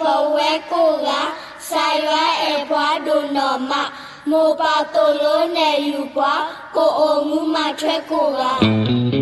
ပဝဲကိးဂၤ, ကစၢ်ယွၤအဲၣ်ပှၤဒိၣ်နီၢ်မး, မိၢ်ပၢ်သိၣ်လိနဲၣ်ယုၢ်ပှၤ, ကအိၣ်မူမၤထွဲကိးဂၤ.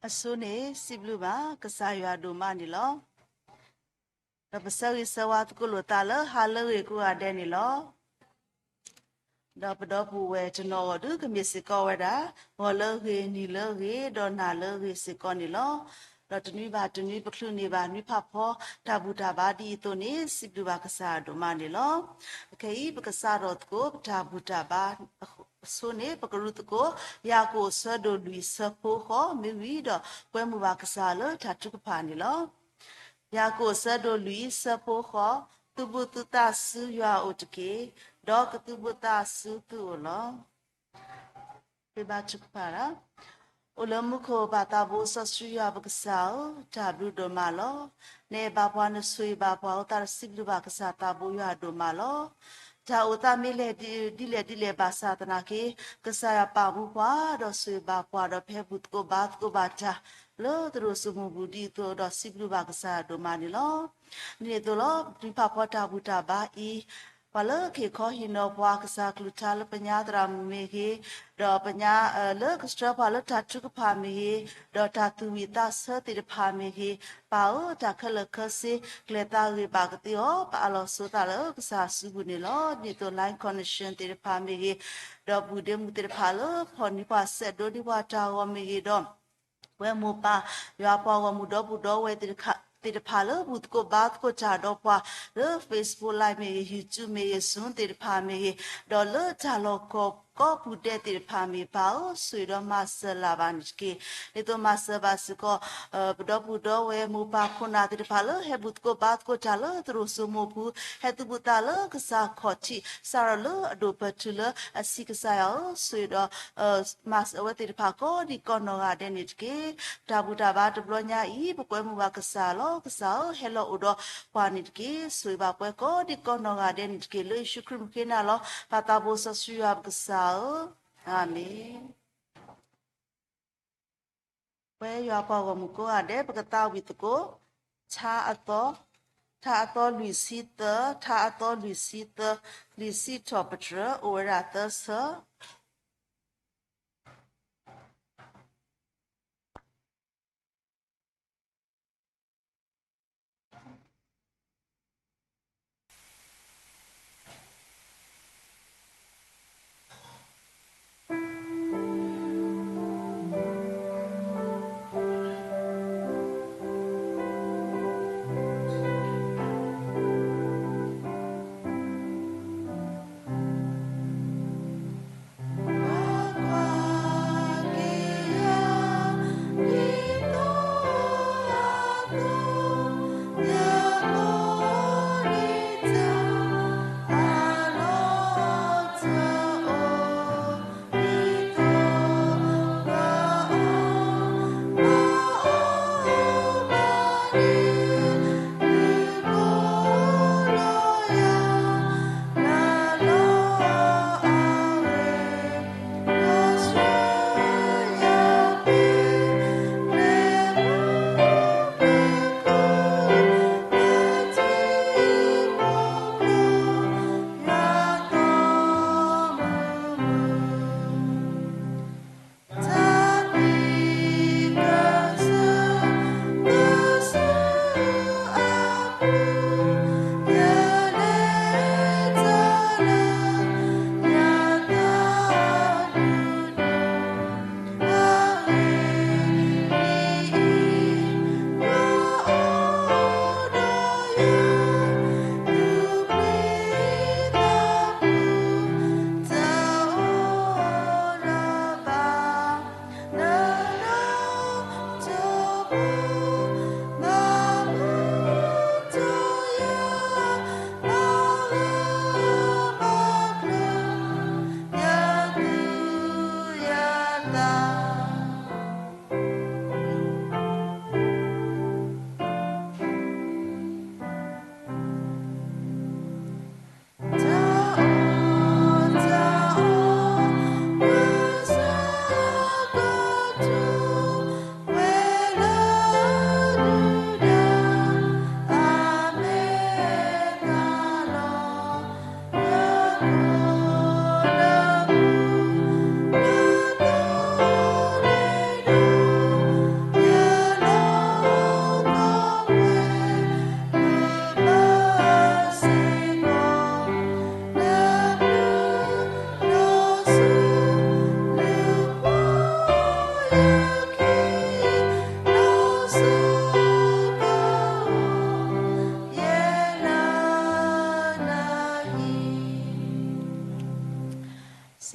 အဆိန့ၣ် စံးဘျုးဘၣ်ကစၢ်ယွၤဒိၣ်မးန့ၣ်လီၤ. ဒီးပဆၢဂ့ၤဆၢဝါသကိးလိာ်သးလၢဟါလၢအဂ့ၤကိးဂၤဒဲးန့ၣ်လီၤ. ဒီးပဒီပုၢ်ဝဲၢ်တနီၤအဂီၢ်ဒုး ကမ့ၢ်စ့ၢ်ကီးဝဲဒၣ် ဂီၤလၢအဂ့ၤ, နံၤလၢအဂ့ၤ, ဒီးနၤလၢအဂ့ၤစ့ၢ်ကီးန့ၣ်လီၤ. ဒီးတနွံဘၣ်တနွံ ပချုးန့ၢ်ဘၣ်နွံဖးဖီ တၢ်ဘူၣ်တၢ်ဘါဒ်အံၤအသိးန့ၣ် စံးဘျုးဘၣ်ကစၢ်ဒိၣ်မးန့ၣ်လီၤ. အခဲအံၤ ပကစးထီၣ်သကိး ပတၢ်ဘူၣ်တၢ်ဘါအဆိန့ၣ် ပကရူၢ်သကိး ယၤကိာ်အဆၢဒိၣ်လွံၢ် ဆၢဖိဃိး မ့ၢ်ဝံၤဒီး ကွဲမုာ်ဘၣ်ကစၢ်လၢတၢ်ထုကဖၣ်န့ၣ်လီၤ. ယၤကိာ်အဆၢဒိၣ်လွံၢ် ဆၢဖိဃိး, သုဘူးသုသးဆူယွၤအအိၣ်တက့ၢ်, ဒီးကသုဘူးသးဆူသုအိၣ်လီၤ. ပဘါထုကဖၣ်လီၤ. အိၣ်လၢမူခိၣ်ပၢ်သးဘိစီဆှံယွၤပကစၢ်ဧၢ, တၢ်ဘျုးဒိၣ်မးလီၤ. နအဲၣ်ဘၣ်ပှၤ နဆိၣ်ဂ့ၤဘၣ်ပှၤအဃိသတးဒီး စံးဘျုးဘၣ်ကစၢ်သးဘိယွၤဒိၣ်မးလီၤ. တၢ်အိၣ်သးမ့ၢ်လဲၤဒ်လဲၣ်ဒ်လဲၣ်ဘၣ်ဆၣ်သနာ်က့ ကစၢ်ယွၤပာ်မူပှၤ ဒီးဆိၣ်ဂ့ၤဘၣ်ပှၤ ဒီးဖဲဘူၣ်သကိးဘါသကိးဘၣ်တၢ် လၢသရိာ်စိမိၢ်ပူၤဒ်သိးဒီး စံးဘျုးဘၣ်ကစၢ်ယွၤဒိၣ်မးန့ၣ်လီၤ. ဒ်န့ၣ်အသိးလီၤ ပတုၤဖးဖီတၢ်ဘူၣ်တၢ်ဘါအံၤ ပှၤလၢကဟ့ၣ်ခီဟ့ၣ်နီၤပှၤ ကစၢ်ကလုၢ်ကထါလၢပညါသရၣ်မုၣ်မ့ၢ်ဂ့ၤ, ဒီးပညါ လၢကဆှၢပှၤလၢတၢ်ထုကဖၣ်မ့ၢ်ဂ့ၤ, ဒီးတၢ်သူၣ်ဝံၣ်သးဆၢသ့ၣ်တဖၣ်မ့ၢ်ဂ့ၤ, ပၢ်ဧၢ တၢ်ခဲလၢာ်ခဲဆ့ ကျဲၤသးဂ့ၤဘၣ်ကသ့အီၤ ပအးလီၤဆိသးလၢကစၢ်စုပူၤန့ၣ်လီၤ. ဒ်သိး line connection သ့ၣ်တဖၣ်မ့ၢ်ဂ့ၤ, ဒီးဘူၣ်ဒ့မုၣ်သ့ၣ်တဖၣ်လၢဖီၣ်န့ၢ်ပှၤ စဲးဒိးန့ၢ်ပှၤတၢ်ဂီၤမ့ၢ်ဂ့ၤဒီး ပဝဲမိၢ်ပၢ် ယွၤပှၤဂီၢ်မုၢ်ဒီပုၢ်ဒီဝဲၢ် သ့ၣ်တဖၣ်လၢဘူၣ်သကိးဘါသကိးတၢ်ဒီးပှၤ လၢ Facebook Live မ့ၢ်ဂ့ၤ, YouTube မ့ၢ်ဂ့ၤ, Zoom သ့ၣ်တဖၣ်မ့ၢ်ဂ့ၤ, ဒီးလၢတၢ်လီၢ်ကီၢ်ပူၤဒဲးသ့ၣ်တဖၣ်မ့ၢ်ဂ့ၤ ပၢ်ဧၢ ဆိၣ်ဂ့ၤဒီးမၤစၢၤလၢ်ဘၣ်န့ၣ်တက့ၢ်. ဒ်သိးမၤစၢၤဘၣ်စ့ၢ်ကီး ပဒီပုၢ်ဒီဝဲၢ်မိၢ်ပၢ်ခိၣ်နၢ်သ့ၣ်တဖၣ်လၢဟဲဘူၣ်သကိးဘါသကိးတၢ်လၢသရိာ်စိမိၢ်ပူၤ, ဟဲသူၣ်ဘူၣ်သးလၢကစၢ်ခီၣ်ထံး စးထီၣ်လၢအဒိၣ်ပၢၢ်တုၤလၢအဆံး ကစၢ်ယွၤဧၢ ဆိၣ်ဂ့ၤဒီး မၤစၢၤအဝဲသ့ၣ်တဖၣ်ကိးဒံးကိးနီၢ်ဂၤဒဲးန့ၣ်တက့ၢ်. တၢ်ဘူၣ်တၢ်ဘါတဘျီညါအံၤ ပကွဲမုာ်ဘၣ်ကစၢ်လီၤ. ကစၢ်ဧၢ ဟဲလီၤအိၣ်ဒီးပှၤန့ၣ်တက့ၢ်. ဆိၣ်ဂ့ၤဘၣ်ပှၤကိးဒံးကိးနီၢ်ဂၤဒဲးန့ၣ်တက့ၢ်. လၢယ့ၣ်ၡူးခရံာ်မုၢ်ဃ့နၤလီၤ. ပၢ်သးဘိစီဆှံယွၤပကစၢ်ဧၢ, အၤမ့ၣ်. ပဝဲယွၤပှၤဂီၢ်မုၢ်ကိးဂၤဒဲး ပကသးဝံၣ်သကိး ထါအသီ, ထါအသီလွံၢ်ဆံသၢ, ထါအသီလွံၢ်ဆံသၢ, လံာ်စံးထီၣ်ပတြၢၤ အိၣ်ဝဲဒၣ်သၢဆၢ.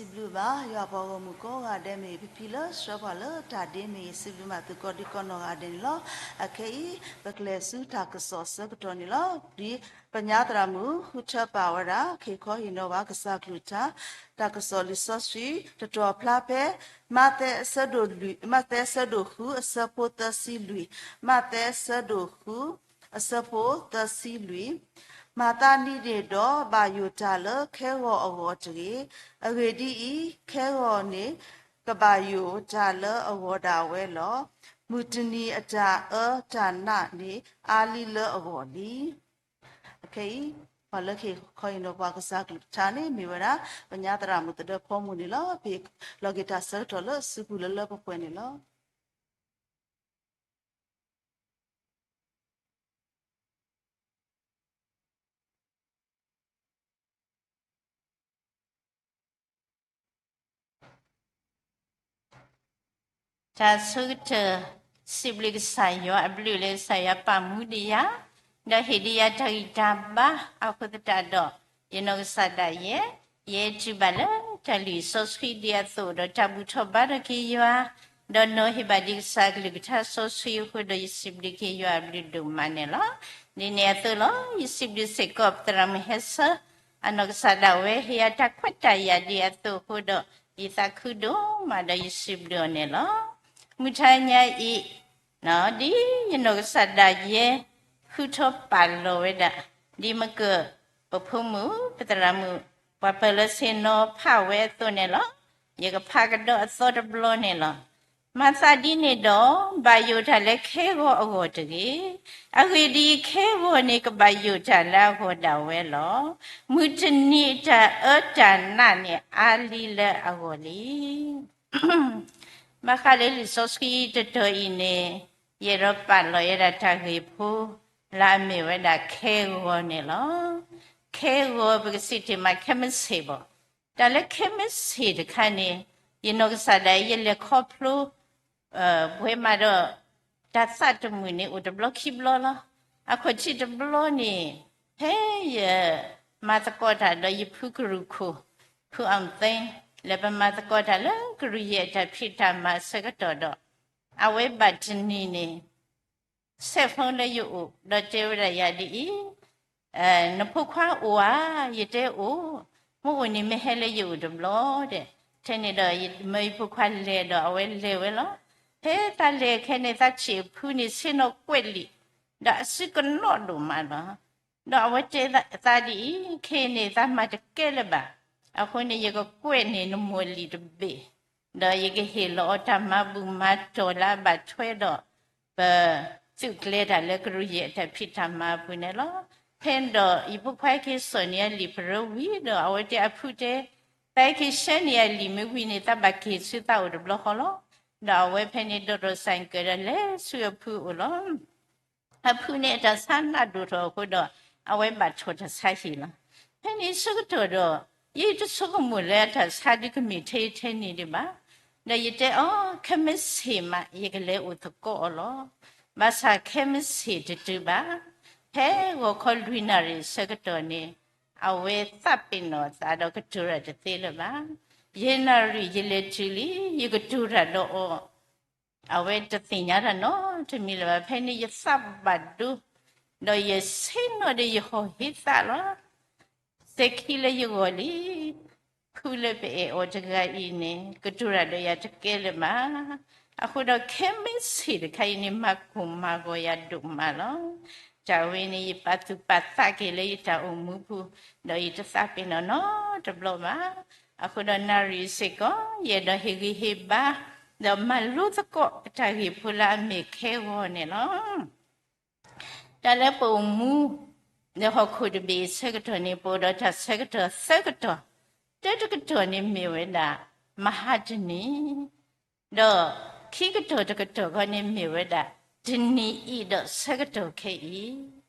စံးဘျုးဘၣ် ယွၤပှၤဂီၢ်မုၢ်ကိးဂၤဒဲးမ့ၢ်ဂ့ၤ ပဖံလၢဆှၢပှၤလၢတၢ်ဒ့မ့ၢ်ဂ့ၤ စံးဘျုးဘၣ်သုကိးဒံကိးနီၢ်ဂၤဒဲးန့ၣ်လီၤ. အခဲအံၤ ပကလဲၤဆူတၢ်ကစီၣ်အဆၢကတီၢ်န့ၣ်လီၤ. ဒ်ပညါသရၣ်မုၣ် ဃုထၢပာ်ဝဲဒၣ် ကဟ့ၣ်ခီဟ့ၣ်နီၤဘၣ်ကစၢ်ကလုၢ်ကထါ တၢ်ကစီၣ်လံာ်စီဆှံ တတီၤဖျါဖဲ မးသဲအဆၢဒိၣ်လွံၢ် မးသဲအဆၢဒိၣ်ဃု အဆၢဖိသၢဆံလွံၢ်, မးသဲအဆၢဒိၣ်ဃု အဆၢဖိသၢဆံလွံၢ်, မၤသးဒ်န့ၣ်ဒီး ဘၣ်ယိၣ်တၢ်လၢခဲဂီၤအဂီၢ်တဂ့ၤ. အဂ့ၢ်ဒ်အံၤ, ခဲဂီၤန့ၣ် ကဘၣ်ယိၣ်တၢ်လၢအဂီၢ်ဒၣ်ဝဲလီၤ. မုၢ်တနံၤအတၢ်အၢတၢ်နးန့ၣ် အါလံလၢအဂီၢ်လံ. အခဲအံၤ ပှၤလၢကဟ့ၣ်ခီဟ့ၣ်နီၤပှၤကစၢ်ကလုၢ်ကထါန့ၣ် မ့ၢ်ဝဲဒၣ် ပညါသရၣ်မုၣ်သဒၢဖီမုၢ်န့ၣ်လီၤ. ပဟ့ၣ်လီၤက့ၤတၢ်ဆၢကတီၢ်လၢအစုပူၤလၢလၢပှဲၤပှဲၤန့ၣ်လီၤ. တၢ်ဆိကတၢၢ် စံးဘျုးကစၢ်ယွၤ အဘျုးလၢကစၢ်ယွၤပာ်မူဒံးယၤ, ဒီးဟ့ၣ်ဒံးယၤတၢ်ဂံၢ်တၢ်ဘါအဃိသတးဒီး ယနီၢ်ကစၢ်ဒၣ်ယဲ ယဲတုၤဘၣ်လၢတၢ်လုၢ်စီဆှံဒံးအသိးဒီး တၢ်ဘူၣ်ထီၣ်ဘါထီၣ်က့ၤယွၤ, ဒီးနီၤဟ့ၣ်ဘၣ်ဒံးကစၢ်ကလုၢ်ကထါစီဆှံအဃိဒီး ယစံးဘျုးက့ၤယွၤအဘျုးဒိၣ်မးန့ၣ်လီၤ. ဒ်န့ၣ်အသိးလီၤ. ယစံးဘျုးစ့ၢ်ကီးပသရၣ်မုၣ်ဟဲဆၢ အနီၢ်ကစၢ်ဒၣ်ဝဲ ဟ့ၣ်ယၤတၢ်ခွဲးတၢ်ယာ်ဒံးအသိးအဃိဒီး ယသးခုဒိၣ်မးဒီးယစံးဘျုးအီၤန့ၣ်လီၤ. မုၢ်ထါညါအံၤ ဒ်ယနီၢ်ကစၢ်ဒၣ်ယဲ ဃုထၢပာ်လီၤဝဲဒၣ် ဒ်မ့ၢ်က ပဖိမုၣ် ပသရၣ်မုၣ် ပှၤပၢၤလၢဆ့ၣ်နီၤဖးဝဲအသိးန့ၣ်လီၤ. ယကဖးကဒီးအသီတဘျီန့ၣ်လီၤ. မၤသးဒ်န့ၣ်ဒီး ဘၣ်ယိၣ်တၢ်လၢခဲဂီၤအဂီၢ်တဂ့ၤ. အဂ့ၢ်ဒ်အံၤ, ခဲဂီၤန့ၣ်ကဘၣ်ယိၣ်တၢ်လၢအဂီၢ်ဒၣ်ဝဲလီၤ. မုၢ်တနံၤအတၢ်အၢတၢ်နးန့ၣ် အါလံလၢအဂီၢ်လံ. ဘၣ်ဃးလၢလံာ်စီဆှံတတီၤအံၤန့ၣ် ယအဲၣ်ဒိးပာ်လီၤဝဲဒၣ်တၢ်ဂ့ၢ်ဖိ လၢအမ့ၢ်ဝဲဒၣ်ခဲဂီၤန့ၣ်လီၤ. ခဲဂီၤ ပကစံးတ့ၢ်မး ခဲမုၢ်ဆ့ၣ်ဘၣ်. တၢ်လၢခဲမုၢ်ဆ့ၣ်တခါန့ၣ် ယနီၢ်ကစၢ်ဒၣ်ယဲလဲၤခီဖျိ ပှဲၤမးဒီး တၢ်သးတမုာ်န့ၣ် အိၣ်တဘျီခံဘျီလီၤ. အခီၣ်ထံးတဘျီန့ၣ် ဖဲယမၤသကိးတၢ်ဒီးယဖုကရူၢ်ခိၣ် ဖုအီၣ်သ့ လၢပမၤသကိးတၢ်လၢကရူၢ်ယဲၢ်တၢ်ဖံးတၢ်မၤအဆၢကတီၢ်ဒီး အဝဲဘၣ်တနံၤန့ၣ် ဆဲးဖိလၢယအိၣ် ဒီးတဲဝဲဒၣ်ယၤဒ်အံၤ, နဖိခွါအိၣ်ဧါ, ယတဲအိၣ်, မ့ၢ်အိၣ်န့ၣ်မ့ၢ်ဟဲလၢယအိၣ်တဘျီဒီး, ထဲန့ၣ်ဒီးမၢယဖိခွါလဲၤဒီးအဝဲလဲၤဝဲလီၤ. ဖဲသးလဲၤခဲန့ၣ် သးထံၣ်အဖုန့ၣ် ဆ့ၣ်နီၤကွဲးလံာ်, ဒီးအစုကနီၣ်ဒိၣ်မးလီၤ. ဒီးအဝဲတဲသးဒ်အံၤ, ခဲအံၤန့ၣ် သးမၤတကဲလၢၤဘၣ်. အဃိန့ၣ် ယကကွဲးန့ၢ်နမိၢ်လံာ်တဘ့ၣ်, ဒီးယကဟ့ၣ်လီၤအီၤတၢ်မၤဘူၣ်မၤတီၢ်လၢအဘၣ်ထွဲဒီး ပသုးကျဲၤတၢ်လၢကရူၢ်ယဲၢ်တၢ်ဖံးတၢ်မၤအပူၤန့ၣ်လီၤ. ဖဲန့ၣ်ဒီး ယဖိခွါဟဲက့ၤစိာ်န့ၢ်အလံာ်ပရၢဝံၤဒီး အဝဲတဲအဖုတဲ, သးဟဲက့ၤဆှၢန့ၢ်အလံာ်မ့ၢ်ဝံၤန့ၣ် သးဘၣ်က့ၤဆူသးအိၣ်တဘျီဃီလီၤ. ဒီးအဝဲဖဲန့ၣ်ဒိၣ်ထီၣ်စၢ်ကၢၤဒီးလဲၤဆူအဖုအိၣ်လီၤ. အဖုန့ၣ်အတၢ်ဆါနးဒိၣ်ထီၣ်အဃိဒီး အဝဲဘၣ်ထီၣ်တၢ်ဆါဟံၣ်လီၤ. ဖဲန့ၣ်ဆၢကတီၢ်ဒီး ယတဆိကမိၣ်လၢအတၢ်ဆါဒုးကမ့ၢ်ထဲအံၤထဲန့ၣ်ဒံးဘၣ်. ဒီးယတဲအီၤ, ခဲမုၢ်ဆ့ၣ်မး ယကလဲၤအိၣ်သကိးအီၤလီၤ. ဘၣ်ဆၣ်ခဲမုၢ်ဆ့ၣ်တတုၤဘၣ်. ဖဲဂီၤခီလွံၢ်နၣ်ရံၣ်အဆၢကတီၢ်န့ၣ် အဝဲသးပ့ၤနီၣ်အသးဒီးကတိၤတၢ်တသ့လၢၤဘၣ်. ယဲၢ်နၣ်ရံၣ်ယလဲၤတုၤလံ, ယကတိၤတၢ်ဒီးအီၤ အဝဲတသ့ၣ်ညါတၢ်နီတမံၤလၢၤဘၣ်. ဖဲန့ၣ်ယသးဘၣ်ဒိ, ဒီးယဆ့ၣ်နီၤဒီးယဟီၣ်ဟ့သးလီၤ. စဲၤခံလၢယဂီၢ်လံ, ဖုလၢပအဲၣ်အီၤတဂၤအံၤန့ၣ် ကတိၤတၢ်ဒီးယၤတကဲလၢၤဘၣ်. အဃိဒီးခဲမုၢ်ဆ့ၣ်တခါအံၤန့ၣ် မၤကိၢ်မၤဂီၤယၤဒိၣ်မးလီၤ. တၢ်ဝဲန့ၣ် ယပာ်သူၣ်ပာ်သးက့ၤလၢယတၢ်အိၣ်မူပူၤ, ဒီးယတသးပ့ၤနီၣ်နီတဘျီဘၣ်. အဃိဒီးနၣ်ရံၣ်စ့ၢ်ကီး ယအဲၣ်ဒိးဟ့ၣ်ဂံၢ်ဟ့ၣ်ဘါ, ဒီးမၤလိသကိးပတၢ်ဂ့ၢ်ဖိလၢအမ့ၢ်ခဲဂီၤန့ၣ်လီၤ. တၢ်လၢပအိၣ်မူ လၢဟီၣ်ခိၣ်တဘ့ၣ်အဆၢကတီၢ်န့ၣ် ပအိၣ်ဒီးတၢ်ဆၢကတီၢ်သၢကတီၢ်, တၢတကတီၢ်န့ၣ်မ့ၢ်ဝဲဒၣ် မဟါတနံၤ, ဒီးခံကတီၢ်တကတီၢ်ခီန့ၣ်မ့ၢ်ဝဲဒၣ် တနံၤအံၤဒီးဆၢကတီၢ်ခဲအံ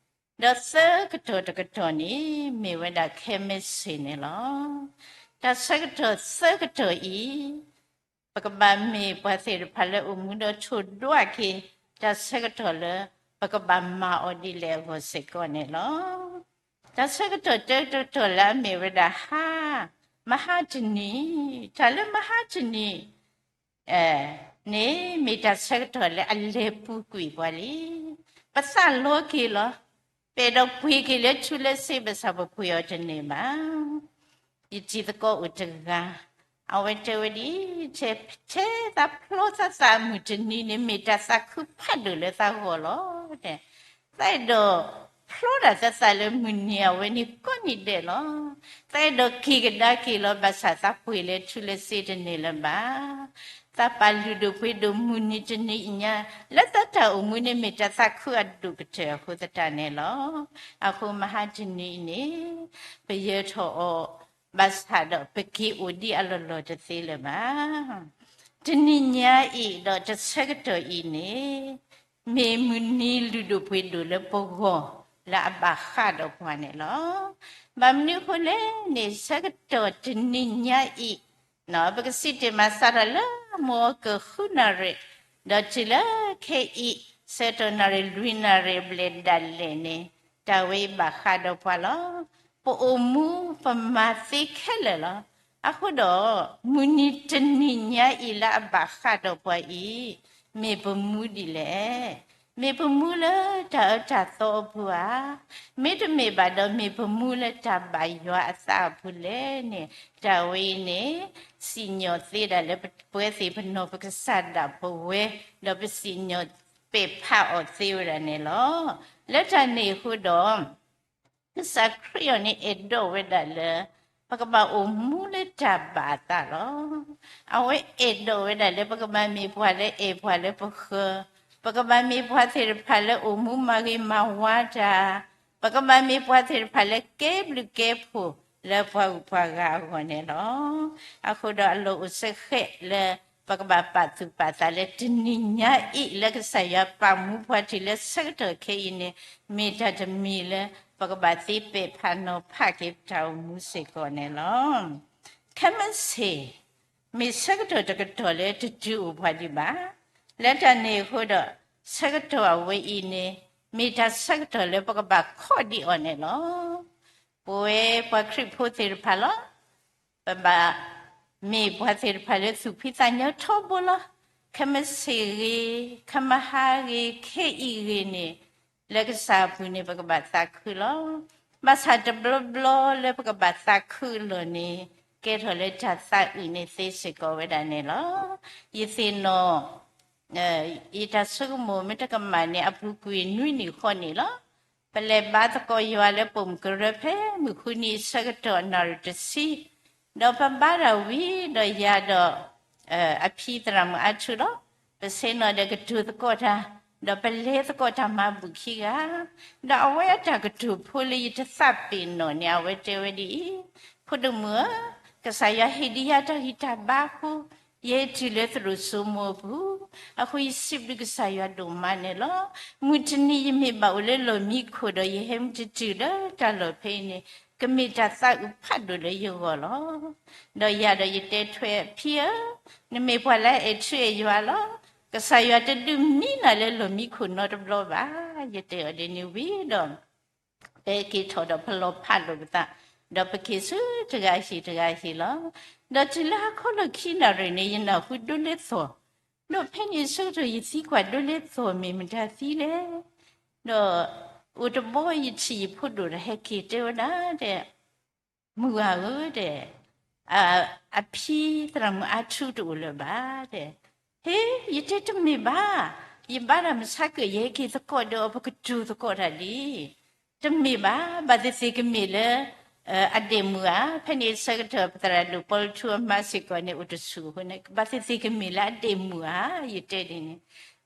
ၤ, ဒီးသၢကတီၢ်တကတီၢ်န့ၣ် မ့ၢ်ဝဲဒၣ်ခဲမုၢ်ဆ့ၣ်န့ၣ်လီၤ. တၢ်ဆၢကတီၢ်သၢကတီၢ်အံၤ ပကဘၣ်မ့ၢ်ပှၤသ့ၣ်တဖၣ်လၢအိၣ်မူဒီးထိၣ်ဒွးက့ၤ တၢ်ဆၢကတီၢ်လၢ ပကဘၣ်မၤအီၤဒ်လဲၣ်အဂီၢ်စ့ၢ်ကီးန့ၣ်လီၤ. တၢ်ဆၢကတီၢ်တၢတကတီၢ်လၢအမ့ၢ်ဝဲဒၣ်ဟါ မဟါတနံၤ, တၢ်လၢမဟါတနံၤ န့ၣ် မ့ၢ်တၢ်ဆၢကတီၢ်လၢအလဲၤပူၤကွံာ်ပှၤလံ. ပသးလီၤက့ၤလီၤ. ပအဲၣ်ဒိးပှ့ၤက့ၤလၢထူလၢစ့ ဘၣ်ဆၣ်ပပှ့ၤအီၤတန့ၢ်ဘၣ်. ယတံၤသကိးအိၣ်တဂၤ, အဝဲတဲဝဲဒ်အံၤ, ထဲသးဖျီသးသးအမုၢ်တနံၤန့ၣ် မ့ၢ်တၢ်သးခုဖးဒိၣ်လၢသးဂီၢ်လီၤ. သးအဲၣ်ဒိးဖျီဒၣ်သးသးလၢမုၢ်နံၤအဝဲန့ၣ်ကိးနံၤဒဲးလီၤ. သးအဲၣ်ဒိးက့ၤကဒါက့ၤလီၤ ဘၣ်ဆၣ်သးပှ့ၤလၢထူလၢစ့တန့ၢ်လၢၤဘၣ်. သးပာ်လုၢ်ဒိၣ်ပှ့ၤဒိၣ်မုၢ်နံၤတနံၤအံၤညါ, လၢသးတၢ်အိၣ်မူန့ၣ် မ့ၢ်တၢ်သးခုအဒိၣ်ကတၢၢ်အဃိသတးန့ၣ်လီၤ. အဃိမဟါတနံၤအံၤန့ၣ် ပယၢၤထီၣ်အီၤ, ဘၣ်ဆၣ်ဒီးပက့ၤအိၣ်ဒံးအလီၢ်လီၢ်တသ့လၢၤဘၣ်. တနံၤညါအံၤဒီးတဆၢကတီၢ်အံၤန့ၣ် မ့ၢ်မုၢ်နံၤလုၢ်ဒိၣ်ပှ့ၤဒိၣ်လၢပဂီၢ်လၢအဘၣ်ဃးဒီးပှၤန့ၣ်လီၤ. ဘၣ်မနုၤအဃိလဲၣ်န့ၣ် ဆၢကတီၢ်တနံၤညါအံၤ ပကစံးတ့ၢ်မၤစးထီၣ်လၢ မုၢ်အကၢၢ်ဃုနၣ်ရံၣ်, ဒီးတုၤလၢခဲအံၤ ဆၢကတီၢ်နၣ်ရံၣ်လွံၢ်နၣ်ရံၣ်ဘျဲၣ်ဒၣ်လဲာ်န့ၣ် တၢ်ဝဲအံၤဘၣ်ဃးဒီးပှၤလီၤ. ပအိၣ်မူပမၤသ့ခဲလၢာ်လီၤ. အဃိဒီး မုၢ်နံၤတနံၤညါအံၤလၢအဘၣ်ဃးဒီးပှၤအံၤ မ့ၢ်ပမူဒ်လဲၣ်. မ့ၢ်ပမူလၢတၢ်အၢတၢ်သီအပူၤဧါ, မ့တမ့ၢ်ဘၣ်ဒီး မ့ၢ်ပမူလၢတၢ်ဘၣ်ယွၤအသးအပူၤလဲၣ်န့ၣ် တၢ်ဝဲအံၤန့ၣ် စံၣ်ညီၣ်သ့ဒၣ်လၢပဝဲသ့ၣ်ပနီၢ်ပကစၢ်ဒၣ်ပဝဲ, ဒီးပစံၣ်ညီၣ်ပဲာ်ဖးအီၤသ့ဝဲဒၣ်န့ၣ်လီၤ. လၢတၢ်န့ၣ်အဃိဒီး ကစၢ်ခရံာ်အံၤန့ၣ် အဲၣ်ဒိးဝဲဒၣ်လၢ ပကဘၣ်အိၣ်မူလၢတၢ်ဘၣ်အသးလီၤ. အဝဲအဲၣ်ဒိးဝဲဒၣ်လၢ ပကဘၣ်မ့ၢ်ပှၤလၢအဲၣ်ပှၤလၢပဃၢၤ, ပကဘၣ်မ့ၢ်ပှၤသ့ၣ်တဖၣ်လၢအိၣ်မူမၤဂ့ၤမၤဝါတၢ်, ပကဘၣ်မ့ၢ်ပှၤသ့ၣ်တဖၣ်လၢကဲဘျုးကဲဖှိၣ်လၢပှၤဂုၤပှၤဂၤအဂီၢ်န့ၣ်လီၤ. အဃိဒီးအလီၢ်အိၣ်စ့ၢ်ကီးလၢ ပကဘၣ်ပာ်သူၣ်ပာ်သးလၢတနံၤညါအံၤ လၢကစၢ်ယွၤပာ်မူပှၤတုၤလၢဆၢကတီၢ်ခဲအံၤန့ၣ် မ့ၢ်တၢ်တမံၤလၢ ပကဘၣ်သ့ပဲာ်ဖးနီၤဖးက့ၤပတၢ်အိၣ်မူစ့ၢ်ကီးန့ၣ်လီၤ. ခဲမုၢ်ဆ့ၣ် မ့ၢ်ဆၢကတီၢ်တကတီၢ်လၢတတုၤအိၣ်ပှၤဒံးဘၣ်. လၢတၢ်န့ၣ်အဃိဒီး ဆၢကတီၢ်အဝဲအံၤန့ၣ် မ့ၢ်တၢ်ဆၢကတီၢ်လၢပကဘၣ်ခီဒံးအီၤန့ၣ်လီၤ. ပဝဲပှၤခရံာ်ဖိသ့ၣ်တဖၣ်လီၤ. ပဘၣ်မ့ၢ်ပှၤသ့ၣ်တဖၣ်လၢသူၣ်ဖှံသးညီထီဘိလီၤ. ခဲမုၢ်ဆ့ၣ်ဂ့ၤ, ခဲမုၢ်ဟါဂ့ၤ, ခဲအံၤဂ့ၤန့ၣ် လၢကစၢ်အပူၤန့ၣ် ပကဘၣ်သးခုလီၤ. ဘၣ်ဆၣ်တဘျီဘျီလၢပကဘၣ်သးခုအလီၢ်န့ၣ် ကဲထီၣ်လၢတၢ်သးအုးန့ၣ်သ့စ့ၢ်ကီးဝဲဒၣ်န့ၣ်လီၤ. ယသ့ၣ်နီၣ် ယတၢ်ဆိကမိၣ်မ့ၢ်တကမၣ်န့ၣ် အပူၤကွံာ်နွံနံၣ်ဃီန့ၣ်လီၤ. ပလဲၤဘါသကိးယွၤလၢပိာ်မုၣ်ကရၢဖဲမုၢ်ဃုနံၤအဆၢကတီၢ်နၣ်ရံၣ်တဆံ, ဒီးပဘါတၢ်ဝံၤဒီးယၤဒီး အဖံသရၣ်မုၣ်အါထူလီၤ. ပဆ့ၣ်နီၤဒီးကတိၤသကိးတၢ်, ဒီးပလဲၤသကိးတၢ်မၤဘူၣ်ခံဂၤ, ဒီးအဝဲအတၢ်ကတိၤဖိလၢယတသးပ့ၤနီၣ်န့ၣ် အဝဲတဲဝဲဒ်အံၤ, ဖိဒိၣ်မုၣ်ဧၢ, ကစၢ်ယွၤဟ့ၣ်ဒံးယၤတၢ်ဂံၢ်တၢ်ဘါအဃိ ယဟဲတုၤလၢသရိာ်စိမိၤအပူၤ, အဃိယစံးဘျုးကစၢ်ယွၤဒိၣ်မးန့ၣ်လီၤ. မုၢ်တနံၤယမ့ၢ်ဘၣ်အိၣ်လၢလီၢ်မံခိၣ်ဒီး ယဟဲမုၢ်တတုၤလၢတၢ်လီၢ်ဖဲအံၤန့ၣ် ကမ့ၢ်တၢ်သးအုးဖးဒိၣ်လၢယဂီၢ်လီၤ. ဒီးယၤဒီးယတဲထွဲအဖံဧၢ, နမ့ၢ်ပှၤလၢအအဲၣ်ထူအဲၣ်ယွၤလီၤ. ကစၢ်ယွၤတဒုးမံနၤလၢလီၢ်မံခိၣ်နီတဘျီဘၣ်. ယတဲအီၤဒ်န့ၣ်ဝံၤဒီး ပက့ၤထီၣ်ဒီးပလီၤဖးလိာ်ပသး, ဒီးပက့ၤဆူတဂၤဟံၣ်တဂၤဟံၣ်လီၤ. ဒီးတုၤလၢဟါခီလီၢ်ခံနၣ်ရံၣ်န့ၣ် ယနၢ်ဟူဒိလၢသီၣ်, ဒီးဖဲန့ၣ်အဆၢကတီၢ်ယသံကွၢ်ဒိလၢသီၣ်မ့ၢ်မတၤသံလဲၣ်. ဒီးအိၣ်တဘျီယထံၣ်ယဖိဒိၣ်ဒီးဟဲက့ၤတဲဝဲဒၣ်, မုၢ်ဂၤဧၢ, အဖံသရၣ်မုၣ်အါထူတအိၣ်လၢၤဘၣ်. ဟ့, ယတဲတမ့ၢ်ဘၣ်, ယဘါတၢ်မုၢ်ဆါကၢၣ် ယဟဲက့ၤသကိးဒီးအီၤ ပကတိၤသကိးတၢ်လံ. တမ့ၢ်ဘၣ်, ဘၣ်သ့ၣ်သ့ၣ်ကမ့ၢ်လၢ အဒဲးမုၢ်ဧါ. ဖဲန့ၣ်အဆၢကတီၢ် ပသရၣ်ဒိၣ်ပီလထူအမါစ့ၢ်ကီးန့ၣ် အိၣ်တဆူၣ်အဃိန့ၣ် ဘၣ်သ့ၣ်သ့ၣ်ကမ့ၢ်လၢအဒဲးမုၢ်ဧါ, ယတဲဒ်န့ၣ်.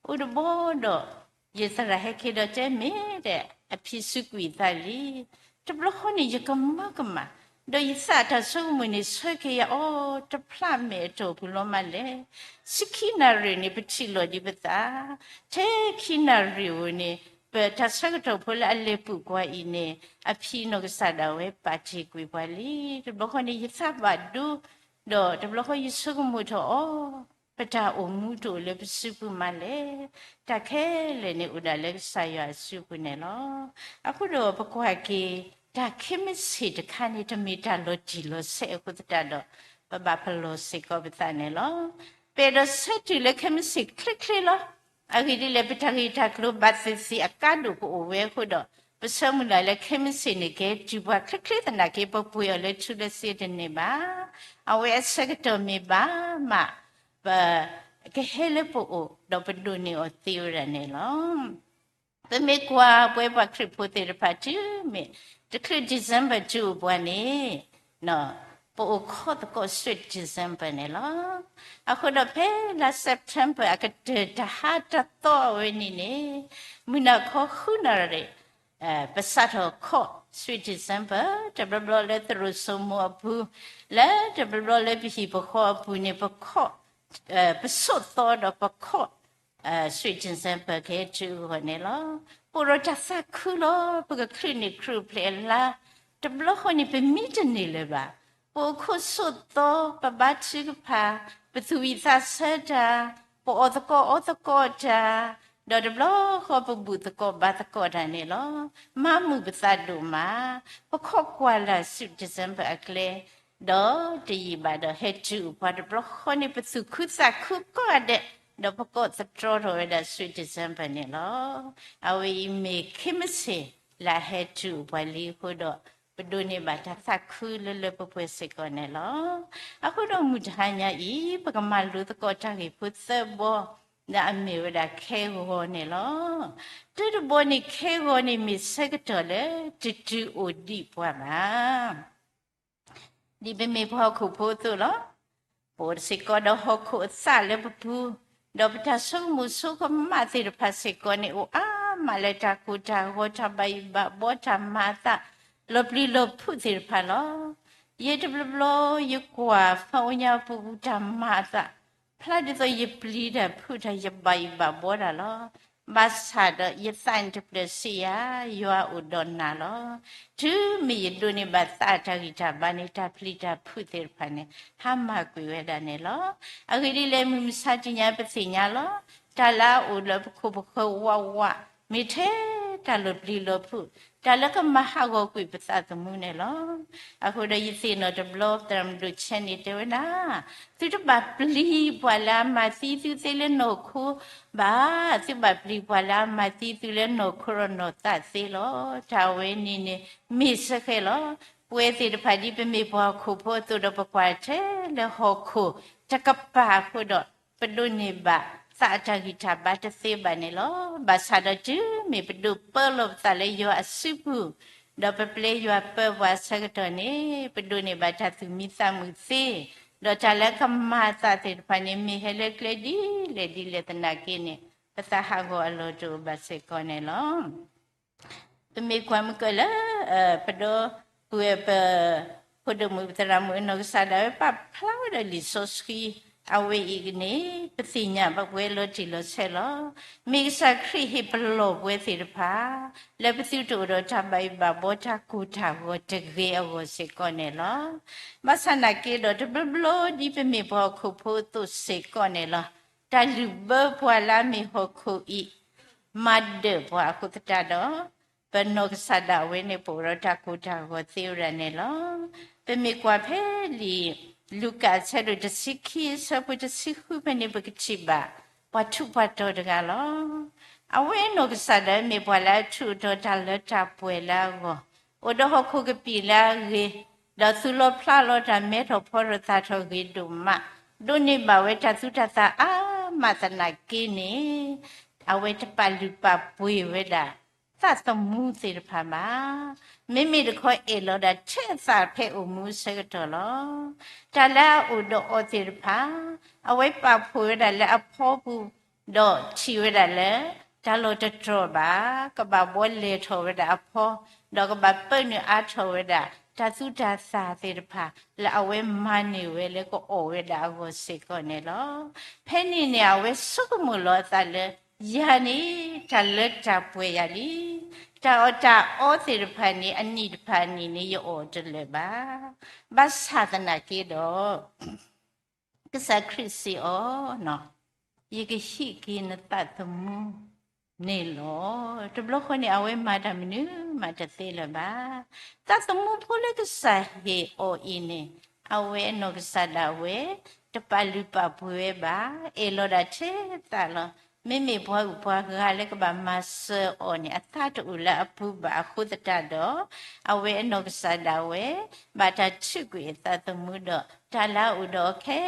အိၣ်တဘျီဒီး ယသရၣ်ဟဲက့ၤဒီးတဲမ့ၢ်ဒီး အဖံစူးကွံာ်သးလံ. တဘျီဃီန့ၣ် ယကမၢကမၣ်, ဒီးယသးတၢ်ဆိကမိၣ်န့ၣ် ဆၢက့ၤယၤအီၤတဖျးမဲာ်အတီၢ်ပူၤလီၤမးလဲၣ်. ဆံခံနၣ်ရံၣ်န့ၣ် ပထံၣ်လီၤဒံးပသး, ထဲခံနၣ်ရံၣ်ဧိၤန့ၣ် ပတၢ်ဆၢကတီၢ်ဖိလၢအလဲၤပူၤကွၢ်အံၤန့ၣ် အဖံနီၢ်ကစၢ်ဒၣ်ဝဲပာ်တ့ၢ်ကွံာ်ပှၤလံ. တဘျီဃီန့ၣ် ယသးဘၣ်ဒိ, ဒီးတဘျီဃီယဆိကမိၣ်ထီၣ်အီၤ, ပတၢ်အိၣ်မူတအိၣ်လၢပစုပူၤမးလဲၣ်. တၢ်ခဲလၢာ်န့ၣ်အိၣ်ဒၣ်လၢကစၢ်ယွၤအစုပူၤန့ၣ်လီၤ. အဃိဒီးပကွၢ်က့ၤ တၢ်ခဲမုၢ်ဆ့ၣ်တခါန့ၣ် တမ့ၢ်တၢ်လီၤတံၢ်လီၤဆဲးအဃိသတးဒီး ပဘၣ်ပလီၢ်စ့ၢ်ကီးပသးန့ၣ်လီၤ. ပအဲၣ်ဒိးဆၢတုၤလၢခဲမုၢ်ဆ့ၣ်ချ့ချ့လီၤ. အဂ့ၢ်ဒ်လဲၣ် ပတၢ်ဂ့ၢ်တၢ်ကျိၤဘၣ်သ့ၣ်သ့ၣ်အကါဒိၣ်ကအိၣ်ဝဲအဃိဒီး ပဆၢမုၢ်လၢ်လၢခဲမုၢ်ဆ့ၣ်န့ၣ် ကဟဲတုၤပှၤချ့ချ့သနာ်က့ ပပှ့ၤအီၤလၢထူလၢစ့တန့ၢ်ဘၣ်. အဝဲအဆၢကတီၢ်မ့ၢ်ဘၣ်မး ပကဟဲလၢပအိၣ် ဒီးပဒိးန့ၢ်အီၤသ့ဝဲဒၣ်န့ၣ်လီၤ. ပမ့ၢ်ကွၢ်ပဝဲပှၤခရံာ်ဖိသ့ၣ်တဖၣ်တုၤမ့ၢ် တချုး December တုၤအိၣ်ပှၤန့ၣ် ပအိၣ်ခိးသကိး Sweet December န့ၣ်လီၤ. အဃိဒီးဖဲလါ September အကတၢၢ်တဟါတသီအဝဲန့ၣ်န့ၣ် မုၢ်နၤခီဃုနၣ်ရံၣ် ပစးထီၣ်ခိး Sweet December တဘျီဘျီလၢသရိာ်စိမိၤအပူၤ, လၢတဘျီဘျီလၢပဟံၣ်ပဃီအပူၤန့ၣ် ပခိး ပဆိးသီဒီးပခိး Sweet December ကဟဲတုၤအဂီၢ်န့ၣ်လီၤ. ပအိၣ်ဒီးတၢ်သးခုလီၤ. ပကချုးန့ၢ်ခရံာ်အိၣ်ဖျဲၣ်အလါ တဘျီဃီန့ၣ် ပမံတန့ၢ်လၢၤဘၣ်. ပအိၣ်ခိးဆိးသီ, ပဘါထုကဖၣ်, ပသူၣ်ဝံၣ်သးဆၢတၢ်, ပအီၣ်သကိးအီသကိးတၢ်, ဒီးတဘျီဃီပဘူၣ်သကိးဘါသကိးတၢ်န့ၣ်လီၤ. မၤမုာ်ပသးဒိၣ်မး, ပခိးကွၢ်လၢ် Sweet December အကျဲ ဒီးတယံာ်ဘၣ်ဒီး ဟဲတုၤအိၣ်ပှၤတဘျီဃီန့ၣ် ပသူၣ်ခုသးခုကိးဂၤဒဲး, ဒီးပကိးသတြီထီၣ်ဝဲဒၣ် Sweet December န့ၣ်လီၤ. အဝဲအံၤမ့ၢ်ခဲမုၢ်ဆ့ၣ်လၢအဟဲတုၤအိၣ်ပှၤလံအဃိဒီး ပဒိးန့ၢ်ဘၣ်တၢ်သးခုလၢလၢပှဲၤပှဲၤစ့ၢ်ကီးန့ၣ်လီၤ. အဃိဒီးမုၢ်တဟါညါအံၤ ပကမၤလိသကိးတၢ်ဂ့ၢ်ဖိသၢဘီ, ဒီးအမ့ၢ်ဝဲဒၣ်ခဲဂီၤန့ၣ်လီၤ. တၢ်တဘီန့ၣ် ခဲဂီၤန့ၣ်မ့ၢ်ဆၢကတီၢ်လၢတတုၤအိၣ်ဒံးပှၤဘၣ်. ဒ်ပမ့ၢ်ပှၤဟီၣ်ခိၣ်ဖိအသိးလီၤ. ပအိၣ်စ့ၢ်ကီးဒီးဟီၣ်ခိၣ်အသၣ်လၢပပူၤ, ဒီးပတၢ်ဆိကမိၣ်ဆိကမးသ့ၣ်တဖၣ်စ့ၢ်ကီးန့ၣ် အိၣ်အါမးလၢတၢ်ကိၢ်တၢ်ဂီၤ တၢ်ဘၣ်ယိၣ်ဘၣ်ဘှီ တၢ်မၤအသး လီၤပျံၤလီၤဖုးသ့ၣ်တဖၣ်လီၤ. ယဲတဘျီဘျီ ယကွၢ် phone ညါပူၤပူၤ တၢ်မၤအသး ဖျါဒ်သိးယပျံၤတၢ်ဖုးတၢ် ယဘၣ်ယိၣ်ဘၣ်ဘှီတၢ်လီၤ. ဘၣ်ဆၣ်ဒီးယသးန့ၣ်တဖျၢၣ်ဆံးယၤ, ယွၤအိၣ်ဒီးနၤလီၤ. တုၤမ့ၢ်ယဒိးန့ၢ်ဘၣ်သးတၢ်ဂံၢ်တၢ်ဘါန့ၣ် တၢ်ပျံၤတၢ်ဖုးသ့ၣ်တဖၣ်န့ၣ် ဟါမၢ်ကွံာ်ဝဲဒၣ်န့ၣ်လီၤ. အဂ့ၢ်ဒ်လဲၣ် မုၢ်မဆါတနံၤညါပသ့ၣ်ညါလီၤ. တၢ်လၢအအိၣ်လၢပခိၣ်ပဃၢၤဝးဝး မ့ၢ်ထဲတၢ်လီၤပျံၤလီၤဖုး, တၢ်လၢကမၤဟးဂီၤကွံာ်ပသးသမူန့ၣ်လီၤ. အဃိဒီးယသ့ၣ်နီၣ်တဘျီ သရၣ်မုၣ်ဒိၣ်ဆဲန့ၣ်တဲဝဲဒၣ်, သုတဘၣ်ပျံၤပှၤလၢအမၤသံသုသ့လၢနီၢ်ခိဘၣ်, သုဘၣ်ပျံၤပှၤလၢအမၤသံသုလၢနီၢ်ခိဒီးနီၢ်သးသ့လီၤ. တၢ်ဝဲန့ၣ်န့ၣ် မ့ၢ်စ့ၢ်ကီးလီၤ. ပဝဲသ့ၣ်တဖၣ်ဒ်ပမ့ၢ်ပှၤဟီၣ်ခိၣ်ဖိအသိးဒီး ပကွၢ်ထဲလၢဟီၣ်ခိၣ်တကပၤအဃိဒီး ပဒိးန့ၢ်ဘၣ်သးအတၢ်ဂံၢ်တၢ်ဘါတသ့ဘၣ်န့ၣ်လီၤ. ဘၣ်ဆၣ်ဒီးတုၤမ့ၢ်ပဒိးပၢလီၤပသးလၢယွၤအစုပူၤ, ဒီးပပျဲယွၤပၢပှၤအဆၢကတီၢ်န့ၣ် ပဒိးန့ၢ်ဘၣ်တၢ်သူၣ်မံသးမုာ်သ့, ဒီးတၢ်လၢကမၤအသးသ့ၣ်တဖၣ်န့ၣ် မ့ၢ်ဟဲလၢကျဲဒ်လဲၣ်ဒ်လဲၣ်သနာ်က့န့ၣ် ပသးဟးဂီၤအလီၢ်တအိၣ်ဘၣ်စ့ၢ်ကီးန့ၣ်လီၤ. ပမ့ၢ်ကွၢ်မုၢ်ကၢၢ်လၢ ပဒီပုၢ်ဝဲၢ်ပ ဖိဒိၣ်မုၣ်ပသရၣ်မုၣ်အနီၢ်ကစၢ်ဒၣ်ဝဲ ပာ်ဖျါဝဲဒၣ်လံာ်စီဆှံ အဝဲအံၤန့ၣ် ပသ့ၣ်ညါဘၣ်ပဝဲလီၤတံၢ်လီၤဆဲးလီၤ. မ့ၢ်ကစၢ်ခရံာ်ဟ့ၣ်ပလီၢ်ပဝဲသ့ၣ်တဖၣ် လၢပသုတအိၣ်ဒီးတၢ်ဘၣ်ယိၣ်ဘၣ်ဘှီ တၢ်ကိၢ်တၢ်ဂီၤတဂ့ၤအဂီၢ်စ့ၢ်ကီးန့ၣ်လီၤ. ဘၣ်ဆၣ်နာ်က့ဒီး တဘျီဘျီဒ်ပမ့ၢ်ပှၤဟီၣ်ခိၣ်ဖိအသိးစ့ၢ်ကီးန့ၣ်လီၤ. တၢ်လုၢ်ဘၢပှၤလၢအမ့ၢ်ဟီၣ်ခိၣ်အံၤ မၤဒၢၣ်ပှၤအဃိသတးဒီး ပနီၢ်ကစၢ်ဒၣ်ဝဲန့ၣ် ပအိၣ်ဒီးတၢ်ကိၢ်တၢ်ဂီၤသ့ဝဲဒၣ်န့ၣ်လီၤ. ပမ့ၢ်ကွၢ်ဖဲလံာ်လူၤကၣ် အဆၢဒိၣ်တဆံခံ အဆၢဖိတဆံဃုဖဲန့ၣ် ပကထံၣ်ဘၣ် ပှၤထူးပှၤတီၤတဂၤလီၤ. အဝဲနီၢ်ကစၢ်ဒၣ်ဝဲမ့ၢ်ပှၤလၢအထူးအတီၤတၢ်လၢတၢ်ပှဲၤလၢအဂီၢ်, အိၣ်ဒီးဟီၣ်ခိၣ်ကပံာ်လၢအဂ့ၤ, ဒီးသူၣ်လီၤဖျးလီၤတၢ် မဲထီၣ်ဖီထီၣ်သၣ်ထီၣ်ဂ့ၤဒိၣ်မး, ဒိးန့ၢ်ဘၣ်ဝဲတၢ်သူၣ်တၢ်သးအါမးသနာ်က့န့ၣ် အဝဲတပာ်လုၢ်ပာ်ပှ့ၤဝဲဒၣ် သးသမူသ့ၣ်တဖၣ်ဘၣ်. မ့မ့ၢ်တခီအဲၣ်လီၤဒၣ်ထဲအသးဖဲအိၣ်မူအဆၢကတီၢ်လီၤ. တၢ်လၢအအိၣ်ဒီးအီၤသ့ၣ်တဖၣ် အဝဲပာ်ဖှိၣ်ဝဲဒၣ်လၢအဖီပူၤ, ဒီးထံၣ်ဝဲဒၣ်လၢ တၢ်လီၢ်တတြီၢ်ဘၣ်, ကဘၣ်ဘှီလဲၤထီၣ်ဝဲဒၣ်အဖီ, ဒီးကဘၣ်ပၢနုာ်အါထီၣ်ဝဲဒၣ် တၢ်သူၣ်တၢ်သးသ့ၣ်တဖၣ် လၢအဝဲမၤန့ၢ်ဝဲလၢကအီၣ်ဝဲဒၣ်အဂီၢ်စ့ၢ်ကီးန့ၣ်လီၤ. ဖဲန့ၣ်န့ၣ် အဝဲဆိကမိၣ်လီၤအသးလၢ ယၤန့ၣ် တၢ်လၢတၢ်ပှဲၤယၤလံ. တၢ်အီၣ်တၢ်အီသ့ၣ်တဖၣ်န့ၣ် အနံၣ်တဖၣ်အနံၣ်န့ၣ် ယအီၣ်တလၢာ်ဘၣ်. ဘၣ်ဆၣ်သနာ်က့ဒီး ကစၢ်ခရံာ်စံးအီၤ, ယကဟံးက့ၤနသးသမူ န့ၣ်လီၤ. တဘျီဃီန့ၣ် အဝဲမၤတၢ်မနုၤမးတသ့လၢၤဘၣ်. သးသမူဖိလၢကစၢ်ဟ့ၣ်အီၤအံၤန့ၣ် အဝဲအနီၢ်ကစၢ်ဒၣ်ဝဲ တပာ်လုၢ်ပာ်ပှ့ၤဝဲဘၣ်, အဲၣ်လီၤဒၣ်ထဲသးလီၤ. မ့မ့ၢ်ပှၤဂုၤပှၤဂၤလၢကဘၣ်မၤစၢၤအီၤန့ၣ် အသးတအိၣ်လၢအပူၤဘၣ်အဃိသတးဒီး အဝဲအနီၢ်ကစၢ်ဒၣ်ဝဲ ဘၣ်တၢ်ထုးကွံာ်အသးသမူဒီး တၢ်လၢအအိၣ်ဒီးအီၤခဲ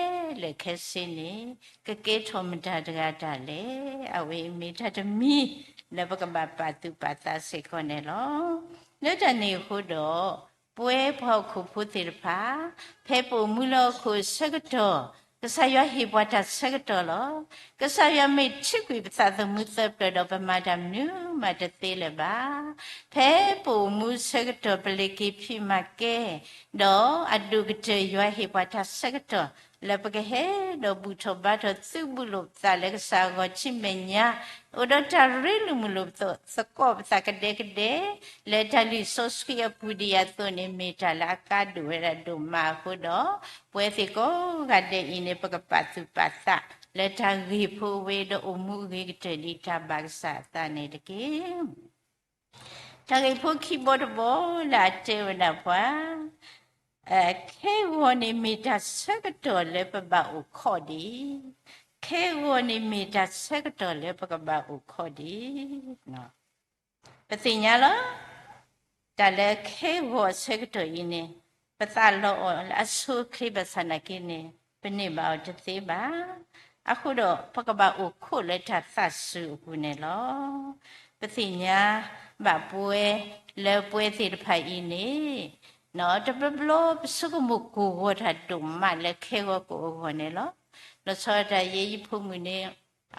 လၢာ်ခဲဆ့န့ၣ် ကကဲထီၣ်မတၤတဂၤတၢ်လဲၣ်. အဝဲအံၤမ့ၢ်တၢ်တမံၤလၢပကဘၣ်ပာ်သူၣ်ပာ်သးစ့ၢ်ကီးန့ၣ်လီၤ. လၢတၢ်န့ၣ်အဃိဒီး ပဝဲပှၤဟီၣ်ခိၣ်ဖိသ့ၣ်တဖၣ် ဖဲပအိၣ်မူလၢဟီၣ်ခိၣ်အဆၢကတီၢ် ကစၢ်ယွၤဟ့ၣ်ပှၤတၢ်ဆၢကတီၢ်လီၤ. ကစၢ်ယွၤမ့ၢ်ထုးကွံာ်ပသးသမူသၢပျၢၤဒီး ပမၤတၢ်မနုၤမးတသ့လၢၤဘၣ်. ဖဲပအိၣ်မူဆၢကတီၢ် ပလဲၤက့ၤဖံးမၤကဲ ဒီးအဒိၣ်ကတၢၢ်ယွၤဟ့ၣ်ပှၤတၢ်ဆၢကတီၢ် လၢပကဟဲဒီးဘူၣ်ထီၣ်ဘါထီၣ်သုးဘူးလိာ်ပသးလၢကစၢ်အဂီၢ်ဆံမဲာ်ညါ, အိၣ်ဒီးတၢ်ရ့လိာ်မုာ်လိာ်ပသး သကိးပသးကဒဲကဒဲ လၢတၢ်လံာ်စီဆှံအပူၤဒ်အံၤအသိးန့ၣ် မ့ၢ်တၢ်လၢအကါဒိၣ်ဝဲဒၣ်ဒိၣ်မးအဃိဒီး ပဝဲသ့ၣ်ကိးဂၤဒဲးအံၤန့ၣ် ပကပာ်သူၣ်ပာ်သး လၢတၢ်ဂ့ၢ်ဖိဝဲဒီးအိၣ်မူအဂ့ၤကတၢၢ်ဒ်တၢ်ဘၣ်ကစၢ်အသးန့ၣ်တက့ၢ်. တၢ်ဂ့ၢ်ဖိခံဘီတဘီလၢအတဲဝဲဒၣ်ပှၤ ခဲဂီၤန့ၣ်မ့ၢ်တၢ်ဆၢကတီၢ်လၢပဘၣ်အိၣ်ခိးဒံး, ခဲဂီၤန့ၣ်မ့ၢ်တၢ်ဆၢကတီၢ်လၢပကဘၣ်အိၣ်ခိးဒံး. ပသ့ၣ်ညါလီၤ. တၢ်လၢခဲဂီၤအဆၢကတီၢ်အံၤန့ၣ် ပသးလီၤအီၤလၢအဆိအချ့ဘၣ်ဆၣ်နာ်က့န့ၣ် ပန့ၢ်ဘၣ်အီၤတသ့ဘၣ်. အဃိဒီး ပကဘၣ်အိၣ်ခိးလၢတၢ်သးစူၤအပူၤန့ၣ်လီၤ. ပသ့ၣ်ညါဘၣ်ပဝဲလၢပဝဲသ့ၣ်တဖၣ်အံၤန့ၣ် တဘျီဘျီပဆိကမိၣ်ကိၢ်ဂီၤတၢ်ဒိၣ်မးလၢခဲဂီၤကအိၣ်ဂီၢ်န့ၣ်လီၤ. လီၤဆီဒၣ်တၢ်ယဲယဖိမုၣ်န့ၣ်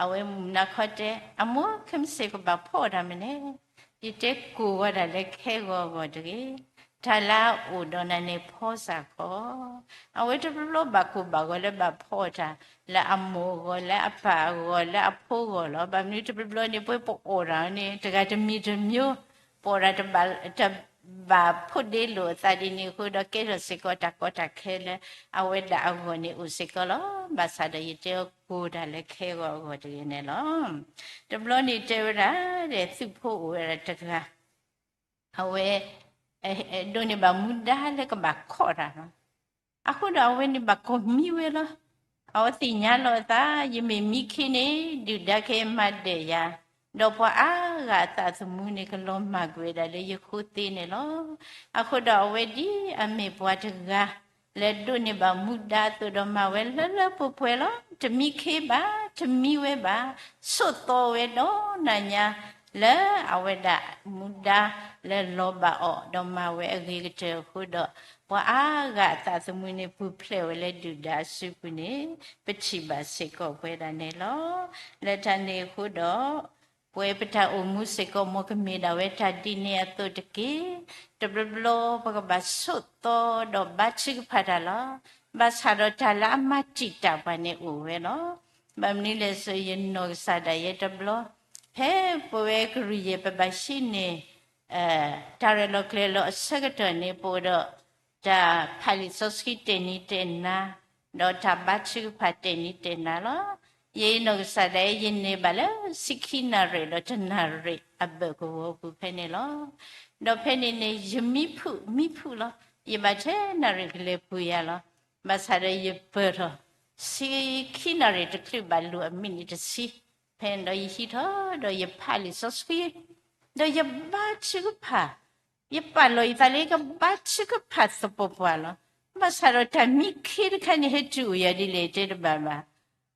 အဝဲမုၢ်နၤခီတဲ အမိၢ် ခဲမုၢ်ဆ့ၣ်ကဘၣ်ဖီအီၣ်တၢ်မနုၤလဲၣ်. ယတဲကိၢ်ဂီၤတၢ်လၢခဲဂီၤအဂီၢ်တဂ့ၤ. တၢ်လၢအအိၣ်ဒီးနၤန့ၣ်ဖီစၢ်ကီး. အဝဲတဘျီဘျီဘၣ်ကိၢ်ဘၣ်ဂီၤလၢဘၣ်ဖီအီၣ်တၢ် လၢအမိၢ်အဂီၢ် လၢအပၢ်အဂီၢ် လၢအဖိအဂီၢ်လီၤ. ဘၣ်မနုၤတဘျီဘျီန့ၣ် ပဝဲပအီၣ်တၢ်န့ၣ် တဂၤတမံၤတမံၤ ပအီၣ်တၢ်တဘၣ် တဘၣ်ဖိဒ့လိာ်အသးဒ်န့ၣ်အဃိဒီး ကဲထီၣ်စ့ၢ်ကီးတၢ်ကီတၢ်ခဲလၢအဝဲဒၣ်အဂီၢ်န့ၣ်အိၣ်စ့ၢ်ကီးလီၤ. ဘၣ်ဆၣ်ဒီးယတဲအီၤကိၢ်တၢ်လၢခဲဂီၤအဂီၢ်တဂ့ၤန့ၣ်လီၤ. တဘျီန့ၣ်တဲဝဲဒၣ် ဒီးသုးဖိအိၣ်ဝဲဒၣ်တဂၤ အဝဲ ဒိးန့ၢ်ဘၣ်မူဒါလၢကဘၣ်ခိးတၢ်လီၤ. အဃိဒီးအဝဲန့ၣ်ဘၣ်ကိးမံဝဲလီၤ. အဝဲသ့ၣ်ညါလီၤအသး ယမ့ၢ်မံခ့န့ၣ် ဒုၣ်ဒါကဟဲမၤဒၢၣ်ယၤ, ဒီးပှၤအါဂၤအသးသမူန့ၣ် ကလီၤမၢ်ကွံာ်ဝဲဒၣ်လၢယဃိသ့န့ၣ်လီၤ. အဃိဒီးအဝဲဒ်အမ့ၢ်ပှၤတဂၤ လၢဒိးန့ၢ်ဘၣ်မူဒါအသိးဒီးမၤဝဲလၢလၢပှဲၤပှဲၤလီၤ. တမံခ့ဘၣ်, တမံဝဲဘၣ်, ဆိးသီဝဲဒီးနၤညါ လၢအဝဲဒၣ်မူဒါလၢလီၤဘၣ်အီၤ ဒီးမၤဝဲအဂ့ၤကတၢၢ်အဃိဒီး ပှၤအါဂၤအသးသမူန့ၣ် ပူၤဖျဲးဝဲလၢဒုၣ်ဒါအစုပူၤန့ၣ် ပထံၣ်ဘၣ်စ့ၢ်ကီးပဝဲဒၣ်န့ၣ်လီၤ. လၢတၢ်န့ၣ်အဃိဒီး ပဝဲပတၢ်အိၣ်မူစ့ၢ်ကီး မ်ကမ့ၢ်ဒၣ်ဝဲတၢ်ဒ်န့ၣ်အသိးတက့ၢ်. တဘျီဘျီပကဘၣ်ဆိးသီဒီးဘါထုကဖၣ်တၢ်လီၤ. ဘၣ်ဆၣ်ဒီးတၢ်လၢအမၤတံာ်တာ်ပှၤန့ၣ်အိၣ်ဝဲလီၤ. ဘၣ်မနုၤလဲၣ်စ့ၢ် ယနီၢ်ကစၢ်ဒၣ်ယဲတဘျီ ဖဲပဝဲကရံၣ်ယဲၢ်ပဘၣ်ဟံးန့ၢ် တၢ်ရဲၣ်လီၤကျဲၤလီၤအဆၢကတီၢ်န့ၣ် ပအိၣ်ဒီး တၢ်ဖးလံာ်စီဆှံတဲာ်နံၤတဲာ်နၤ ဒီးတၢ်ဘါထုကဖၣ်တဲာ်နံၤတဲာ်နၤလီၤ. ယဲယနီၢ်ကစၢ်ဒၣ်ယဲ ယန့ၢ်ဘၣ်လၢဆံခံနၣ်ရံၣ်ဒီးတနၣ်ရံၣ်အဘၢၣ်ကဝီၤပူၤဖဲန့ၣ်လီၤ. ဒီးဖဲန့ၣ်န့ၣ် ယမံဖုးမံဖုးလီၤ. ယဘၣ်ထဲနၣ်ရံၣ်ကလဲၤပူၤယၤလီၤ. ဘၣ်ဆၣ်ဒီးယပၢၢ်ထီၣ် ဆံခံနၣ်ရံၣ်တချုးဘၣ်လိာ်အမံးနံးတဆံ ဖဲန့ၣ်ဒီးယဟံးထီၣ်ဒီးယဖးလံာ်စီဆှံ ဒီးယဘါထုကဖၣ်, ယပာ်လီၤယသးလၢယကဘါထုကဖၣ်သပှၢ်ပှၢ်လီၤ. ဘၣ်ဆၣ်ဒီးတၢ်မံခ့တခါန့ၣ် ဟဲတုၤအိၣ်ယၤဒ်လဲၣ်တဲတဘၣ်ဘၣ်.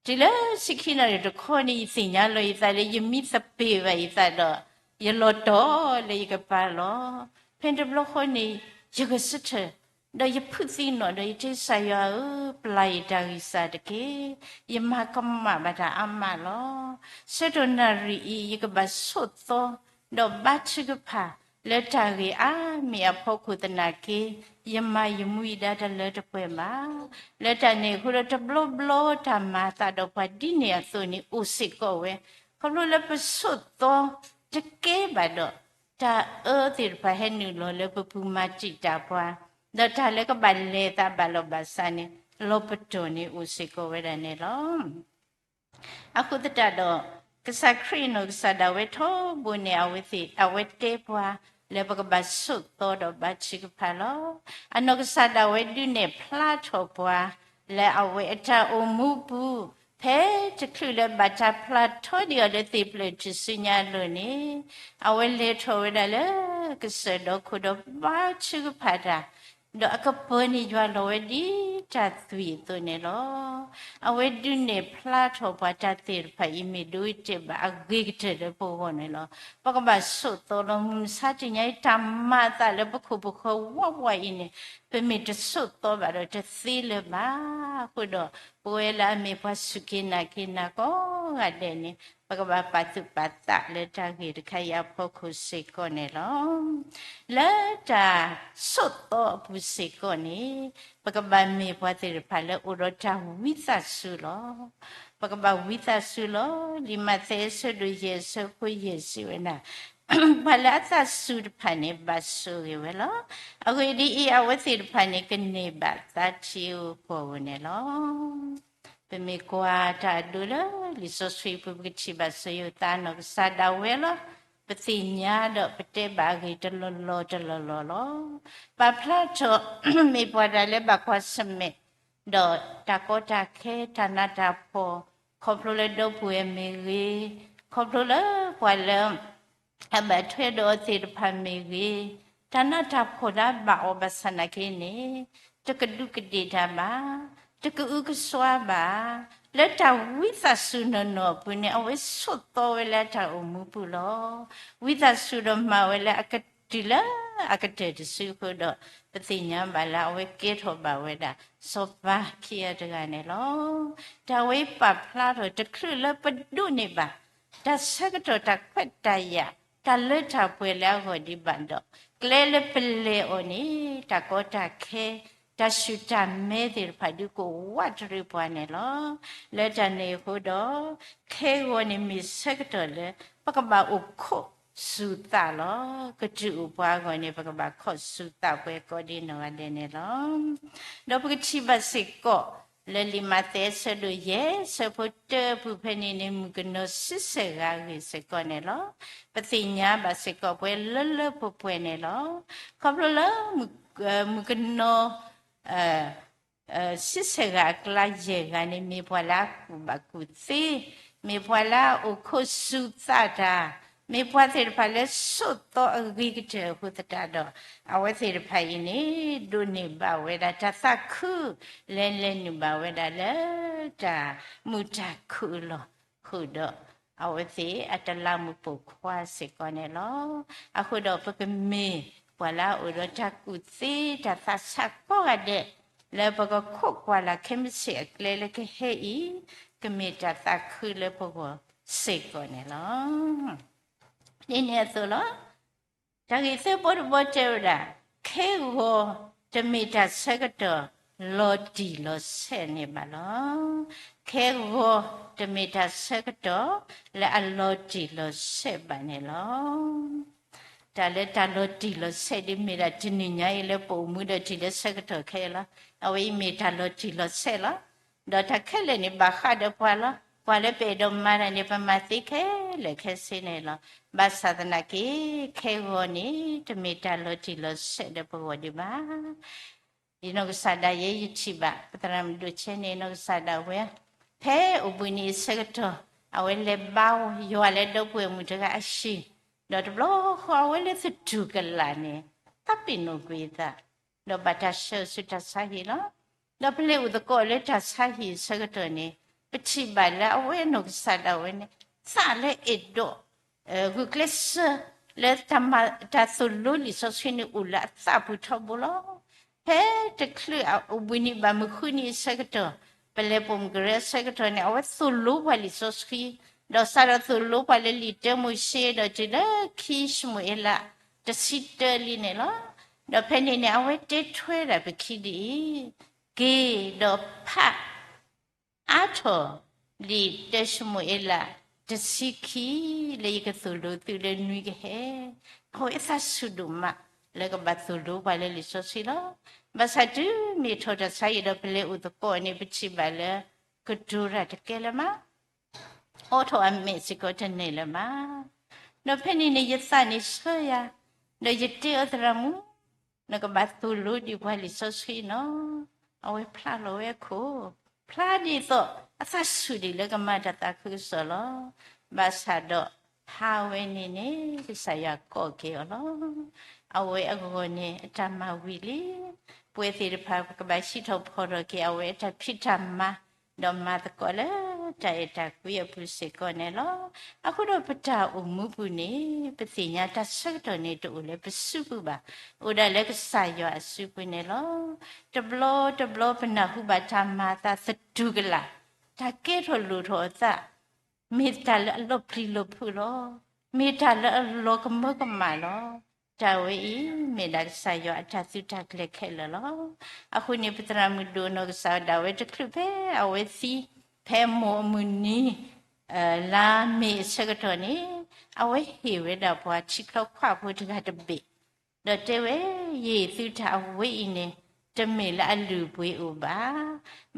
တုၤလၢဆံခံနၣ်ရံၣ်တခီန့ၣ် ယသ့ၣ်ညါလီၤယသးလၢယမံသပ့ၤဘၣ်ယသးဒီး ယလီၤတီၢ်လၢယကပၤလီၤ. ဖဲန့ၣ်တဘျီဃီန့ၣ် ယဂဲၤဆၢထၢၣ် ဒီးယဖုးသံနီၣ်ဒီးယတဲ ကစၢ်ယွၤဧၢ, ပျၢ်ယတၢ်ဂံၢ်စၢ်တက့ၢ်. ယမၤကမၣ်ဘၣ်တၢ်အါမးလီၤ. ဆၢကတီၢ်နၣ်ရံၣ်အံၤ ယကဘၣ်ဆိးသီ ဒီးဘါထုကဖၣ် လၢတၢ်ဂ့ၢ်အါမံၤအဖီခိၣ်သနာ်က့ ယမၤယမူယဒါတလၢတပှဲၤဘၣ်. လၢတၢ်န့ၣ်အဃိဒီး တဘျီဘျီတၢ်မၤအသးဒီးပှၤဒ်န့ၣ်အသိးန့ၣ် အိၣ်စ့ၢ်ကီးဝဲ. ခီဖျိလၢပဆိးသီတကဲဘၣ်ဒီး တၢ်အၢသ့ၣ်တဖၣ်ဟဲနုာ်လီၤလၢပပူၤမၤတံာ်တာ်ပှၤ, ဒီးတၢ်လၢကဘၣ်လဲၤသးဘၣ်လီၤဘၣ်စးန့ၣ် လီၤပတီၢ်န့ၣ်အိၣ်စ့ၢ်ကီးဝဲဒၣ်န့ၣ်လီၤ. အဃိသတးဒီး ကစၢ်ခရံာ်အနီၢ်ကစၢ်ဒၣ်ဝဲထီဘိန့ၣ် အဝဲသ့ၣ် အဝဲတဲပှၤ လၢပကဘၣ်ဆိးသီဒီးဘါထုကဖၣ်လီၤ. အနီၢ်ကစၢ်ဒၣ်ဝဲဒုးနဲၣ်ဖျါထီၣ်ပှၤ လၢအဝဲအတၢ်အိၣ်မူပူၤ ဖဲတချုးလၢဘၣ်တၢ်ဖျါထီဒံးအီၤလၢသ့ၣ်ဖျၢၣ်ထူၣ်စုညါအလိၤန့ၣ် အဝဲလဲၤထီၣ်ဝဲဒၣ်လၢ ကစၢၢ်ဒီခိၣ်ဒီးဘါထုကဖၣ်တၢ် ဒီးအကပၢၤန့ၣ်ယွၤလီၤဝဲဒ်တၢ်သွံၣ်အသိးန့ၣ်လီၤ. အဝဲဒုးနဲၣ်ဖျါထီၣ်ပှၤ တၢ်သ့ၣ်တဖၣ်အံၤ မ့ၢ်ဒိတ့ၢ်ဘၣ်အဂ့ၤကတၢၢ်လၢပဂီၢ်န့ၣ်လီၤ. ပကဘၣ်ဆိးသီလီၤ. မုၢ်မဆါတနံၤအံၤ တၢ်မၤအသးလၢပခိၣ်ပဃၢၤဝးဝးအံၤန့ၣ် ပမ့ၢ်တဆိးသီဘၣ်ဒီးတသ့လၢၤဘၣ်. အဃိဒီး ပဝဲလၢအမ့ၢ်ပှၤစူၢ်က့ၤနာ်က့ၤနၤကိးဂၤဒဲးန့ၣ် ပကဘၣ်ပာ်သူၣ်ပာ်သးလၢတၢ်ဂ့ၢ်တခါအံၤအဖီခိၣ်စ့ၢ်ကီးန့ၣ်လီၤ. လၢတၢ်ဆိးသီအပူၤစ့ၢ်ကီးန့ၣ် ပကဘၣ်မ့ၢ်ပှၤသ့ၣ်တဖၣ်လၢအိၣ်ဒီးတၢ်ဝံသးစူၤလီၤ. ပကဘၣ်ဝံသးစူၤလီၤ. လံာ်မးသဲအဆၢဒိၣ်ယဲၢ်အဆၢဖိယဲၢ်စံးဝဲဒၣ်, ပှၤလၢအသးစူၤတဖၣ်န့ၣ် ဘၣ်ဆိၣ်ဂ့ၤဝဲလီၤ. အဂ့ၢ်ဒ်အံၤ, အဝဲသ့ၣ်တဖၣ်န့ၣ် ကန့ၢ်ဘၣ်သါထံဧိၤကီၢ်ဧိၤန့ၣ်လီၤ. ပမ့ၢ်ကွၢ်တၢ်အဒိလၢလံာ်စီဆှံပူၤ ပကထံၣ်ဘၣ်စီၤယိၤသးအနီၢ်ကစၢ်ဒၣ်ဝဲလီၤ. ပသ့ၣ်ညါဒီးပတဲဘၣ်အဂ့ၢ်တလီၢ်လီၢ်တလီၢ်လီၢ်လီၤ. ပာ်ဖျါထီၣ် မ့ၢ်ပှၤတၢ်လၢဘၣ်ကွၢ်ဆၢၣ်မဲာ် ဒီးတၢ်ကီတၢ်ခဲ တၢ်နးတၢ်ဖှီၣ် ခီဖျိလၢဒီပုၢ်ဝဲၢ်မ့ၢ်ဂ့ၤ, ခီဖျိလၢပှၤလၢ အဘၣ်ထွဲဒီးအီၤသ့ၣ်တဖၣ်မ့ၢ်ဂ့ၤ, တၢ်နးတၢ်ဖှီၣ်လၢအဘၣ်အီၤဘၣ်ဆၣ်နာ်က့န့ၣ် တကဒူးကဒ့ၣ်တၢ်ဘၣ်, တကအုကစွါဘၣ်, လၢတၢ်ဝံသးစူၤနီၢ်နီၢ်အပူၤန့ၣ် အဝဲဆိးသီဝဲလၢအတၢ်အိၣ်မူပူၤလီၤ. ဝံသးစူၤဒီးမၤဝဲလၢအကတုၤလၢအကတၢၢ်တစုအဃိဒီး ပသ့ၣ်ညါဘၣ်လၢအဝဲကဲထီၣ်ဘၣ်ဝဲဒၣ် စီၤပၤခံဂၤတဂၤန့ၣ်လီၤ. တၢ်ဝဲပာ်ဖျါထီၣ်တချုးလၢပဒိးန့ၢ်ဘၣ် တၢ်ဆၢကတီၢ်တၢ်ခွဲးတၢ်ယာ် တၢ်လၢတၢ်ပှဲၤလၢအဂီၢ်ဒံးဘၣ်ဒီး ကျဲလၢပလဲၤအီၤန့ၣ် တၢ်ကီတၢ်ခဲ တၢ်ဆူၣ်တၢ်မဲသ့ၣ်တဖၣ်ဒုးကအိၣ်ဝးတရံးပှၤန့ၣ်လီၤ. လၢတၢ်န့ၣ်အဃိဒီး ခဲဂီၤန့ၣ်မ့ၢ်ဆၢကတီၢ်လၢ ပကဘၣ်အိၣ်ခိးစူၤသးလီၤ. ကတုၤအိၣ်ပှၤအဂီၢ်န့ၣ် ပကဘၣ်ခိးစူၤသးပှၤကိးဒ်နီၢ်ဂၤဒဲးန့ၣ်လီၤ. ဒီးပကထံၣ်ဘၣ်စ့ၢ်ကီး လၢလံာ်မးသဲအဆၢဒိၣ်ယဲၢ် အဆၢဖိတၢအပူၤဖဲန့ၣ်န့ၣ် မုၣ်ကနီၤဆံဆဲၣ်ဂၤအဂ့ၢ်စ့ၢ်ကီးန့ၣ်လီၤ. ပသ့ၣ်ညါဘၣ်စ့ၢ်ကီးပှၤလၢလၢပှဲၤပှဲၤန့ၣ်လီၤ. ခီဖျိလၢ မုၣ်ကနီၤ ဆံဆဲၣ်ဂၤအကျါယဲၢ်ဂၤန့ၣ် မ့ၢ်ပှၤလၢအကူၣ်ဘၣ်ကူၣ်သ့, မ့ၢ်ပှၤလၢအအိၣ်ခိးစူၤသးတၢ်, မ့ၢ်ပှၤသ့ၣ်တဖၣ်လၢဆိးသီအဂ့ၤကတၢၢ်အဃိသတးဒီး အဝဲသ့ၣ်တဖၣ်အံၤန့ၣ် ဒိးန့ၢ်ဘၣ်ဝဲဒၣ်တၢ်သးခု လဲၤလဲၤနုာ်ဘၣ်ဝဲဒၣ်လၢ တၢ်မုာ်တၢ်ခုၣ်အလီၢ်ဃုာ်ဒီး အဝဲသ့ၣ်အတလးမူးပိာ်ခွါစ့ၢ်ကီးန့ၣ်လီၤ. အဃိဒီးပကမ့ၢ်ပှၤလၢအအိၣ်ဒီးတၢ်ကူၣ်သ့တၢ်သးဆးကိးဂၤဒဲး လၢပကခိးကွၢ်လၢ်ခဲမုၢ်ဆ့ၣ်အကျဲလၢကဟဲအံၤ ကမ့ၢ်တၢ်သးခုလၢပဂီၢ်စ့ၢ်ကီးန့ၣ်လီၤ. ဒ်န့ၣ်အသိးလီၤ. တၢ်ဂ့ၢ်သၢဘီတဘီတဲဝဲဒၣ်, ခဲဂီၤတမ့ၢ်တၢ်ဆၢကတီၢ်လီၤတံၢ်လီၤဆဲးန့ၣ်ဘၣ်လီၤ. ခဲဂီၤတမ့ၢ်တၢ်ဆၢကတီၢ်လၢအလီၤတံၢ်လီၤဆဲးဘၣ်န့ၣ်လီၤ. တၢ်လၢတၢ်လီၤတံၢ်လီၤဆဲးဒ်မ့ၢ်ဒၣ်တနံၤညါအံၤလၢပအိၣ်မူဒီးတုၤလၢဆၢကတီၢ်ခဲအံၤလီၤ. အဝဲအံၤမ့ၢ်တၢ်လီၤတံၢ်လီၤဆဲးလီၤ. ဒီးတၢ်ခဲလၢာ်န့ၣ် ဘၣ်ဃးဒီးပှၤလီၤ. ပှၤလၢပအဲၣ်ဒိးမၤတၢ်န့ၣ် ပမၤသ့ခဲလၢာ်ခဲဆ့န့ၣ်လီၤ. ဘၣ်ဆၣ်သနာ်က့ ခဲဂီၤန့ၣ် တမ့ၢ်တၢ်လီၤတံၢ်လီၤဆဲးဒီးပဂီၢ်ဒံးဘၣ်. ယနီၢ်ကစၢ်ဒၣ်ယဲ ယထံၣ်ဘၣ် ပသရၣ်မုၣ်ဒိၣ်ဆဲန့ၣ် နီၢ်ကစၢ်ဒၣ်ဝဲ ဖဲအိၣ်ဘှံးနံၤအဆၢကတီၢ် အဝဲလဲၤဘါယွၤလၢဒီပုၢ်ဝဲၢ်မုၣ်တဂၤအဟံၣ်, ဒီးတဘျီဃီအဝဲလၢသတူၢ်ကလာ်န့ၣ် သးပ့ၤနီၣ်ကွံာ်အသး ဒီးဘၣ်တၢ်ဆှၢအီၤဆူတၢ်ဆါဟံၣ်လီၤ. ဒီးပလဲၤအိၣ်သကိးလၢတၢ်ဆါဟံၣ်အဆၢကတီၢ်န့ၣ် ပထံၣ်ဘၣ်လၢအဝဲနီၢ်ကစၢ်ဒၣ်ဝဲန့ၣ် သးလၢအဲၣ်ဒိး ဂုာ်ကျဲးစၢး လၢတၢ်သိၣ်လိလံာ်စီဆှံန့ၣ်အိၣ်လၢအသးပူၤထီဘိလီၤ. ဖဲတချုးအိၣ်ဘှံးနံၤဘၣ်မုၢ်ဃုနံၤအဆၢကတီၢ် ပလဲၤပိာ်မုၣ်ကရၢအဆၢကတီၢ်န့ၣ် အဝဲသိၣ်လိပှၤလံာ်စီဆှံ, ဒီးစးထီၣ်သိၣ်လိပှၤလၢလံာ်တၢမိၤၡ့ ဒီးတုၤလၢခံၡမူၤအ့လး တဆံတၢလံန့ၣ်လီၤ. ဒီးဖဲန့ၣ်န့ၣ် အဝဲတဲထွဲဒၣ်ပခံဒ်အံၤ, က့ၤဒီးဖး အါထီၣ်လံာ်တၢၡမူၤအ့လး တဆံခံ လၢယကသိၣ်လိသုလၢနွံကဟဲ, အဝဲသးဆူၣ်ဒိၣ်မး လၢကဘၣ်သိၣ်လိပှၤလၢလံာ်စီဆှံလီၤ. ဘၣ်ဆၣ်တုၤမ့ၢ်ထီၣ်တၢ်ဆါဟံၣ်ဒီးပလဲၤအိၣ်သကိးန့ၣ် ပထံၣ်ဘၣ်လၢ ကတိၤတၢ်တကဲလၢၤမး အိးထီၣ်အမဲာ်စ့ၢ်ကီးတန့ၢ်လၢၤဘၣ်. ဒီးဖဲန့ၣ်န့ၣ် ယသးန့ၣ်ဆၢယၤ, ဒီးယတဲအီၤ သရၣ်မုၣ်, နကဘၣ်သိၣ်လိဒံးပှၤလံာ်စီဆှံနီၤ, အဝဲဖျါလီၤဝဲအခိၣ်, ဖျါဒ်သိး အသးဆူၣ်ဒံးလၢကမၤတၢ်သးခုကစီၣ်လီၤ. ဘၣ်ဆၣ်ဒီး ဟါဝဲန့ၣ်န့ၣ် ကစၢ်ယွၤကိးက့ၤအီၤလီၤ. အဝဲအဂီၢ်န့ၣ် အတၢ်မၤဝံၤလံ. ပဝဲသ့ၣ်တဖၣ် ပကဘၣ်စံးထီၣ်ဖီၣ်ထီၣ်က့ၤ အဝဲအတၢ်ဖံးတၢ်မၤ, ဒီးမၤသကိးလၢတၢ်အဲၣ်တၢ်ကွံအပူၤစ့ၢ်ကီးန့ၣ်လီၤ. အဃိဒီးပတၢ်အိၣ်မူပူၤန့ၣ် ပသ့ၣ်ညါတၢ်ဆၢကတီၢ်န့ၣ် တအိၣ်လၢပစုပူၤဘၣ်, အိၣ်ဒၣ်လၢကစၢ်ယွၤအစုပူၤန့ၣ်လီၤ. တဘျီတဘျီပနၢ်ဟူဘၣ်တၢ်မၤအသးသတူၢ်ကလာ်, တၢ်ကဲထီၣ်လိၣ်ထီၣ်အသး မ့ၢ်တၢ်လၢအလီၤပျံၤလီၤဖုးလီၤ. မ့ၢ်တၢ်လၢအလီၤကမၢကမၣ်လီၤ. တၢ်ဝဲအံၤ မ့ၢ်ဒၣ်ကစၢ်ယွၤအတၢ်သုးတၢ်ကျဲၤခဲလၢာ်လီၤ. အဃိန့ၣ် ပသရၣ်မုၣ်ဒိၣ်နီၢ်ကစၢ်ဒၣ်ဝဲတချုးဖဲအဝဲသံ, ဖဲမိၢ်အမုၢ်နံၤ လါမ့ၤအဆၢကတီၢ်န့ၣ်, အဝဲဟ့ၣ်ဝဲဒၣ်ပှၤထံချီခွါဖိတဂၤတဘ့ၣ်, ဒီးတဲဝဲ, ယဟ့ၣ်သုတၢ်အဝဲအံၤန့ၣ် တမ့ၢ်လၢအလုၢ်အပှ့ၤအိၣ်ဘၣ်.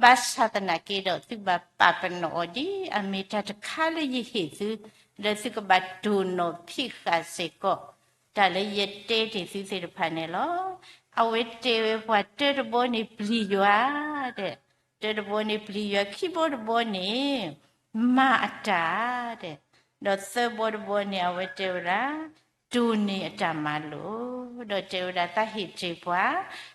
ဘၣ်ဆၣ်သနာ်က့ဒီး သုဘၣ်ပာ်ပနီၣ်အီၤဒ်အမ့ၢ်တၢ်တခါလၢယဟ့ၣ်သု, လၢသုကဘၣ်တိၢ်နီၣ်ဖံးဃာ်စ့ၢ်ကီး တၢ်လၢယတဲတ့ၢ်သုသ့ၣ်တဖၣ်န့ၣ်လီၤ. အဝဲတဲဝဲပှၤတၢတဘီန့ၣ်ပျံၤယွၤ, တၢတဘီန့ၣ်ပျံၤယွၤ, ခံဘီတဘီန့ၣ် မၤအတၢ်, ဒီးသၢဘီတဘီန့ၣ် အဝဲတဲဝဲဒၣ် တိၢ်န့ၢ်အတၢ်မၤလိာ်, ဒီးတဲဝဲဒၣ် သးဟ့ၣ်တ့ၢ်ပှၤ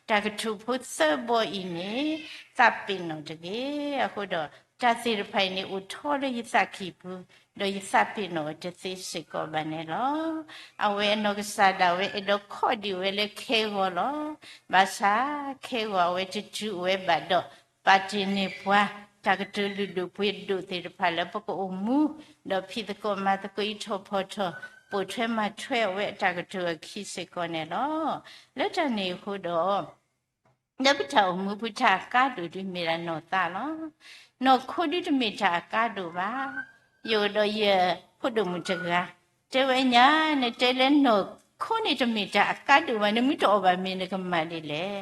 တၢ်ကတိၤဖိသၢဘီအံၤန့ၣ် သးပ့ၤနီၣ်တဂ့ၤ. အဃိဒီး တၢ်သ့ၣ်တဖၣ်အံၤန့ၣ် အိၣ်ထီလၢယသးကံၢ်ပူၤ, ဒီးယသးပ့ၤနီၣ်အီၤတသ့စ့ၢ်ကီးဘၣ်န့ၣ်လီၤ. အဝဲအနီၢ်ကစၢ်ဒၣ်ဝဲအဲၣ်ဒိးခီဒံးဝဲလၢခဲဂီၤလီၤ. ဘၣ်ဆၣ်ခဲဂီၤအဝဲတတုၤအိၣ်ဝဲဘၣ်ဒီး ပာ်တ့ၢ်န့ၢ်ပှၤ တၢ်ကတိၤလုၢ်ဒိၣ်ပှ့ၤဒိၣ်သ့ၣ်တဖၣ်လၢပကအိၣ်မူ, ဒီးဖံးသကိးမၤသကိးအံးထီၣ်ဖီၣ်ထီၣ်, ပိာ်ထွဲမၤထွဲအဝဲအတၢ်ကတိၤအခံစ့ၢ်ကီးန့ၣ်လီၤ. လၢတၢ်န့ၣ်အဃိဒီး လၢပတၢ်အိၣ်မူပူၤတၢ်အကါဒိၣ်ဒုးမ့ၢ်ဒၣ်နီၢ်သးလီၤ. နီၢ်ခိဒုးတမ့ၢ်တၢ်အကါဒိၣ်ဘၣ်. ယအိၣ်ဒီးယဖိဒိၣ်မုၣ်တဂၤ, တဲဝဲညါ, နတဲလၢနီၢ်ခိန့ၣ်တမ့ၢ်တၢ်အကါဒိၣ်ဘၣ်, နမ့ၢ်တအီၣ်ဘၣ်မ့ၤနကမၤဒ်လဲၣ်.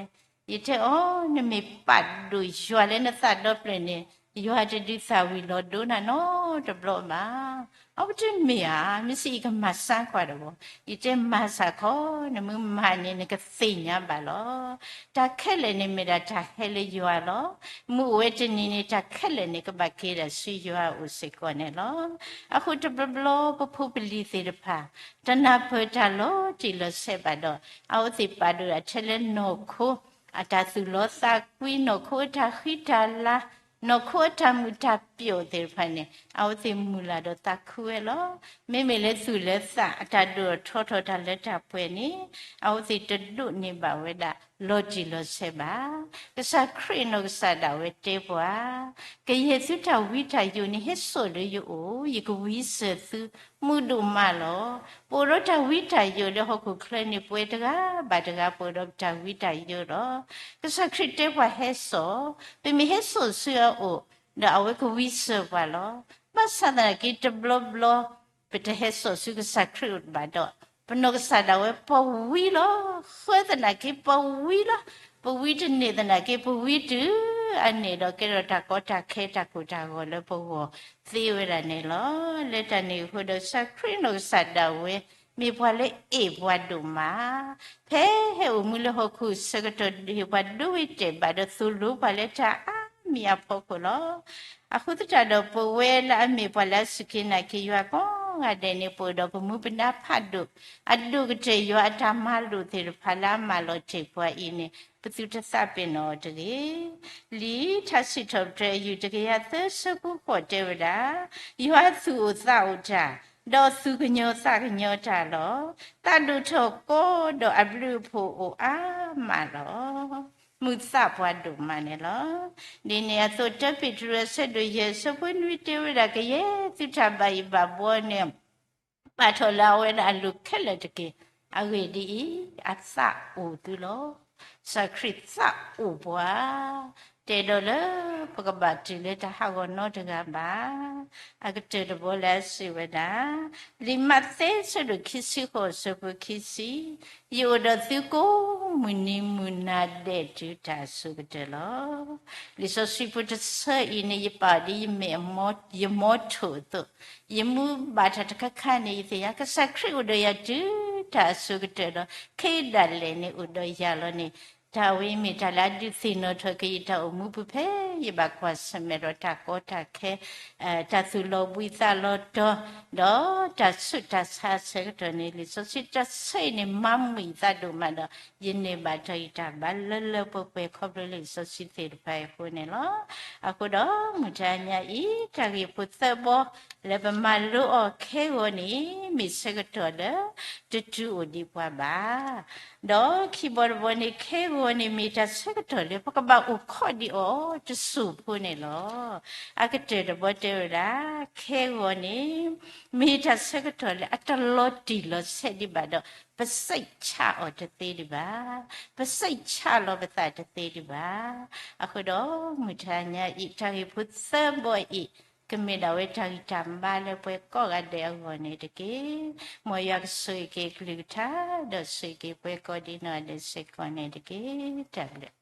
ယတဲအီၤ, နမ့ၢ်ပာ်ဒိၣ်ယွၤလၢနသးဒီဖျၢၣ်န့ၣ် ယွၤတဒုးသၣ်ဝံၤလီၤဒိနၤနီတဘျီဘၣ်. အဝဲတမ့ၢ်ဧါ, မ့ၢ်စံးအံၤကမၤစၢ်ကွၢ်တဘီ, ယတဲမၤစၢ်ခီ, နမ့ၢ်မၤန့ၣ်နကသ့ၣ်ညါဘၣ်လီၤ. တၢ်ခဲလၢာ်န့ၣ်မ့ၢ်ဒၣ်တၢ်ဟဲလၢယွၤလီၤ. မုၢ်အိၣ်ဝဲတနံၤန့ၣ် တၢ်ခဲလၢာ်န့ၣ် ကဘၣ်က့ၤဒၣ်ဆူယွၤအအိၣ်စ့ၢ်ကီးန့ၣ်လီၤ. အဃိတဘျီဘျီပဖိပလံၤသ့ၣ်တဖၣ် တနၢ်ပၢၢ်တၢ်လီၤတံၢ်လီၤဆဲးဘၣ်ဒီး အဝဲသ့ၣ်ပာ်ဒိၣ်ဒၣ်ထဲလၢနီၢ်ခိ အတၢ်သူၣ်လီသးကွံ, နီၢ်ခိအတၢ်ဃံတၢ်လၤ, နီၢ်ခိအတၢ်မုာ်တၢ်ပျိာ်သ့ၣ်တဖၣ်န့ၣ် အဝဲသ့ၣ်မုၢ်လၢ်ဒီးသးခုဝဲလီၤ. မ့မ့ၢ်လၢသူၣ်လၢသးအတၢ်ဒိၣ်ထီၣ်ထီထီၣ်တၢ်လၢတၢ်ပှဲၤန့ၣ် အဝဲသ့ၣ်တဒိးန့ၢ်ဘၣ်ဝဲဒၣ်လီၤတံၢ်လီၤဆဲးဘၣ်. ကစၢ်ခရံာ်နီၢ်ကစၢ်ဒၣ်ဝဲတဲပှၤ, ကယဲၢ်သုတၢ်ဝံတၢ်ယိးန့ၣ် ဟဲစိာ်လၢယအိၣ်, ယကဝံစၢၤသု မုာ်ဒိၣ်မးလီၤ. ပအိၣ်ဒီးတၢ်ဝံတၢ်ယိးလၢဟီၣ်ခိၣ်ချၢန့ၣ် ပဝဲတဂၤဘၣ်တဂၤ ပအိၣ်ဒီးပတၢ်ဝံတၢ်ယိးလီၤ. ကစၢ်ခရံာ်တဲပှၤဟဲစိာ်, ပမ့ၢ်ဟဲစိာ်ဆူအအိၣ်, ဒီးအဝဲကဝံစၢၤပှၤလီၤ. ဘၣ်ဆၣ်သနာ်က့တဘျီဘျီ ပတဟဲစိာ်ဆူကစၢ်ခရံာ်အိၣ်ဘၣ်ဒီး ပနီၢ်ကစၢ်ဒၣ်ဝဲပဝံလီၤ. ဃၢသနာ်က့ပဝံလီၤ. ပဝံတန့ၢ်သနာ်က့ ပဝံတုၤအန့ၣ်ဒီး ကဲထီၣ်တၢ်ကီတၢ်ခဲတၢ်ကိၢ်တၢ်ဂီၤလၢပဂီၢ်သ့ဝဲဒၣ်န့ၣ်လီၤ. လၢတၢ်န့ၣ်အဃိဒီး ကစၢ်ခရံာ်နီၢ်ကစၢ်ဒၣ်ဝဲ မ့ၢ်ပှၤလၢအအဲၣ်ပှၤဒိၣ်မး, ဖဲဟဲအိၣ်မူလၢဟီၣ်ခိၣ်ဆၢကတီၢ် ဟ့ၣ်ပှၤဒိဝဲတဲာ်ဘၣ်ဒီး သိၣ်လိပှၤလၢတၢ်အါမံၤအဖီခိၣ်လီၤ. အဃိသတးဒီး ပဝဲလၢအမ့ၢ်ပှၤလၢအစူၢ်က့ၤနာ်က့ၤယွၤကိးဂၤဒဲးန့ၣ် ပအိၣ်ဒီးပမူပဒါဖးဒိၣ်, အဒိၣ်ကတၢၢ်ယွၤအတၢ်မၤလိာ်သ့ၣ်တဖၣ်လၢအမၤလီၤတ့ၢ်ပှၤအံၤန့ၣ် ပသုတသးပ့ၤနီၣ်အီၤတဂ့ၤ. လံာ်ထါစံးထီၣ်ပတြၢၤ အယူၢ်တကယၤသၢဆၢဖိဃိးတဲဝဲဒၣ်, ယွၤသူၣ်အိၣ်သးအိၣ်တၢ်, ဒီးသူၣ်ကညီၤသးကညီၤတၢ်လီၤ. သးဒိၣ်ထီၣ်ကီဒီးအဘျုးအဖှိၣ်အိၣ်အါမးလီၤ. မုာ်သးပှၤဒိၣ်မးန့ၣ်လီၤ. ဒ်န့ၣ်အသိး တၢပ့းတရူးအဆၢဒိၣ်ယဲၢ်အဆၢဖိနွံတဲဝဲဒၣ်, ကယဲၢ်သုတၢ်ဘၣ်ယံၤဘၣ်ဘှီန့ၣ် ပာ်ထီၣ်လၢအဝဲဒၣ်အလိၤခဲလၢာ်တက့ၢ်. အဂ့ၢ်ဒ်အံၤ, အသးအိၣ်သုလီၤ. ကစၢ်ခရံာ်သးအိၣ်ပှၤ, တ တအဲၣ်ဒိးလၢပကဘၣ်တုၤလၢတၢ်ဟးဂီၤနီတဂၤဘၣ်. အကတၢၢ်တဘီလၢအစံးဝဲဒၣ်, လံာ်မးသဲအဆၢဒိၣ်ခံဆံဃိးအဆၢဖိခံဆံ, ယအိၣ်ဒီးသုကိးမုၢ်နံၤမုၢ်နၤဒဲးတုၤတၢ်အစိၤကတၢၢ်လီၤ. လံာ်စီဆှံဖိတဆၢအံၤန့ၣ် ယပာ်အီၤဒ်ယမ့ၢ်အမီ, ယမီထိၣ်အသိး, ယမူဘၣ်တၢ်တခါခါန့ၣ် ယသ့ၣ်ညါ ကစၢ်ခရံာ်အိၣ်ဒီးယၤတုၤတၢ်အစိၤကတၢၢ်ဒီး ခဲအံၤဒၣ်လဲာ်န့ၣ်အိၣ်ဒီးယၤလီၤန့ၣ်, တၢ်ဝဲအံၤမ့ၢ်တၢ်လၢအဒုးသ့ၣ်နီၣ်ထီၣ်က့ၤယတၢ်အိၣ်မူပူၤဖဲ ယဘၣ်ကွၢ်ဆၢၣ်မဲာ်ဒီးတၢ်ကီတၢ်ခဲ, တၢ်သူၣ်လီၤဘှံးသးလီၤတီၤ, ဒီးတၢ်ဆူးတၢ်ဆါအဆၢကတီၢ်န့ၣ် လံာ်စီဆှံတဆၢအံၤန့ၣ် မၤမုာ်ယသးဒိၣ်မးဒီး ယန့ၢ်ဘၣ်တၢ်ဂံၢ်တၢ်ဘါလၢလၢပှဲၤပှဲၤ ခီဖျိလၢလံာ်စီဆှံသ့ၣ်တဖၣ်အံၤအဃိန့ၣ်လီၤ. အဃိဒီးမုၢ်တဟါညါအံၤ တၢ်ဂ့ၢ်ဖိသၢဘီ လၢပမၤလိအီၤခဲဂီၤန့ၣ် မ့ၢ်ဆၢကတီၢ်လၢ တတုၤအိၣ်ဒံးပှၤဘၣ်. ဒီးခံဘီတဘီန့ၣ် ခဲဂီၤန့ၣ် မ့ၢ်တၢ်ဆၢကတီၢ်လၢပကဘၣ်အိၣ်ခိးဒံးအီၤတစိၢ်ဖိန့ၣ်လီၤ. အကတၢၢ်တဘီတဲဝဲဒၣ်, ခဲဂီၤန့ၣ် မ့ၢ်တၢ်ဆၢကတီၢ်လၢအတလီၤတံၢ်လီၤဆဲးဒံးဘၣ်ဒီး ပစံးဆၣ်အီၤတသ့ဒံးဘၣ်, ပစံးဆၣ်လီၤပသးတသ့ဒံးဘၣ်. အဃိဒီးမုၢ်တဟါညါအံၤ တၢ်ဂ့ၢ်ဖိသၢဘီအံၤ ကမ့ၢ်ဒၣ်ဝဲတၢ်ဂံၢ်တၢ်ဘါလၢပှၤကိးဂၤဒဲးအဂီၢ်န့ၣ်တက့ၢ်. မ်ယွၤကဆိၣ်ဂ့ၤက့ၤအကလုၢ်ကထါ ဒီးဆိၣ်ဂ့ၤက့ၤပှၤကိးဒံးနီၢ်ဂၤဒဲးစ့ၢ်ကီးန့ၣ်တက့ၢ်. တၢ်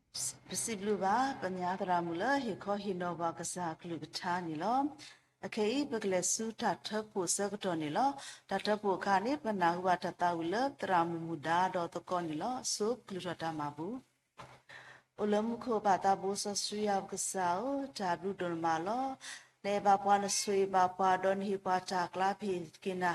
ဘျုးပစံးဘျုးဘၣ် ပညါသရၣ်မုၣ်လၢဟ့ၣ်ခီဟ့ၣ်နီၤဘၣ်ကစၢ်အကလုၢ်ကထါန့ၣ်လီၤ. အခဲအံၤ ပကလဲၤဆူတၢ်ထၢဖှိၣ်အဆၢကတီၢ်န့ၣ်လီၤ. တၢ်ထၢဖှိၣ်အခါန့ၣ် ပနၢ်ဟူဘၣ်တၢ်သးဝံၣ်လၢသရၣ်မုၣ်မုၢ်ဒါဒီးသကိးန့ၣ်လီၤ. အဆိကလုၢ်ထီၣ်တၢ်မၤဘူၣ် အိၣ်လၢမူခိၣ်ပၢ်သးဘိစီဆှံယွၤပကစၢ်ဧၢ, တၢ်ဘျုးဒိၣ်မးလီၤ. နအဲၣ်ဘၣ်ပှၤ နဆိၣ်ဂ့ၤဘၣ်ပှၤ ဒီးနဟ့ၣ်ပှၤတၢ်ကျါ ဖ့ၣ်က့ၤနၤ,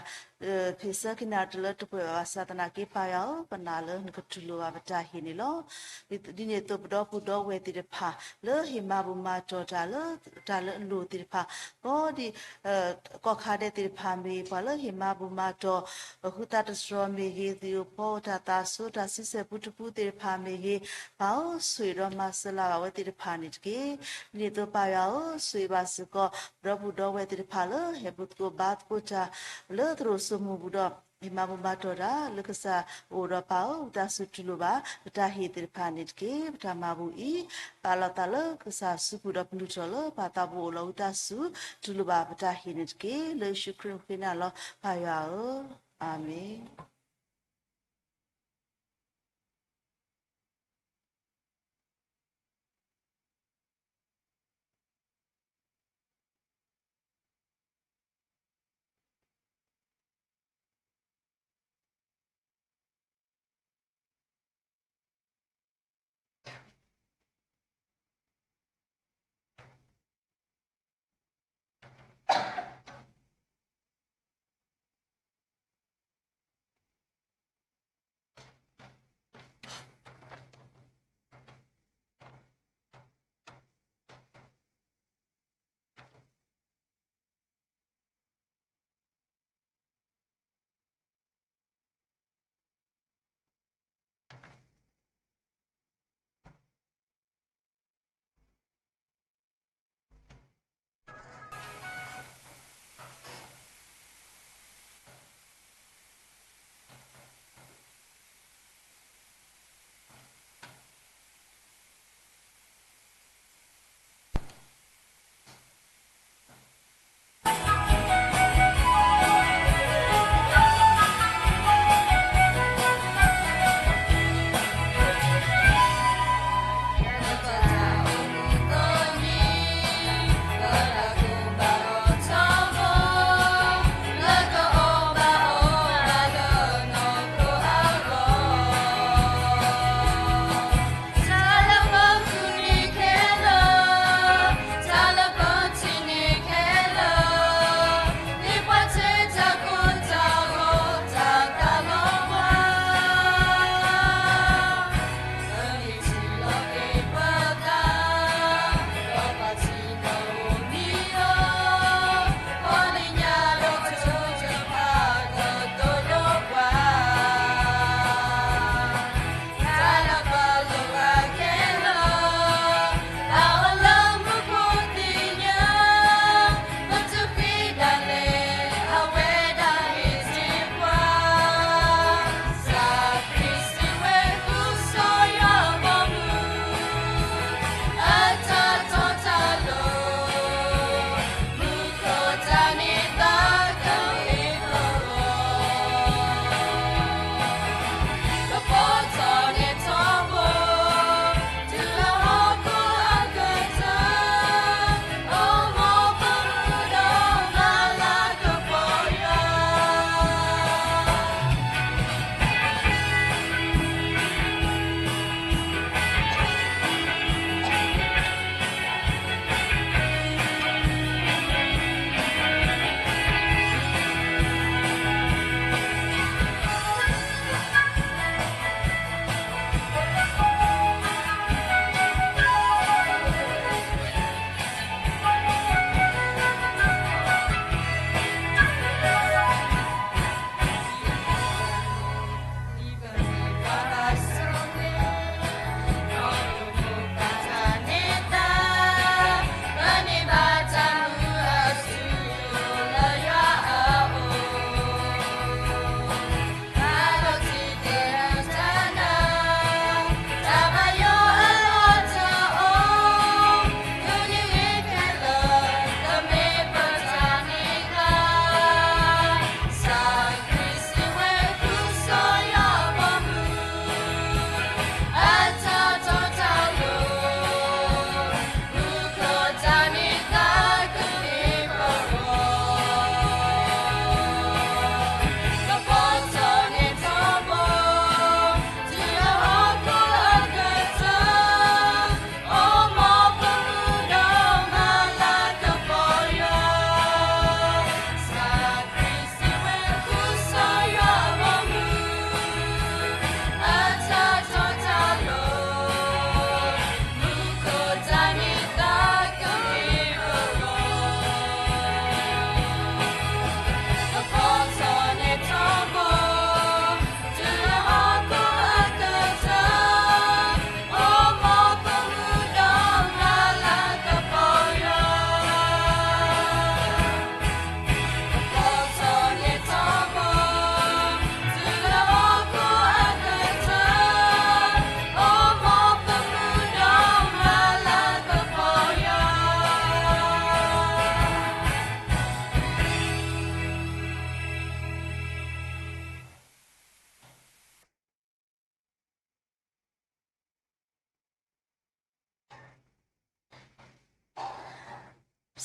ဖ့ၣ်ဆၢက့ၤနၤတလၢတပှဲၤဘၣ် ဘၣ်ဆၣ်သနာ်က့ ပၢ်ယွၤဧၢ, ပနာ်လၢနကတူၢ်လိာ်ဘၣ်ပတၢ်ဟ့ၣ်န့ၣ်လီၤ. ဒ်န့ၣ်အသိး ပဒီပုၢ်ဒီဝဲၢ်သ့ၣ်တဖၣ် လၢဟ့ၣ်မၤဘူၣ်မၤတီၢ်တၢ်လၢ တၢ်လၢအလိၣ်သ့ၣ်တဖၣ် ကိးဒံး ကီၢ်ခါဒဲးသ့ၣ်တဖၣ်မ့ၢ်ဂ့ၤ, ပှၤလၢဟ့ၣ်မၤဘူၣ်မၤတီၢ် ဃုသးတတြီၤမ့ၢ်ဂ့ၤ, သုးအိၣ်ဖီအိၣ်တၢ်သးစိ တၢ်ဆံဆဲၣ်ပူတပူသ့ၣ်တဖၣ်မ့ၢ်ဂ့ၤ, ပၢ်ဧၢ, ဆိၣ်ဂ့ၤဒီးမၤစၢၤလၢ်ဘၣ်ဝဲသ့ၣ်တဖၣ်န့ၣ်တက့ၢ်. ဒ်န့ၣ်အသိး ပၢ်ယွၤဧၢ, ဆိၣ်ဂ့ၤဘၣ်စ့ၢ်ကီး ပဒီပုၢ်ဒီဝဲၢ်သ့ၣ်တဖၣ်လၢ ဟဲဘူးသကိးဘါသကိးတၢ် လၢသရိာ်စိမိၢ်ပူၤဒီး ဟ့ၣ်မၤဘူၣ်မၤတီၢ်တၢ်လၢကစၢ်အအိၣ်ဒီး ပၢ်ဧၢ, ဝံသးစူၤတူၢ်လိာ်ဘၣ် ပတၢ်ဟ့ၣ်သ့ၣ်တဖၣ်န့ၣ်တက့ၢ်. ပတၢ်မၤဘူၣ်အံၤ ပာ်လီၤသးလၢကစၢ်စုပူၤဒီး ပလုၢ်ထီၣ်လၢပၢ်သးဘိအအိၣ်လီၤ. ဝံသးစူၤတူၢ်လိာ်ဘၣ်ပတၢ်ဟ့ၣ်န့ၣ်တက့ၢ်. လၢယ့ၣ်ၡူးခရံာ်အဃိန့ၣ်လီၤ ပၢ်ယွၤဧၢ, အၤမ့ၣ်.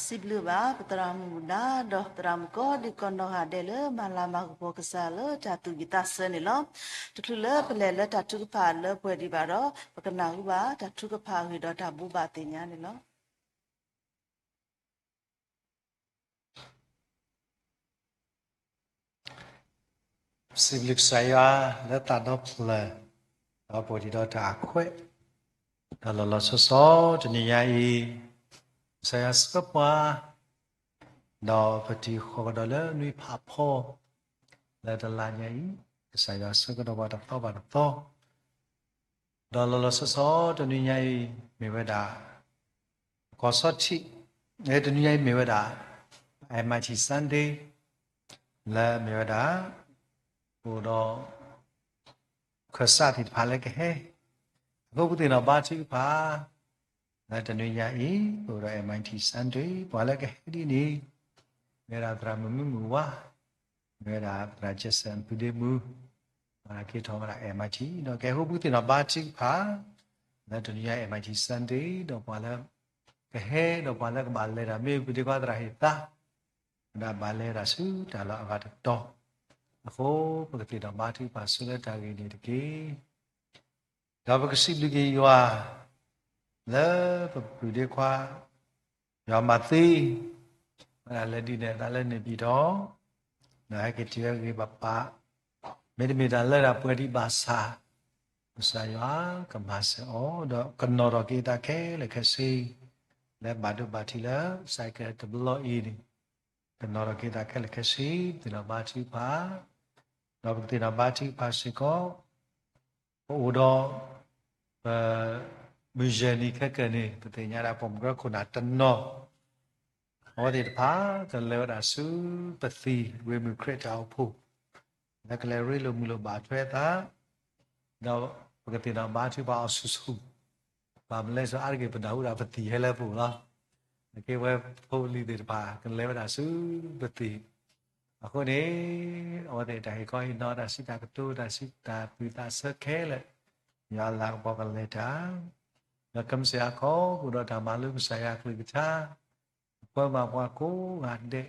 စံးဘျုးဘၣ် ပသရၣ်မုၣ်မုၣ်ဒါ ဒီးသရၣ်မုၣ်ကိးဒံကိးနီၢ်ဂၤဒဲးလၢ မၤလၤမၤကပီၤကစၢ်လၢတၢ်သူၣ်ဝံၣ်သးဆၢန့ၣ်လီၤ. တချုးလၢပလဲၤလၢတၢ်ထုကဖၣ်လၢပှဲၤဒံးဘၣ်ဒီး ပကနၢ်ဟူဘၣ်တၢ်ထုကဖၣ်အဂ့ၢ်ဒီးတၢ်ဘိးဘၣ်သ့ၣ်ညါန့ၣ်လီၤ. စံးဘျုးကစၢ်ယွၤလၢသးဒီဖျၢၣ်, ဒီးပှဲၤဒံးဒီးတၢ်အခွဲး, ဒီးလီၤလီၤဆီဆီတနံၤညါအံၤ, ကစၢ်ယွၤဆှၢပှၤ, ဒီးပတုၤဃီၤကဒီးလၢနွံဖးဖီ, လၢတလါညါအံၤ, ကစၢ်ယွၤဆှၢကဒီးပှၤတသီဘၣ်တသီ ဒီးလီၤလီၤဆီဆီတနံၤညါအံၤ မ့ၢ်ဝဲဒၣ် ကီၢ်ဆီထံး, တနံၤညါအံၤမ့ၢ်ဝဲဒၣ် Almighty Sunday လၢမ့ၢ်ဝဲဒၣ် အိၣ်ဒီး ခၢၣ်စးသ့ၣ်တဖၣ်လၢကဟဲ, အဃိပသ့ၣ်နီၣ်ဘါထုကဖၣ် လၢတနံၤညါအံၤ အိၣ်ဒီး Almighty Sunday ပှၤလၢကဟဲဒ်န့ၣ် မ့ၢ်ဝဲဒၣ်သရၣ်မုၣ်မုၢ်မုၢ်ဝါ, မ့ၢ်ဝဲဒၣ်သရၣ် Jackson ဖုဒ့မုၢ်, က့ၤထီၣ်ဝဲဒၣ် Almighty ဒီးကဟဲဟိပသ့ၣ်နီၣ်ဘါထုကဖၣ် လၢတနံၤညါ Almighty Sunday ဒီးပှၤလၢ ကဟဲဒီးပှၤလၢကဘၣ်လဲၤတၢ်မ့ၢ်ပဒ့ခွါသရၣ်ဟ့ၣ်သါ ဝဲဒၣ်ဘၣ်လဲၤတၢ်ဆူတၢ်လီၢ်အဂၤတတီၤ, အဃိပကသ့ၣ်နီၣ်ဘါထုကဖၣ်ဆိလၢတၢ်ဂ့ၢ်န့ၣ်တက့ၢ်. ဒီးပကစံးဘျုးက့ၤယွၤ လၢပပုၢ်ဒ့ခွါ ယွၤမၤသ့, ဝဲဒၣ်လဲၤဒုးနဲၣ်အသးလၢန့ၣ်ပံၤထီၣ်, ဒီးဟဲက့ၤတုၤဝဲဂ့ၤဂ့ၤဘၣ်ဘၣ်, မ့တမ့ၢ်တၢ်လၢတၢ်ပှဲၤဒံးဘၣ်ဆၣ်, ကစၢ်ယွၤကမၤစၢၤအီၤ ဒီးကနီၤထီၣ်က့ၤအသးခဲလၢာ်ခဲဆ့, လၢဘၣ်ဒိဘၣ်ထံးလၢ cycle တဘျီအံၤန့ၣ်, ကနီၤထီၣ်က့ၤအသးခဲလၢာ်ခဲဆ့ သ့ၣ်နီၣ်ဘါထုကဖၣ်, ဒီးပကသ့ၣ်နီၣ်ဘါထုကဖၣ်စ့ၢ်ကီး ပအိၣ်ဒီး ပ မုၢ်ယဲၢ်နံၤခဲကနံၣ်န့ၣ် ပသ့ၣ်ညါဒၣ်ပိာ်မုၣ်ကရၢခိၣ်နၢ်တနီၤ, အဝဲသ့ၣ်တဖၣ် ကလဲၤဝဲဒၣ်ဆူပသံၣ်ဝ့ၢ်မုၢ်ခရံာ်တၢ်အိၣ်ဖှိၣ်, လၢကလဲၤရ့လိာ်မုာ်လိာ်ဘၣ်ထွဲသး, ဒီးပကသ့ၣ်နီၣ်ဘါထုကဖၣ်အီၤဆူၣ်ဆူၣ်, ဘၣ်မနုၤလဲၣ် အါတက့ၢ်ပနၢ်ဟူဒၣ်ပသံၣ်ဟဲလၢပအိၣ်လီၤ, အက့ၢ်ဝဲဖိပလံၤသ့ၣ်တဖၣ် ကလဲၤဝဲဒၣ်ဆူပသံၣ် အဃိန့ၣ် အဝဲသ့ၣ်တၢ်ဟ့ၣ်ခီဟ့ၣ်နီၤ တၢ်စံးတၢ်ကတိၤ တၢ်စံးတၢ်သူၣ်သးဆၢခဲလၢာ်, ယွၤအလၤကပီၤကလဲၤတၢ်, ဒီးကမ့ၢ်စ့ၢ်အကီၢ် ပအိၣ်ဒီးတၢ်မၤလိကစၢ်ယွၤကလုၢ်ကထါ, ပှၤမၤပှၤကိးဂၤဒဲး,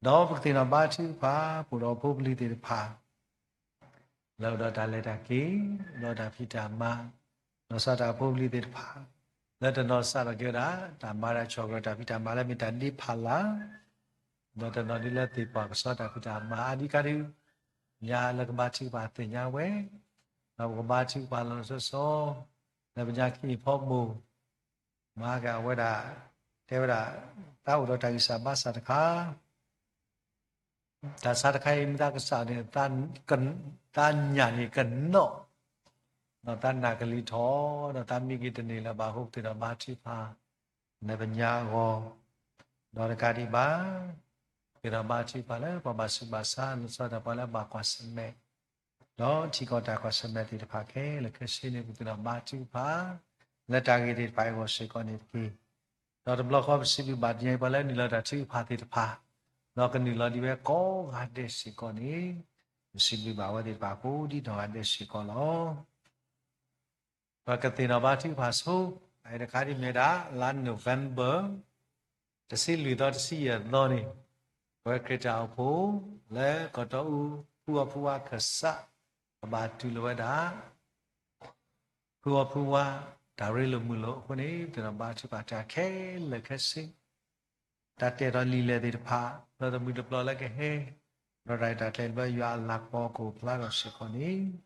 ဒီးပကသ့ၣ်နီၣ်ဘါထုကဖၣ် ပအိၣ်ဒီးဖိပလံၤသ့ၣ်တဖၣ် လၢအိၣ်ဒီးတၢ်လဲၤတၢ်က့ၤ, ဒီးတၢ်ဖံးတၢ်မၤ, ဒီးစးတၢ်ဖိပလံၤသ့ၣ်တဖၣ်, လၢတနီၤစးထီၣ်က့ၤဝဲဒၣ် တၢ်မၤတၢ်ဆီၣ်ကရၢ တၢ်ဖံးတၢ်မၤလၢမ့ၢ်တၢ်ဒ့ဖးလၢ်, ဒီးတနီၤဒ်လၢသ့ၣ်ပှၢ်ကစီတၢ်ဖံးတၢ်မၤ အါဒံးကါဒုး, ညါလၢကဘါထုကဖၣ်သ့ၣ်ညါဝဲ, ဒီးပကဘါထုကဖၣ်လီၤလီၤဆီဆီ, လၢပညါခံဖီမိၢ် မၤက့ၤအဝဲဒၣ်, တဲဝဲဒၣ်, သးအိၣ်ဒီးတၢ်ဂံၢ်စၢ်ဘါစၢ်တခါ တၢ်ဆါတခါအံၤ မ့ၢ်သးကစၢ်န့ၣ်, သးညၣ်န့ၣ်ကနီၣ်, ဒီးသးနာ်ကလံၤထီၣ်, ဒီးသးမံက့ၤတန့ၢ်လၢၤဘၣ်အဃိ ပသ့ၣ်နီၣ်ဘါထုကဖၣ် လၢပညါအဂီၢ်, ဒီးတကးဒံးဘၣ်, ပသ့ၣ်နီၣ်ဘါထုကဖၣ်လၢပှၤဘၣ်ဆူးဘၣ်ဆါ လၢစီၤတၢ်ပှၤလၢအဘၣ်ကွၢ်ဆၢၣ်မဲာ် ဒီးထံကီၢ်တၢ်ကွၢ်ဆၢၣ်မဲာ်သ့ၣ်တဖၣ်ခဲလၢာ်ခဲဆ့န့ၣ် ပသ့ၣ်နီၣ်ဘါထုကဖၣ် လၢတၢ်ဂ့ၢ်သ့ၣ်တဖၣ်အဂီၢ်စ့ၢ်ကီးန့ၣ်တက့ၢ်. ဒီးတဘျီဃီ ပစံးဘျုးဘၣ်တနံၤအံၤ ပှၤလၢနုာ်လီၤတၢ်ထုကဖၣ်သ့ၣ်တဖၣ်, ဒီးကနုာ်လီၤဒံးဝဲကိးဂၤဒဲးစ့ၢ်ကီးန့ၣ်, ပစံးဘျုးဘၣ်အဝဲသ့ၣ်တဖၣ်ကိးဒံးနီၢ်ဂၤဒဲးစ့ၢ်ကီးလီၤ. ပကသ့ၣ်နီၣ်ဘါထုကဖၣ်ဆိ, အတခါဒ်မ့ၢ်ဒၣ် လါ November တဆံလွံၢ်သီ တဆံယဲၢ်သီန့ၣ်, ပဝဲခရံာ်တၢ်အိၣ်ဖှိၣ် လၢကီၢ်တီအူ ဖုအီဖုဝါခၢၣ်စး ကဘၣ်တူၢ်လိာ်ဝဲဒၣ် ဖုအီဖုဝါ တၢ်ရ့လိာ်မုာ်လိာ်အဃိန့ၣ် ပသ့ၣ်နီၣ်ဘါထုကဖၣ်တၢ်ခဲလၢာ်ခဲဆ့ တၢ်တဲာ်ထီၣ်လံာ်လဲၢ်သ့ၣ်တဖၣ် လၢတမှံၤတပျီၤလၢကဟဲ, ဒီးတၢ်ရဲၣ်တၢ်ကျဲၤတဘျီ ယွၤအလၤကပီၤကအိၣ်ဖျါထီၣ်စ့ၢ်ကီးန့ၣ်,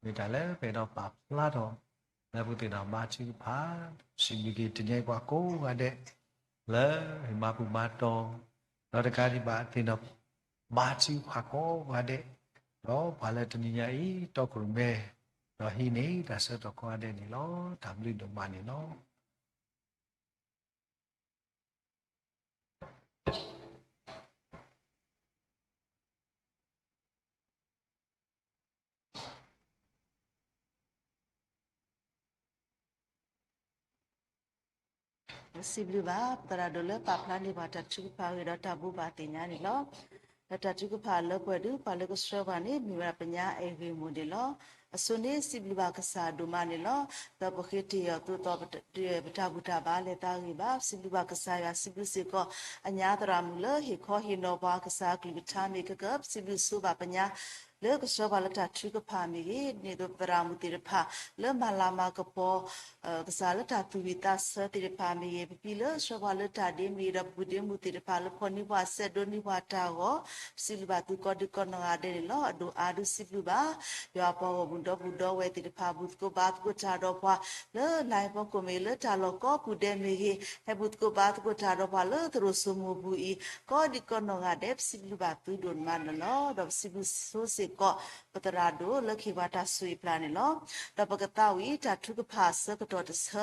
မ့ၢ်တၢ်လၢပအဲၣ်ဒိးပာ်ဖျါထီၣ် လၢပသ့ၣ်နီၣ်ဘါထုကဖၣ်, စံးဘျုးက့ၤတနံၤအံၤပှၤကိးဂၤဒဲး လၢမၤပူၤမၤတီၤ, ဒီးတကးဒံးဘၣ် သ့ၣ်နီၣ်ဘါထုကဖၣ်ကိးဂၤဒဲး, ဒီးပှၤလၢတနံၤညါအံၤ တီခိၣ်ရိၣ်မဲ ဒီးဟံးန့ၢ်တၢ်ဆၢကတီၢ်ကိးဂၤဒဲးန့ၣ်လီၤ. တၢ်ဘျုးဒိၣ်မးန့ၣ်လီၤ. စံးဘျုးဘၣ် ပသရၣ်ဒိၣ်လၢပာ်ဖျါန့ၢ်ပှၤတၢ်ထုကဖၣ်အဂ့ၢ်ဒီးတၢ်ဘိးဘၣ်သ့ၣ်ညါန့ၣ်လီၤ. ဒီးတၢ်ထုကဖၣ်လၢပှဲၤဒုး ပှၤလၢကဆှၢပှၤန့ၣ် မ့ၢ်ဝဲဒၣ်ပညါအဲၣ်ဂ့ၢ်မိၢ်န့ၣ်လီၤ. အဆိန့ၣ် စံးဘျုးဘၣ်ကစၢ်ဒိၣ်မးန့ၣ်လီၤ. ဒီးပဃ့တ့ၢ်အီၤသိးသိး ပတၢ်ဘူၣ်တၢ်ဘါလဲၤသးဂ့ၤဘၣ်. စံးဘျုးဘၣ်ကစၢ်ယွၤ, စံးဘျုးစ့ၢ်ကီး အညါသရၣ်မုၣ်လၢဟ့ၣ်ခီဟ့ၣ်နီၤပှၤ ကစၢ်အကလုၢ်ကထါမ့ၢ်ကကၢ, ပစံးဘျုးဆိဘၣ်ပညါ လၢကဆှၢပှၤလၢတၢ်ထုကဖၣ်မ့ၢ်ဂ့ၤ, ဒ်သိးပသရၣ်မုၣ်သ့ၣ်တဖၣ် လၢမၤလၤမၤကပီၤ ကစၢ်လၢတၢ်သူၣ်ဝံၣ်သးဆၢသ့ၣ်တဖၣ်မ့ၢ်ဂ့ၤ, ပဖံလၢဆှၢပှၤလၢတၢ်ဒ့မ့ၢ်ဂ့ၤ, ဒီးပပုၢ်ဒ့မုၣ်သ့ၣ်တဖၣ်လၢဖီၣ်န့ၢ်ပှၤစဲးဒိးန့ၢ်ပှၤတၢ်ဂီၤ, ပစံးဘျုးဘၣ်သုကိးဒံကိးနီၢ်ဂၤဒဲးန့ၣ်လီၤ. အဒိၣ်အါဒုးစံးဘျုးဘၣ် ယွၤပှၤဂီၢ်မုၢ်ဒီပုၢ်ဒီဝဲၢ်သ့ၣ်တဖၣ် ဘူၣ်သကိးဘါသကိးတၢ်ဒီးပှၤ လၢလါဟီၣ်ခိၣ်မ့ၢ်ဂ့ၤ, လၢတၢ်လီၢ်ကိးပူၤဒဲးမ့ၢ်ဂ့ၤ, ဟဲဘူၣ်သကိးဘါသကိးတၢ်ဒီးပှၤလၢသရိာ်စိမိၢ်ပူၤအံၤ ကိးဒံကိးနီၢ်ဂၤဒဲး ပစံးဘျုးဘၣ်သုဒိၣ်မးန့ၣ်လီၤ. ဒီးပစံးဘျုးဆိစ့ၢ်ကီး ပသရၣ်ဒိၣ်လၢကဟ့ၣ်ပှၤတၢ်ဆိၣ်ဂ့ၤအပျၢ်န့ၣ်လီၤ. ဒီးပကသးဝံၣ်တၢ်ထုကဖၣ်အဆၢကတီၢ်တဆၢ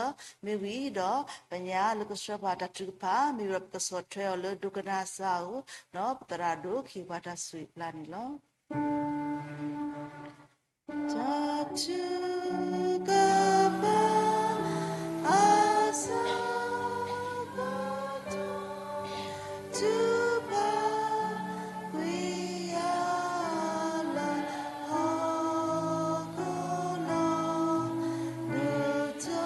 မ့ၢ်ဝံၤဒီး ပညါလၢကဆှၢပှၤတၢ်ထုကဖၣ် မ့ၢ်ဝံၤဒီးပကဆီၣ်ထွဲအီၤလၢဒိကနၣ်စၢ်ဧိၤ, ဒီးပသရၣ်ဒိၣ်ကဟ့ၣ်ပှၤတၢ်ဆိၣ်ဂ့ၤအပျၢ်န့ၣ်လီၤ. တၢ်ထုကဖၣ်အဆၢကတီၢ် ထုကဖၣ်ကွံာ်ယၤလၢဟီၣ်ခိၣ်လီၤ. နတၢ်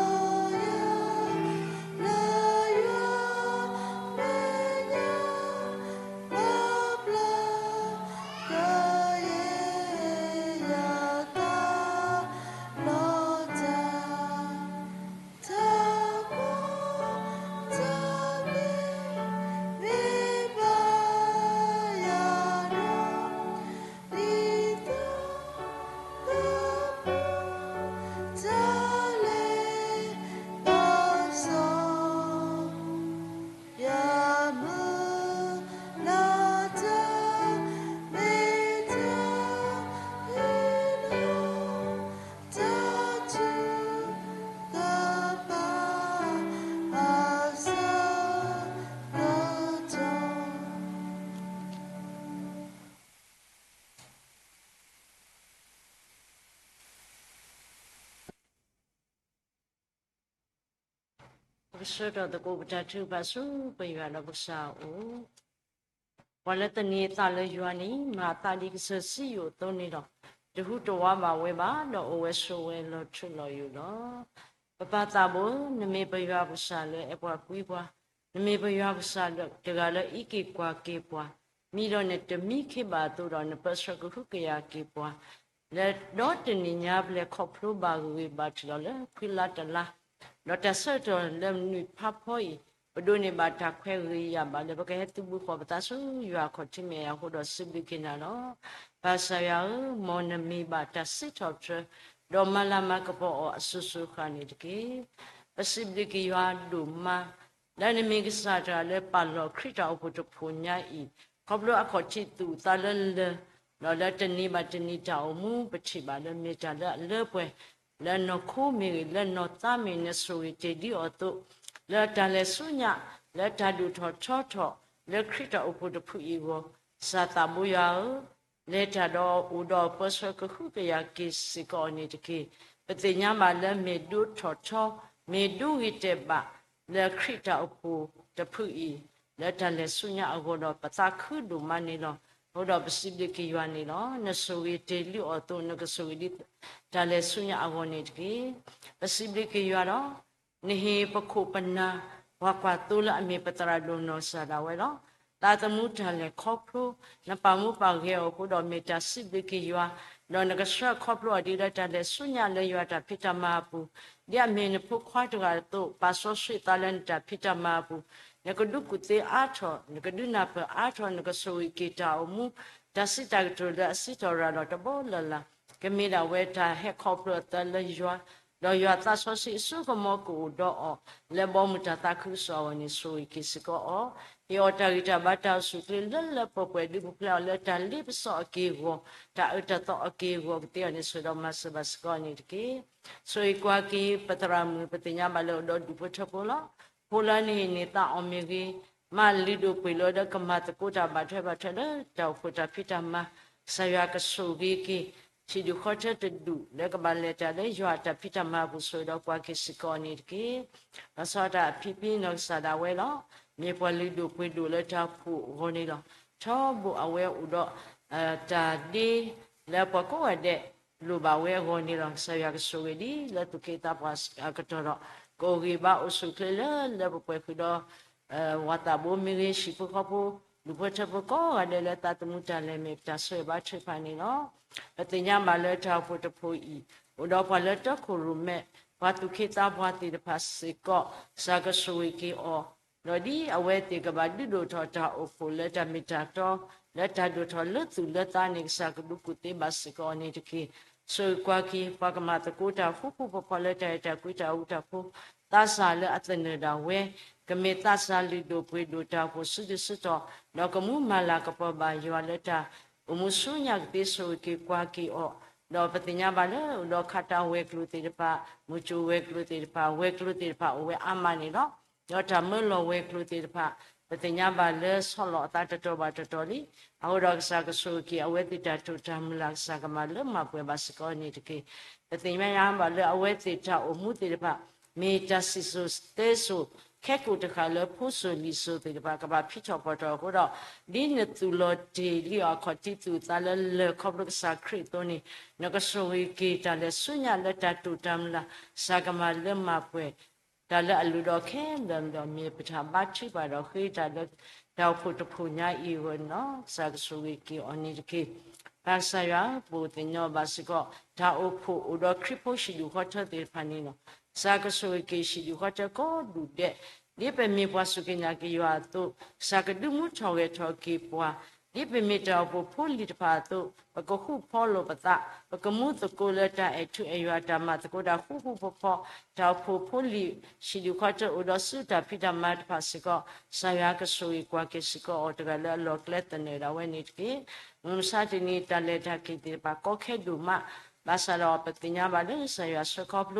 လီယၤ လၢယွၤမဲာ်ညါ ပပျၢ် ကယဲၢ်ယၤသးလီၤတၢ် တၢ်ကွၢ်တၢ်က့ၤ မ့ၢ်ဘၣ်ယၤဒီး ဒ်သိးကပူၤ တၢ်လဲၤဘၣ်စီၤ ယမုၢ်လၢ်တၢ် မ့ၢ်တၢ်ဟ့ၣ်နီၤ တၢ်ထုကဖၣ်အဆၢကတီၢ် ပကဆှၢထီၣ်သကိးပတၢ်ထုကဖၣ်ဆူပယွၤဒီးပကစၢ်အအိၣ်, ပှၤလၢသန့ၤအသးလၢယွၤန့ၣ် မၤအသးဒ်ကစၢၢ်စံယိၣ်အသိးန့ၣ်လီၤ. တဟူးတဝးဘၣ်ဝဲဘၣ်, ဒီးအိၣ်ဝဲဆိးဝဲလီၤထူလီၤယိာ်လီၤ. ပပၢ်သးဘိ, နမ့ၢ်ပယွၤပကစၢ်လၢအအဲၣ်ပှၤကွံပှၤ, နမ့ၢ်ပယွၤပကစၢ်တဂၤလၢအအံးက့ၤကွၢ်က့ၤပှၤ, မ့ၢ်ဒီးနတမံခ့ဘၣ်အသိးဒီး နပၢဆှၢကဟုကယာ်က့ၤပှၤ လၢဒီတနံၤညါ ပလဲၤခီဖျိဘၣ်ဂ့ၤဂ့ၤဘၣ်ထံးလီၤလၢခွံလါတလါ, ဒီးတၢ်ဆၢကတီၢ်လၢနွံဖးဖီအံၤ ပဒိးန့ၢ်ဘၣ်တၢ်ခွဲးဂ့ၤယာ်ဘၣ်လၢ ပကဟဲသုးဘူးဃီၤပသးဆူယွၤအခီၣ်ထံးမ့ၢ်အဃိဒီး စံးဘျုးက့ၤနၤလီၤ. ဘၣ်ဆၣ်ယွၤဧၢ, မ်နမ့ၢ်ဘၣ်တၢ်စံးထီၣ်ပတြၢၤ, ဒီးမၤလၤမၤကပီၤအီၤအစိၤစိၤအဃၣ်န့ၣ်တက့ၢ်. ပစံးဘျုးက့ၤယွၤဒိၣ်မး လၢနမ့ၢ်ကစၢ်တဂၤလၢပာ်လီၤခရံာ်တၢ်အိၣ်ဖှိၣ်တဖှိၣ်ညါအံၤ, ခီဖျိအခီၣ်ထံးသူၣ်အသးလၢလၢၢ်, ဒီးလၢတနံၤဘၣ်တနံၤတၢ်အိၣ်မူ ပထံၣ်ဘၣ်လၢမ့ၢ်တၢ်လၢအလၢပှဲၤ, လၢနီၢ်ခိမ့ၢ်ဂ့ၤ, လၢနီၢ်သးမ့ၢ်ဂ့ၤ, နဆိၣ်ဂ့ၤတ့ၢ်ဒံးအီၤအသိး, လၢတၢ်လဲၤဆူညါ, လၢတၢ်ဒိၣ်ထီၣ်ထီထီၣ်, လၢခရံာ်တၢ်အိၣ်ဖှိၣ်တဖုအံၤအဂီၢ်, ကစၢ်သးဘိယွၤဧၢ, လဲၤတၢ်ဒီးအိၣ်ဒီးပၢဆှၢကဟုကယာ်က့ၤစ့ၢ်ကီးအီၤန့ၣ်တက့ၢ်. ပသ့ၣ်ညါဘၣ်လၢမ့ၢ်ဒိၣ်ထီၣ်ထီ, မ့ၢ်ဒိၣ်ဂ့ၤတဲာ်ဘၣ်, လၢခရံာ်တၢ်အိၣ်ဖှိၣ်တဖုအံၤ, လၢတၢ်လဲၤဆူညါအဂီၢ်ဒီး ပသးခုဒိၣ်မးန့ၣ်လီၤ. အဃိဒီးပစံးဘျုးက့ၤယွၤန့ၣ်လီၤ. နဆိၣ်ဂ့ၤတ့ၢ်လံအီၤအသိး နကဆိၣ်ဂ့ၤဒ်တၢ်လဲၤဆူညါအဂီၢ်န့ၣ်တက့ၢ်. ပစံးဘျုးက့ၤယွၤဒီး နဟ့ၣ်ပခိၣ်ပနၢ် ပှၤကွၢ်သိလၢအမ့ၢ်ပသရၣ်ဒိၣ်နီၢ်ကစၢ်ဒၣ်ဝဲလီၤ. သးသမူတၢ်လဲၤခီဖျိ နပာ်မူပာ်ဂဲၤအီၤအဃိဒီး မ့ၢ်တၢ်စံးဘျုးက့ၤယွၤ, ဒီးနကဆှၢခီဖျိအီၤဒ်လၢတၢ်လဲၤဆူညါလၢယွၤတၢ်ဖံးတၢ်မၤအပူၤ, ဒ်အမ့ၢ်နဖိခွါတဂၤအသိး ပာ်စီဆှံသးလၢနတၢ်ဖံးတၢ်မၤအပူၤ, နကဒုးကူၣ်သ့အါထီၣ်, နကဒုးနၢ်ပၢၢ်အါထီၣ်, နကဆိၣ်ဂ့ၤက့ၤတၢ်အိၣ်မူ, တၢ်စံးတၢ်ကတိၤလၢအစံးထီၣ်ရၤလီၤတဘီလၢ်လၢ်, ကမ့ၢ်ဒၣ်ဝဲတၢ်ဟဲခီဖျိအသးလၢယွၤ, ဒီးယွၤသးစီဆှံအစိကမီၤကအိၣ်ဒီးအီၤ, လၢဘီမုၢ်တၢ်သးခုကစီၣ်အဂီၢ်န့ၣ် ဆိၣ်ဂ့ၤက့ၤစ့ၢ်ကီးအီၤ, ဟ့ၣ်အီၤတၢ်ဂံၢ်တၢ်ဘါတၢ်အိၣ်ဆူၣ်အိၣ်ချ့လၢလၢပှဲၤပှဲၤ ဒုးပူၤဖျဲးအီၤလၢတၢ်လ့ပစီအက့ၢ်အဂီၤ, တၢ်အၢတၢ်သီအက့ၢ်အဂီၤကသ့အီၤန့ၣ် ဆိၣ်ဒီးမၤစၢၤဘၣ်စ့ၢ်ကီးအီၤန့ၣ်တက့ၢ်. ဆိၣ်ဂ့ၤကွၢ်က့ၤပသရၣ်မုၣ် ပသ့ၣ်ညါဘၣ်လၢအိၣ်ဒီးဒူၣ်ဖိထၢဖိလီၤ. ဖိလၢနဟ့ၣ်န့ၢ်သးအီၤမ့ၢ်ဂ့ၤ, မၤလုၢ်ဒိၣ်ပှ့ၤဒိၣ်လၢကမၤသကိးတၢ်ဘၣ်ထွဲဘၣ်ထွဲလၢတၢ်အိၣ်ဖှိၣ်တၢ်ဖံးတၢ်မၤ, ကစၢ်ယွၤကဆိၣ်ဂ့ၤက့ၤ ထံၣ်ဒူၣ်ဃီထၢတဒူၣ်လၢကဘၣ်လဲၤတၢ်လၢယွၤအတၢ်ဖံးတၢ်မၤအပူၤ ဆိၣ်ဂ့ၤဒီးကွၢ်က့ၤစ့ၢ်ကီးအီၤန့ၣ်တက့ၢ်. ဘၣ်ဆၣ်တၢ်အဖံးဖံးနီၢ်ကစၢ်ဒၣ်ဝဲလီၤ. မ့ၢ်ပှၤလုၢ်ဒိၣ်ပှ့ၤဒိၣ်လၢတၢ်အိၣ်ဖှိၣ်အဂီၢ်န့ၣ်လီၤ. ထီဘိအဝဲအိၣ်ဒီး တၢ်ဒ့ လၢပှၤကိးဂၤဒဲးလိၣ်ဘၣ်ဝဲအဂီၢ်န့ၣ်လီၤ. ကစၢ်ယွၤကဆိၣ်ဂ့ၤဒ်လၢသူၣ်က့သးပှၢ်အကတီၢ်ဒီး ကအိၣ်ဂံၢ်ဘါအိၣ်ဆူၣ်အိၣ်ချ့လၢ လၢပပှဲၤဃုာ်ဒီး ဝၤသးဘိမ့ၢ်ဂ့ၤ ဟံၣ်ဖိဃီဖိ ဒူၣ်ဖိထၢဖိကိးဂၤဒဲးလၢသးသမူတၢ်လဲၤမ့ၢ်ပတၢ်ဆိၣ်ဂ့ၤဘါထုကဖၣ်န့ၣ်လီၤ. ပသ့ၣ်ညါဘၣ်လၢတၢ်အိၣ်ဖှိၣ်တဖှိၣ်အံၤ အိၣ်ဒီးပှၤလၢတီခိၣ်ရိၣ်မဲ ပှၤသူၣ်က့သးပှၢ်သ့ၣ်တဖၣ်စ့ၢ်ကီး ကစၢ်ကဆိၣ်ဂ့ၤက့ၤအီၤ ဒီးဒ်အဝဲသ့ၣ်ကဘၣ်ဒုးဒိၣ်ထီၣ်တၢ်အိၣ်ဖှိၣ်လၢတၢ်မ့ၢ်တၢ်တီ လၢတၢ်ဒိၣ်ထီၣ်လၢသူၣ်လၢသးန့ၣ် ကစၢ်ကဒိးကူၣ်သ့ဘၣ်စ့ၢ်ကီးအီၤန့ၣ်တက့ၢ်. ဆိၣ်ဂ့ၤကွၢ်က့ၤ ပှၤကမၤသကိးတၢ်ဃူဃူဖိးဖိးလၢတၢ်အဲၣ်တၢ်ကွံတၢ်အူတၢ်ဖိ သးစၢ်လၢအသနၢၣ်ဒၣ်ဝဲ ကမ့ၢ်သးစၢ်လုၢ်ဒိၣ်ပှ့ၤဒိၣ်တၢ်အိၣ်ဖှိၣ်စုဒုၣ်စုတီၤ ဒီးကမူမၤလၤကပီၤဘၣ်ယွၤလၢတၢ်အိၣ်မူဆူညါကသ့ ဆိၣ်ဂ့ၤက့ၤကွၢ်က့ၤအီၤ ဒီးပသ့ၣ်ညါဘၣ်လၢအိၣ်ဒီးခးတၢ်ဝဲၤကျိၤသ့ၣ်တဖၣ် မုၢ်ကၠိၣ်ဝဲၤကျိၤသ့ၣ်တဖၣ် ဝဲၤကျိၤသ့ၣ်တဖၣ်အိၣ်ဝဲအါမးန့ၣ်လီၤ. ဒီးတၢ်မၢလီၤဝဲၤကျိၤသ့ၣ်တဖၣ် ပသ့ၣ်ညါဘၣ်လၢဆီလီၤအသးတတီၤဘၣ်တတီၤလံ. အဃိဒီးကစၢ်ကဆိၣ်ဂ့ၤက့ၤအဝဲသ့ၣ်တၢ်တိာ်တၢ်မုၢ်လၢ် ကစၢ်ကမၤလၢမၤပှဲၤဘၣ်စ့ၢ်ကီးန့ၣ်တက့ၢ်. ပသ့ၣ်ညါဘၣ်လၢအဝဲသ့ၣ်တၢ်အိၣ်မူသ့ၣ်တဖၣ် မ့ၢ်တၢ်စံၣ်စိၤတဲစိၤ ခဲကိာ်တဃာ်လၢဖိစိၤလံၤစိၤသ့ၣ်တဖၣ် ကဘၣ်ဖံးထီၣ်ပီၣ်ထီၣ်အဃိဒီး ဒ်နသူၣ်လီၤတ့ၢ်လံအီၤအခီၣ်ထံးသူၣ်အသးလၢလၢၢ်ခီဖျိကစၢ်ခရံာ်အသိးန့ၣ် နကဆိၣ်ဂ့ၤက့ၤတၢ်လဲၤဆူညါလၢတၢ်တိာ်တၢ်မုၢ်လၢ် ကစၢ်ကမၤလၢမၤပှဲၤ တၢ်လၢအလိၣ်ဒီးခဲလၢာ်ဒီး မ့ၢ်ပတၢ်ဘါထုကဖၣ်ဒီးဃ့တၢ်လၢ တၢ်အိၣ်ဖှိၣ်တဖှိၣ်ညါအံၤအဂီၢ်န့ၣ်လီၤ. ကစၢ်ကဆိၣ်ဂ့ၤက့ၤအီၤန့ၣ်တက့ၢ်. ပၢ်ကစၢ်ယွၤဧၢ, ပအိၣ်သ့ၣ်နီၣ်ဘၣ်စ့ၢ်ကီး တၢ်အိၣ်ဖှိၣ်အိၣ်ဒီးခရံာ်ဖိဟံၣ်ဒူၣ်ဃီထၢသ့ၣ်တဖၣ်န့ၣ်လီၤ. ကစၢ်ကဆိၣ်ဂ့ၤက့ၤဟံၣ်ဒူၣ်ဃီထၢကိးဒူၣ်ဒဲး ဒ်ပမ့ၢ်ပှၤစူၢ်က့ၤနာ်က့ၤယွၤအသိး ကစၢ်ကဒုးမူထီၣ်ဂဲၤထီၣ်က့ၤပှၤ ဒ်ပမ့ၢ်တၢ်အိၣ်ဖှိၣ်ဖိလံၤတဖၣ်အသိး ပကဃူဖိးလိာ်ပသး, ပကမူသကိးလၢတၢ်အဲၣ်ထူအဲၣ်ယွၤ တၢ်မၤသကိးတၢ်ဃူဃူဖိးဖိး, တၢ်အိၣ်ဖှိၣ်ဖိလံၤ ဟံၣ်ဒူၣ်ဃီထၢအိၣ်ဒီးဆူတၢ်ဖံးတၢ်မၤတဖၣ်စ့ၢ်ကီး ကစၢ်ယွၤကဆိၣ်ဂ့ၤကွၢ်က့ၤစ့ၢ်ကီးအီၤတဂၤလၢအလီၢ်ကျဲသနၢၣ်ဒၣ်ဝဲန့ၣ်တက့ၢ်. မုၢ်မဆါတနံၤ တၢ်လဲၤတၢ်က့ၤသ့ၣ်တဖၣ်ကီခဲဒိၣ်မး, ဘၣ်ဆၣ်ဒီးပသ့ၣ်ညါဘၣ်လၢကစၢ်ယွၤဆှၢခီဖျိ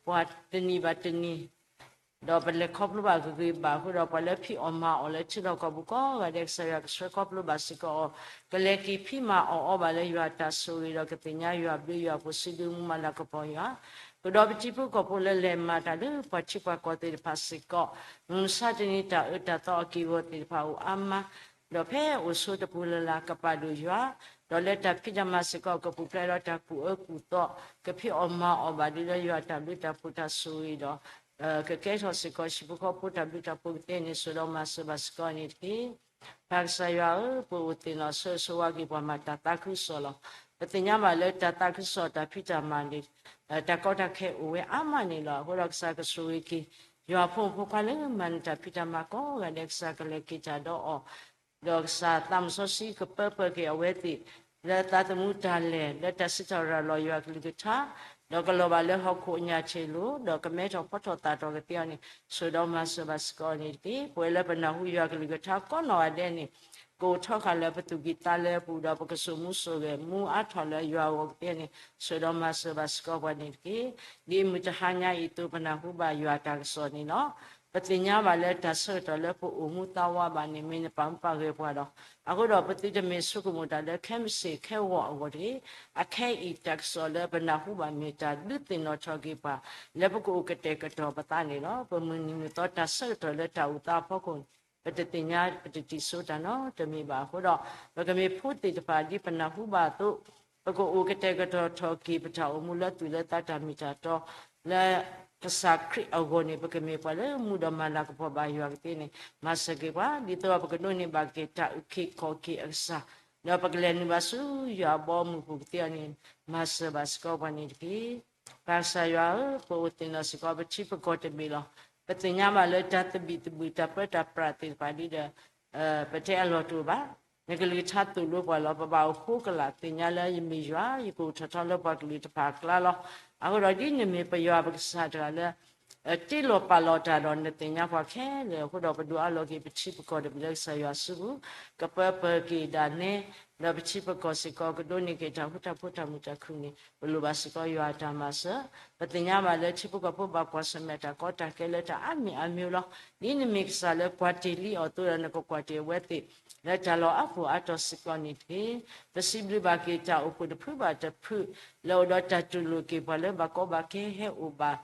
ပှၤတနံၤဘၣ်တနံၤ ဒီးပလဲၤခီဖျိဘၣ်ဂ့ၤဂ့ၤဘၣ်အဃိဒီး ပှၤလၢဖံးအီၣ်မၤအီၣ်လၢထံလီၢ်ကီၢ်ပူၤကိးဂၤဒဲး ကစၢ်ယွၤကဆှၢခီဖျိဘၣ်စ့ၢ်ကီးအီၤ, ကလဲၤက့ၤဖံးမၤအီၣ်အီၤဘၣ်လၢယွၤအတၢ်ဆိၣ်ဂ့ၤဒီး ကသ့ၣ်ညါယွၤဘျုးယွၤဖှိၣ်စုဒုမူမၤလၤကပီၤယွၤ, ကဒီးပထံဖိကီၢ်ဖိလၢလဲၤမၤတၢ်လၢပှၤထံပှၤကီၢ်သ့ၣ်တဖၣ်စ့ၢ်ကီး, မုၢ်မဆါတနံၤတၢ်အၢတၢ်သီအက့ၢ်အဂီၤသ့ၣ်တဖၣ်အိၣ်အါမး ဒီးဖဲအိၣ်ဆိးတပူၤလၢ်လၢ်ကပာ်ဒိၣ်ယွၤ, ဒီးလၢတၢ်ဖံးတၢ်မၤစ့ၢ်ကီး ကပူၤဖျဲးဒီးတၢ်ကူၣ်အၢကူၣ်သီ, ကဖံးအီၣ်မၤအီၣ်ဘၣ်ဒ်လၢယွၤတၢ်ဘျုးတၢ်ဖှိၣ်တၢ်ဆိၣ်ဂ့ၤဒီး ကကဲထီၣ်စ့ၢ်ကီးဟံၣ်ဖိဃီဖိတၢ်ဘျုးတၢ်ဖှိၣ်ကသ့န့ၣ် ဆိၣ်ဒီးမၤစၢၤဘၣ်စ့ၢ်ကီးန့ၣ်တက့ၢ်. ပၢ်ကစၢ်ယွၤဧၢ, ပအိၣ်သ့ၣ်နီၣ်ဆိၣ်ဂ့ၤဆိၣ်ဝါက့ၤပှၤမၤတၢ်သးခုကစီၣ်လီၤ. ပသ့ၣ်ညါဘၣ်လၢတၢ်သးခုကစီၣ်တၢ်ဖံးတၢ်မၤန့ၣ် တၢ်ကီတၢ်ခဲအိၣ်ဝဲအါမးန့ၣ်လီၤ. အဃိဒီးကစၢ်ကဆိၣ်ဂ့ၤက့ၤ ယွၤဖိမုၣ်ဖိခွါလၢမၤန့ၢ်တၢ်ဖံးတၢ်မၤကိးဂၤဒဲး ကစၢ်ကလဲၤက့ၤတၢ်ဒီးအီၤ ဒီးကစၢ်သးစီဆှံကပၢပှဲၤက့ၤအဝဲသ့ၣ် လၢသးသမူတၢ်လဲၤ လၢတၢ်စံးထီၣ်ရၤလီၤယွၤကလုၢ်ကထါ, ဒီးကလီၤဘၣ်လၢဟီၣ်ခိၣ်အညၣ်ထံးလိၤ, ဒီးကမဲထီၣ်ဖီထီၣ်သၣ်ထီၣ်ကသ့အီၤန့ၣ် ဆိၣ်ဒီးမၤစၢၤဘၣ်စ့ၢ်ကီးန့ၣ်တက့ၢ်. ပဝဲလၢပနၢ်ဟူယွၤကလုၢ်ကထါကိးနီၢ်ဂၤဒဲးန့ၣ် ကအိၣ်ထီဃာ်လၢပသူၣ်ကံၢ်သးလဲပူၤ ဒီးပကစိာ်မူစိာ်ဂဲၤမူအါထီၣ်လၢယွၤအဂီၢ်ကသ့န့ၣ် ဆိၣ်ဒီးမၤစၢၤဘၣ်စ့ၢ်ကီးပှၤန့ၣ်တက့ၢ်. ဒ်မုၢ်တဟါညါအံၤအသိး ပနၢ်ဟူဘၣ်ယွၤအတၢ်ကစီၣ်န့ၣ်လီၤ. ပသ့ၣ်ညါဘၣ်လၢတၢ်ဆၢကတီၢ်လၢပအိၣ်မူသးဝးဘၣ်န့ၣ် မ့ၢ်နပာ်မူပာ်ဂဲၤပှၤဒီး အဃိဒီးပသုတမ့ၢ်ဆိကမိၣ်တၢ်လၢခဲမုၢ်ဆ့ၣ်ခဲဂီၤအဂီၢ်တဂ့ၤ. အခဲအံၤတၢ်ကစီၣ်လၢပနၢ်ဟူဘၣ်မ့ၢ်တၢ်ဒုးသ့ၣ်နီၣ်ထီၣ်က့ၤပှၤ လၢပကအိၣ်ကတဲာ်ကတီၤပသးန့ၣ်လီၤ. ပမုၢ်နံၤမုၢ်သီတၢ်ဆၢကတီၢ်လၢတၢ်အိၣ်သးအဖီခိၣ်န့ၣ် ပတသ့ၣ်ညါပတတံၤစိတၢ်နီတမံၤဘၣ်အဃိဒီး ပကမ့ၢ်ဖိသ့ၣ်တဖၣ်ဒ်ပနၢ်ဟူဘၣ်အသိး ပကအိၣ်ကတဲာ်ကတီၤထီၣ်က့ၤပတၢ်အိၣ်မူလၢသူၣ်လၢသးတၢ်မ့ၢ်တၢ်တီ လၢကစၢ်ခရံာ်အဂီၢ်န့ၣ် ပကမ့ၢ်ပှၤလၢမူဒီးမၤလၤကပီၤဘၣ်ယွၤကသ့န့ၣ် မၤစၢၤက့ၤပှၤ ဒ်သိးဒီးပကဒိးန့ၢ်ဘၣ်က့ၤတၢ်အုၣ်က့ၤခီၣ်က့ၤအကစၢ် ဒီးပကလဲၤနုာ်ဘၣ်ဆူယွၤအဘီအမုၢ်ပူၤကသ့အီၤန့ၣ် မၤစၢၤဘၣ်စ့ၢ်ကီးပှၤန့ၣ်တက့ၢ်. ပၢ်ကစၢ်ယွၤဧၢ, ပအိၣ်သ့ၣ်နီၣ်စ့ၢ်ကီးပထံပကီၢ်တဘ့ၣ်လီၤ. ပသ့ၣ်ညါဘၣ်လၢတၢ်သဘံၣ်သဘုၣ် တၢ်ပၢတၢ်ပြးသ့ၣ်တဖၣ်ဒ်ဒီး ပတဲအလီၢ်တအိၣ်ဘၣ်. နကလုၢ်ကထါသိၣ်လိပှၤလီၤ. ပဘၣ်အိၣ်ဃိကလာ်သ့ၣ်ညါလၢယမ့ၢ်ယွၤ ယကအိၣ်ထီၣ်ထီလၢပှၤကလုာ်တဖၣ်အကျါလီၤ. အဃိဒီးဒ်နမ့ၢ်ပယွၤပကစၢ်တဂၤလၢ တ့လီၤပာ်လီၤတၢ်ဒီးနသ့ၣ်ညါပှၤခဲလၢာ်အဃိဒီး ပဒုးအးလီၤက့ၤပထံပကီၢ်တဘ့ၣ်လၢကစၢ်ယွၤစုပူၤ, ကပၢပှဲၤက့ၤဒၣ်နဲ ဒီးပထံပကီၢ်စ့ၢ်ကီး ကဒိးန့ၢ်က့ၤတၢ်ဃူတၢ်ဖိးတၢ်မုာ်တၢ်ခုၣ်န့ၣ် ပလိၣ်ဘၣ်စ့ၢ်ကီးယွၤအတၢ်မၤစၢၤ. ပသ့ၣ်ညါဘၣ်လၢထံဖိကီၢ်ဖိဘၣ်ကွၢ်ဆၢၣ်မဲာ်တၢ်ကီတၢ်ခဲလၢတၢ်အါမံၤအါမံၤလီၤ. ဒ်နမ့ၢ်ကစၢ်လၢကွၢ်တ့ၢ်လံအီၤအသိးဒီး နကကွၢ်တ့ၢ်အဝဲသ့ၣ် လၢတၢ်လီၢ်အါပူၤအါတီၤစ့ၢ်ကီးန့ၣ်တက့ၢ်. ပစံးဘျုးဘၣ်က့ၤတၢ်အိၣ်ဖှိၣ်တဖုဘၣ်တဖု လၢအိၣ်ဒီးတၢ်တူၢ်လိာ်က့ၤပှၤလၢဘၣ်ကီဘၣ်ခဲဟဲအိၣ်ဘၣ်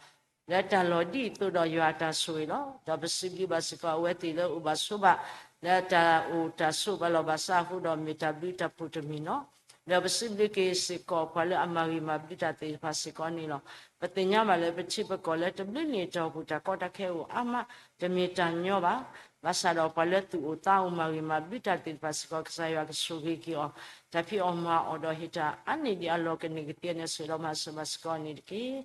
လၢတၢ်လီၢ်ဒ်အံၤအသိးဒီးယွၤအတၢ်ဆိၣ်ဂ့ၤလီၤ. ဒီးပစံးဘျုးဘၣ်စ့ၢ်ကီးအဝဲသ့ၣ်လၢအိၣ်ဘၣ်ဆိးဘၣ် လၢတၢ်အိၣ်တၢ်ဆိးဘၣ်လီၤဘၣ်စးအဃိဒီးမ့ၢ်တၢ်ဘျုးတၢ်ဖှိၣ်တမံၤနီၤ ဒီးပစံးဘျုးက့ၤစ့ၢ်ကီးပှၤလၢအမၤဂ့ၤမၤဘျုးတၢ်သ့ၣ်တဖၣ်စ့ၢ်ကီးန့ၣ်လီၤ. ပသ့ၣ်ညါဘၣ်လၢပထံပကီၢ်လၢတဘျုးန့ၣ် တၢ်အိၣ်ဖှိၣ်တၢ်ကီတၢ်ခဲအိၣ်အါမး, တမ့ၢ်တၢ်ညီဘၣ်. ဘၣ်ဆၣ်ဒီးပှၤလၢသူၣ်အိၣ်သးအိၣ်မၤဂ့ၤမၤဘျုးတၢ်သ့ၣ်တဖၣ်စ့ၢ်ကီး ကစၢ်ယွၤကဆိၣ်ဂ့ၤက့ၤအီၤ, တၢ်ဖံးအီၣ်မၤအီၣ်ဒီးဟ့ၣ်တၢ်အါန့ၢ်ဒံးအလီၢ်ကန့ၢ်ကသ့န့ၣ် ဆိၣ်ဒီးမၤစၢၤဘၣ်စ့ၢ်ကီးန့ၣ်တက့ၢ်.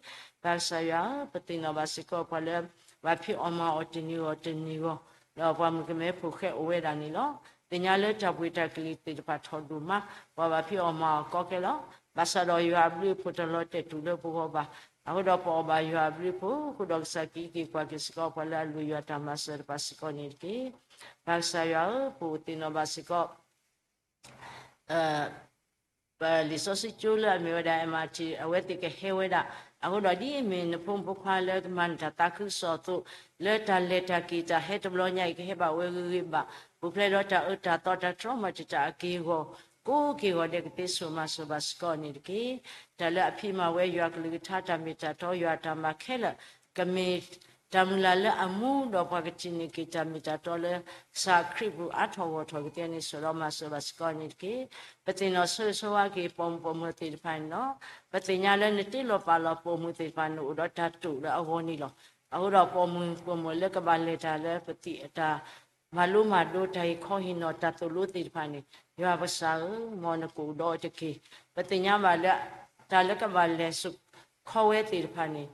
ပၢ်ကစၢ်ယွၤဧၢ, ပသ့ၣ်နီၣ်ဘၣ်စ့ၢ်ကီးပှၤလၢ ဘၣ်ဖံးအီၣ်မၤအီၣ်တနံၤဂီၢ်တနံၤဂီၢ်, ဒီးပှၤမုၣ်ကမဲဖိဃဲအိၣ်ဝဲဒၣ်န့ၣ်လီၤ. သ့ၣ်ညါလၢတၢ်ပှ့ၤတၢ်ကလံၤသ့ၣ်တဖၣ်ထီၣ်ဒိၣ်မး, ပှၤဘၣ်ဖံးအီၣ်မၤအီၣ်ကီခဲလီၤ. ဘၣ်ဆၣ်ဒီးယွၤအဘျုးအဖှိၣ်တလီၤတဲာ်တူၢ်လၢပဂီၢ်ဘၣ်. အဃိဒီးပအီၣ်ဘၣ်ယွၤအဘျုးအဖှိၣ်အဃိဒီး ကစၢ်က့ၤက့ၤပှၤက့ၤစ့ၢ်ကီးပှၤလၢအလုၢ်ယွၤတၢ်မၤစၢၤတဖၣ်စ့ၢ်ကီးန့ၣ်တက့ၢ်. ပၢ်ကစၢ်ယွၤဧၢ, ပအိၣ်သ့ၣ်နီၣ်ဘၣ်စ့ၢ်ကီး ပလံာ်စီဆှံကၠိလၢအမ့ၢ်ဝဲဒၣ် MRT အဝဲသ့ၣ်ကဟဲဝဲဒၣ်. အဃိဒီးဒ်အမ့ၢ်နဖိမုၣ်ဖိခွါလၢကမၤနၢၤတၢ်သးခုကစီၣ်အသိး, လၢတၢ်လဲၤတၢ်က့ၤတၢ်ဟဲတဘျီညါအံၤ ကဟဲဘၣ်ဝဲဂ့ၤဂ့ၤဘၣ်ဘၣ်, ပူၤဖျဲးဒီးတၢ်အၢတၢ်သီတၢ်တြီမၤတံာ်တာ်အက့ၢ်အဂီၤ, ကိးက့ၢ်ဂီၤဒဲးကသ့ ဆိၣ်မၤစၢၤဘၣ်စ့ၢ်ကီးန့ၣ်တက့ၢ်. တၢ်လၢအဖံးမၤဝဲယွၤကလုၢ်ကထါ တၢ်မ့ၢ်တၢ်တီယွၤတၢ်မၤခဲလၢာ် ကမ့ၢ်တၢ်မုၢ်လၢ်လၢအမူ ဒီးပှၤကထံၣ်န့ၢ်က့ၤတၢ်မ့ၢ်တၢ်တီလၢကစၢ်ခရံာ်ပူၤအါထီၣ်ဂီၢ်ထီၣ်ကသ့န့ၣ် ဆိၣ်ဒီးမၤစၢၤဘၣ်စ့ၢ်ကီးန့ၣ်တက့ၢ်. ပသ့ၣ်နီၣ်ဆိၣ်ဂ့ၤဆိၣ်ဝါက့ၤပိာ်မုၣ်ပိာ်မၢၤသ့ၣ်တဖၣ်န့ၣ်လီၤ. ပသ့ၣ်ညါလၢနတ့လီၤပာ်လီၤပိာ်မုၣ်သ့ၣ်တဖၣ် နအိၣ်ဒီးတၢ်တိာ်လၢအဂီၢ်န့ၣ်လီၤ. အဃိဒီးပိာ်မုၣ်ပိာ်မၢၤလၢကဘၣ်လဲၤတၢ်လၢပသံၣ်အတၢ် မၤလိမၤဒိးတၢ်ဟ့ၣ်ခီဟ့ၣ်နီၤတၢ်သိၣ်လိသ့ၣ်တဖၣ်န့ၣ် ယွၤပကစၢ်ဧၢ, မ်နကအိၣ်ဒီးအီၤတက့ၢ်. ပသ့ၣ်ညါဘၣ်လၢ တၢ်လၢကဘၣ်လဲၤဆူခီဝဲသ့ၣ်တဖၣ်န့ၣ်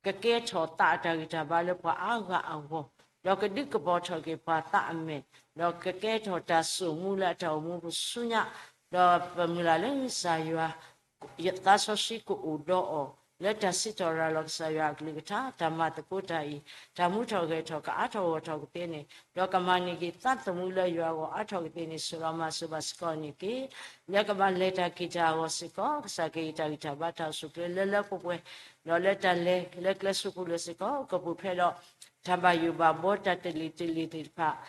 ကကဲထီၣ်သးအတၢ်ဂံၢ်တၢ်ဘါလၢပှၤအါဂၤအဂီၢ်, ဒီးကဒုးကပီၤထီၣ်က့ၤပှၤသးအမဲာ်, ဒီးကကဲထီၣ်တၢ်စိာ်မူလၢအတၢ်အိၣ်မူပူၤဆူညါ, ဒီးပမုၢ်လၢ်လၢကစၢ်ယွၤ သးစီဆှံကအိၣ်ဒီးအီၤ လၢတၢ်စံးထီၣ်ရၤလီၤကစၢ်ယွၤအကလုၢ်ကထါ တၢ်မၤသကိးတၢ်အံၤ တၢ်မူထီၣ်ဂဲၤထီၣ်ကအါထီၣ်ဂီၢ်ထီၣ်ကသ့န့ၣ်, ဒီးကမၤန့ၢ်က့ၤသးသမူလၢယွၤအဂီၢ်အါထီၣ်ကသ့န့ၣ် ဆိၣ်ဒီးမၤစၢၤဘၣ်စ့ၢ်ကီးန့ၣ်တက့ၢ်. လၢကဘၣ်လဲၤတၢ်က့ၤတၢ်အဂီၢ်စ့ၢ်ကီး ကစၢ်ကဟ့ၣ်တၢ်ဂံၢ်တၢ်ဘါတၢ်အိၣ်ဆူၣ်အိၣ်ချ့လၢလၢပှဲၤပှဲၤ, ဒီးလၢတၢ်လဲၤလၢကျဲဆူပူၤလိၤစ့ၢ်ကီး ကပူၤဖျဲးဒီး တၢ်ဘၣ်ယိၣ်ဘၣ်ဘီတၢ်တလံၤတလံၤသ့ၣ်တဖၣ်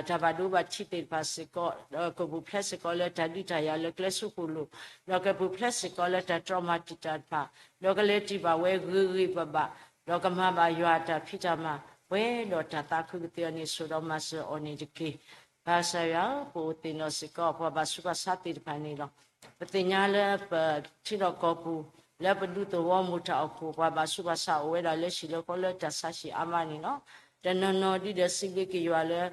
တၢ်ဘၣ်ဒိဘၣ်ထံးသ့ၣ်တဖၣ်စ့ၢ်ကီး, ဒီးကပူၤဖျဲးစ့ၢ်ကီးလၢတၢ်ဒုးတၢ်ယၤလၢကျဲဆူပူၤလိၤ, ဒီးကပူၤဖျဲးစ့ၢ်ကီးလၢတၢ်တြီမၤတံာ်တာ်တဖၣ်, ဒီးကလဲၤတံၢ်ဘၣ်ဝဲဂ့ၤဂ့ၤဘၣ်ဘၣ်, ဒီးကမၤဘၣ်ယွၤအတၢ်ဖံးတၢ်မၤ ပှဲၤဒီးတၢ်သးခုကသ့အီၤန့ၣ် ဆိၣ်ဒီးမၤစၢၤအီၤန့ၣ်တက့ၢ်. ဘၣ်ကစၢ်ယွၤဧၢ, ပအိၣ်သ့ၣ်နီၣ်စ့ၢ်ကီး ပှၤဘၣ်ဆူးဘၣ်ဆါသ့ၣ်တဖၣ်န့ၣ်လီၤ. ပသ့ၣ်ညါလၢပထံလီၢ်ကီၢ်ပူၤ လၢပဒူသဝီမိၢ်တၢ်အိၣ်ဖှိၣ် ပှၤဘၣ်ဆူးဘၣ်ဆါအိၣ်ဝဲဒၣ်လၢဟံၣ်လၢဃီလၢတၢ်ဆါဟံၣ်အါမးန့ၣ်လီၤ. တနီၤနီၤဒ်ဒီးစံးဘျုးက့ၤယွၤလၢ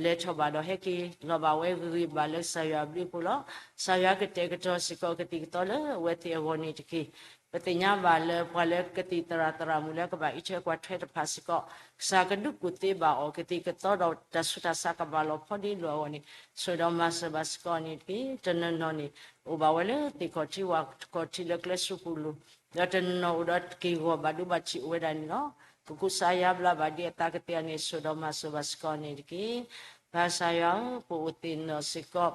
လဲၤထီၣ်ဘၣ်ဒီးဟဲက့ၤလီၤဘၣ်ဝဲဂ့ၤဂ့ၤဘၣ်လၢကစၢ်ယွၤအဘျုးအဖှိၣ်လီၤ. ကစၢ်ယွၤကတဲာ်ကတီၤစ့ၢ်ကီးကသံၣ်ကသီလၢအဝဲသ့ၣ်အဂီၢ်န့ၣ်တက့ၢ်. ပသ့ၣ်ညါဘၣ်လၢပှၤလၢကသံၣ်သရၣ်သရၣ်မုၣ်လၢကဘၣ်အံးထွဲကွၢ်ထွဲတဖၣ်စ့ၢ်ကီး ကစၢ်ကဒုးကူၣ်သ့ဘၣ်အီၤ ကသံၣ်ကသီဒီးတၢ်ဆူးတၢ်ဆါကဘၣ်လီၤဖီဒ့လိာ်အဂီၢ်န့ၣ် ဆိၣ်ဒီးမၤစၢၤဘၣ်စ့ၢ်ကီးန့ၣ်တက့ၢ်. တနီၤနီၤန့ၣ် အိၣ်ဘၣ်ဝဲလၢသ့ၣ်ခီၣ်ထံးဝၣ်ခီၣ်ထံးလၢကျဲဆူပူၤလိၤ, ဒီးတနီၤနီၤအိၣ်ဒီးက့ၢ်ဂီၤဘၣ်ဒိဘၣ်ထံးအိၣ်ဝဲဒၣ်န့ၣ်လီၤ. ကကူးစါယါဘျါဘၣ်ဒ်အသးကသ့အီၤန့ၣ် ဆိၣ်ဒီးမၤစၢၤဘၣ်စ့ၢ်ကီးန့ၣ်တက့ၢ်. ဘၣ်ကစၢ်ယွၤဧၢ, ပအိၣ်သ့ၣ်နီၣ်စ့ၢ်ကီး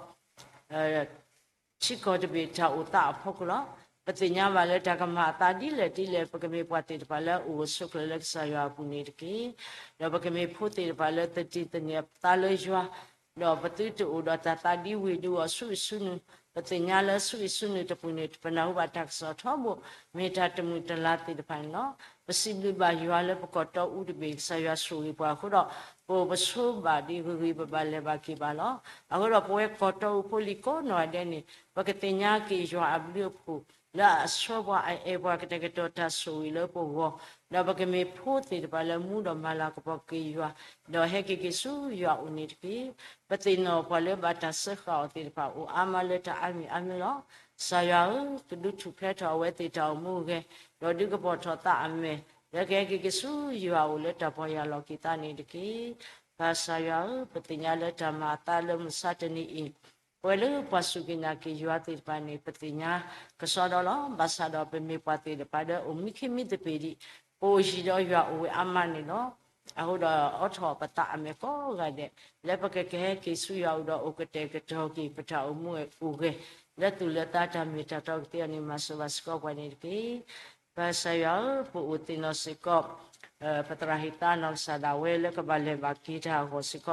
ထံကီၢ်တဘ့ၣ်တၢ်အိၣ်သးအဖီခိၣ်လီၤ. ပသ့ၣ်ညါဘၣ်လၢတၢ်ကမၤအသးဒ်လဲၣ်ဒ်လဲၣ် ပကမ့ၢ်ပှၤသ့ၣ်တဖၣ်လၢအိၣ်ဂၢၢ်ဆိးကျၢၤလၢကစၢ်ယွၤအပူၤန့ၣ်တက့ၢ်. ဒီးပကမ့ၢ်ဖိသ့ၣ်တဖၣ်လၢသတံၢ်သန့ၤအသးလၢယွၤ, ဒီးပသုတအိၣ်ဒီးတၢ်သးဒံဝ့ၢ်ဒံအီၤဆူအံၤဆူနုၤ, ပသ့ၣ်ညါလၢဆူအံၤဆူနုၤတပူၤန့ၣ် ပနၢ်ဟူဘၣ်တၢ်ကစီၣ်ထီဘိ မ့ၢ်တၢ်တမုာ်တလၤသ့ၣ်တဖၣ်န့ၣ်လီၤ. ပစံးဘျုးဘၣ်ယွၤလၢပကီၢ်တီအူတဘ့ၣ် ကစၢ်ယွၤဆိၣ်ဂ့ၤပှၤအဃိဒီး ပအိၣ်ပဆိးဘၣ်ဒံးဂ့ၤဂ့ၤဘၣ်ဘၣ်လဲၤဘၣ်က့ၤဘၣ်လီၤ. အဃိဒီးပဝဲကီၢ်တီအူဖိလံၤကိးနီၢ်ဂၤဒဲးန့ၣ် ပကသ့ၣ်ညါက့ၤယွၤအဘျုးအဖှိၣ် လၢအဆှၢပှၤအအဲၣ်ပှၤကတဲာ်ကတီၤတၢ်ဆိၣ်ဂ့ၤလၢပဂီၢ်, ဒီးပကမ့ၢ်ဖိသ့ၣ်တဖၣ်လၢမူဒီးမၤလၤကပီၤက့ၤယွၤ, ဒီးဟဲက့ၤက့ၤဆူယွၤအအိၣ်န့ၣ်တက့ၢ်. ပသ့ၣ်နီၣ်ပှၤလၢဘၣ်တၢ်စၢဃာ်အီၤသ့ၣ်တဖၣ်အိၣ်အါမးလၢတၢ်အါမံၤအါမံၤလီၤ. ကစၢ်ယွၤဧၢ, ကဒုးထူၣ်ဖျဲးထီၣ်အဝဲသ့ၣ်တၢ်အိၣ်မူအဂဲၤ, ဒီးဒုးကပီၤထီၣ်သးအမဲာ်, လၢကဟဲက့ၤက့ၤဆူယွၤအအိၣ်လၢတၢ်ပီၢ်ယၢ်လီၤက့ၤသးန့ၣ်တက့ၢ်. ဘၣ်ကစၢ်ယွၤဧၢ, ပသ့ၣ်ညါလၢတၢ်မၤအသးလၢမုၢ်ဆါတနံၤအံၤ ပဝဲလၢပှၤစူၢ်က့ၤနာ်က့ၤယွၤသ့ၣ်တဖၣ်န့ၣ် ပသ့ၣ်ညါကစီဒီလီၤ. ဘၣ်ဆၣ်ဒီးပမ့ၢ်ပှၤသ့ၣ်တဖၣ်ဒီးအိၣ်မံခ့မံသပ့ၤဒံး, ပအိၣ်ယံၤဒီးယွၤအိၣ်ဝဲအါမးန့ၣ်လီၤ. အဃိဒီးအိးထီၣ်ပသးအမဲာ်ကိးဂၤဒဲး လၢပကကဟဲက့ၤဆူယွၤအအိၣ်ဒီးအိၣ်ကတဲာ်ကတီၤက့ၤ ပတၢ်အိၣ်မူအိၣ်ဂဲၤ လၢသူၣ်လၢသးတၢ်မ့ၢ်တၢ်တီကသ့အီၤန့ၣ် မၤစၢၤဘၣ်စ့ၢ်ကီးပှၤန့ၣ်တက့ၢ်. ဘၣ်ကစၢ်ယွၤဧၢ, ပအိၣ်သ့ၣ်နီၣ်စ့ၢ်ကီး ပသရၣ်ဟ့ၣ်သါနီၢ်ကစၢ်ဒၣ်ဝဲလၢကဘၣ်လဲၤဘၣ်က့ၤတၢ်အဂီၢ်စ့ၢ်က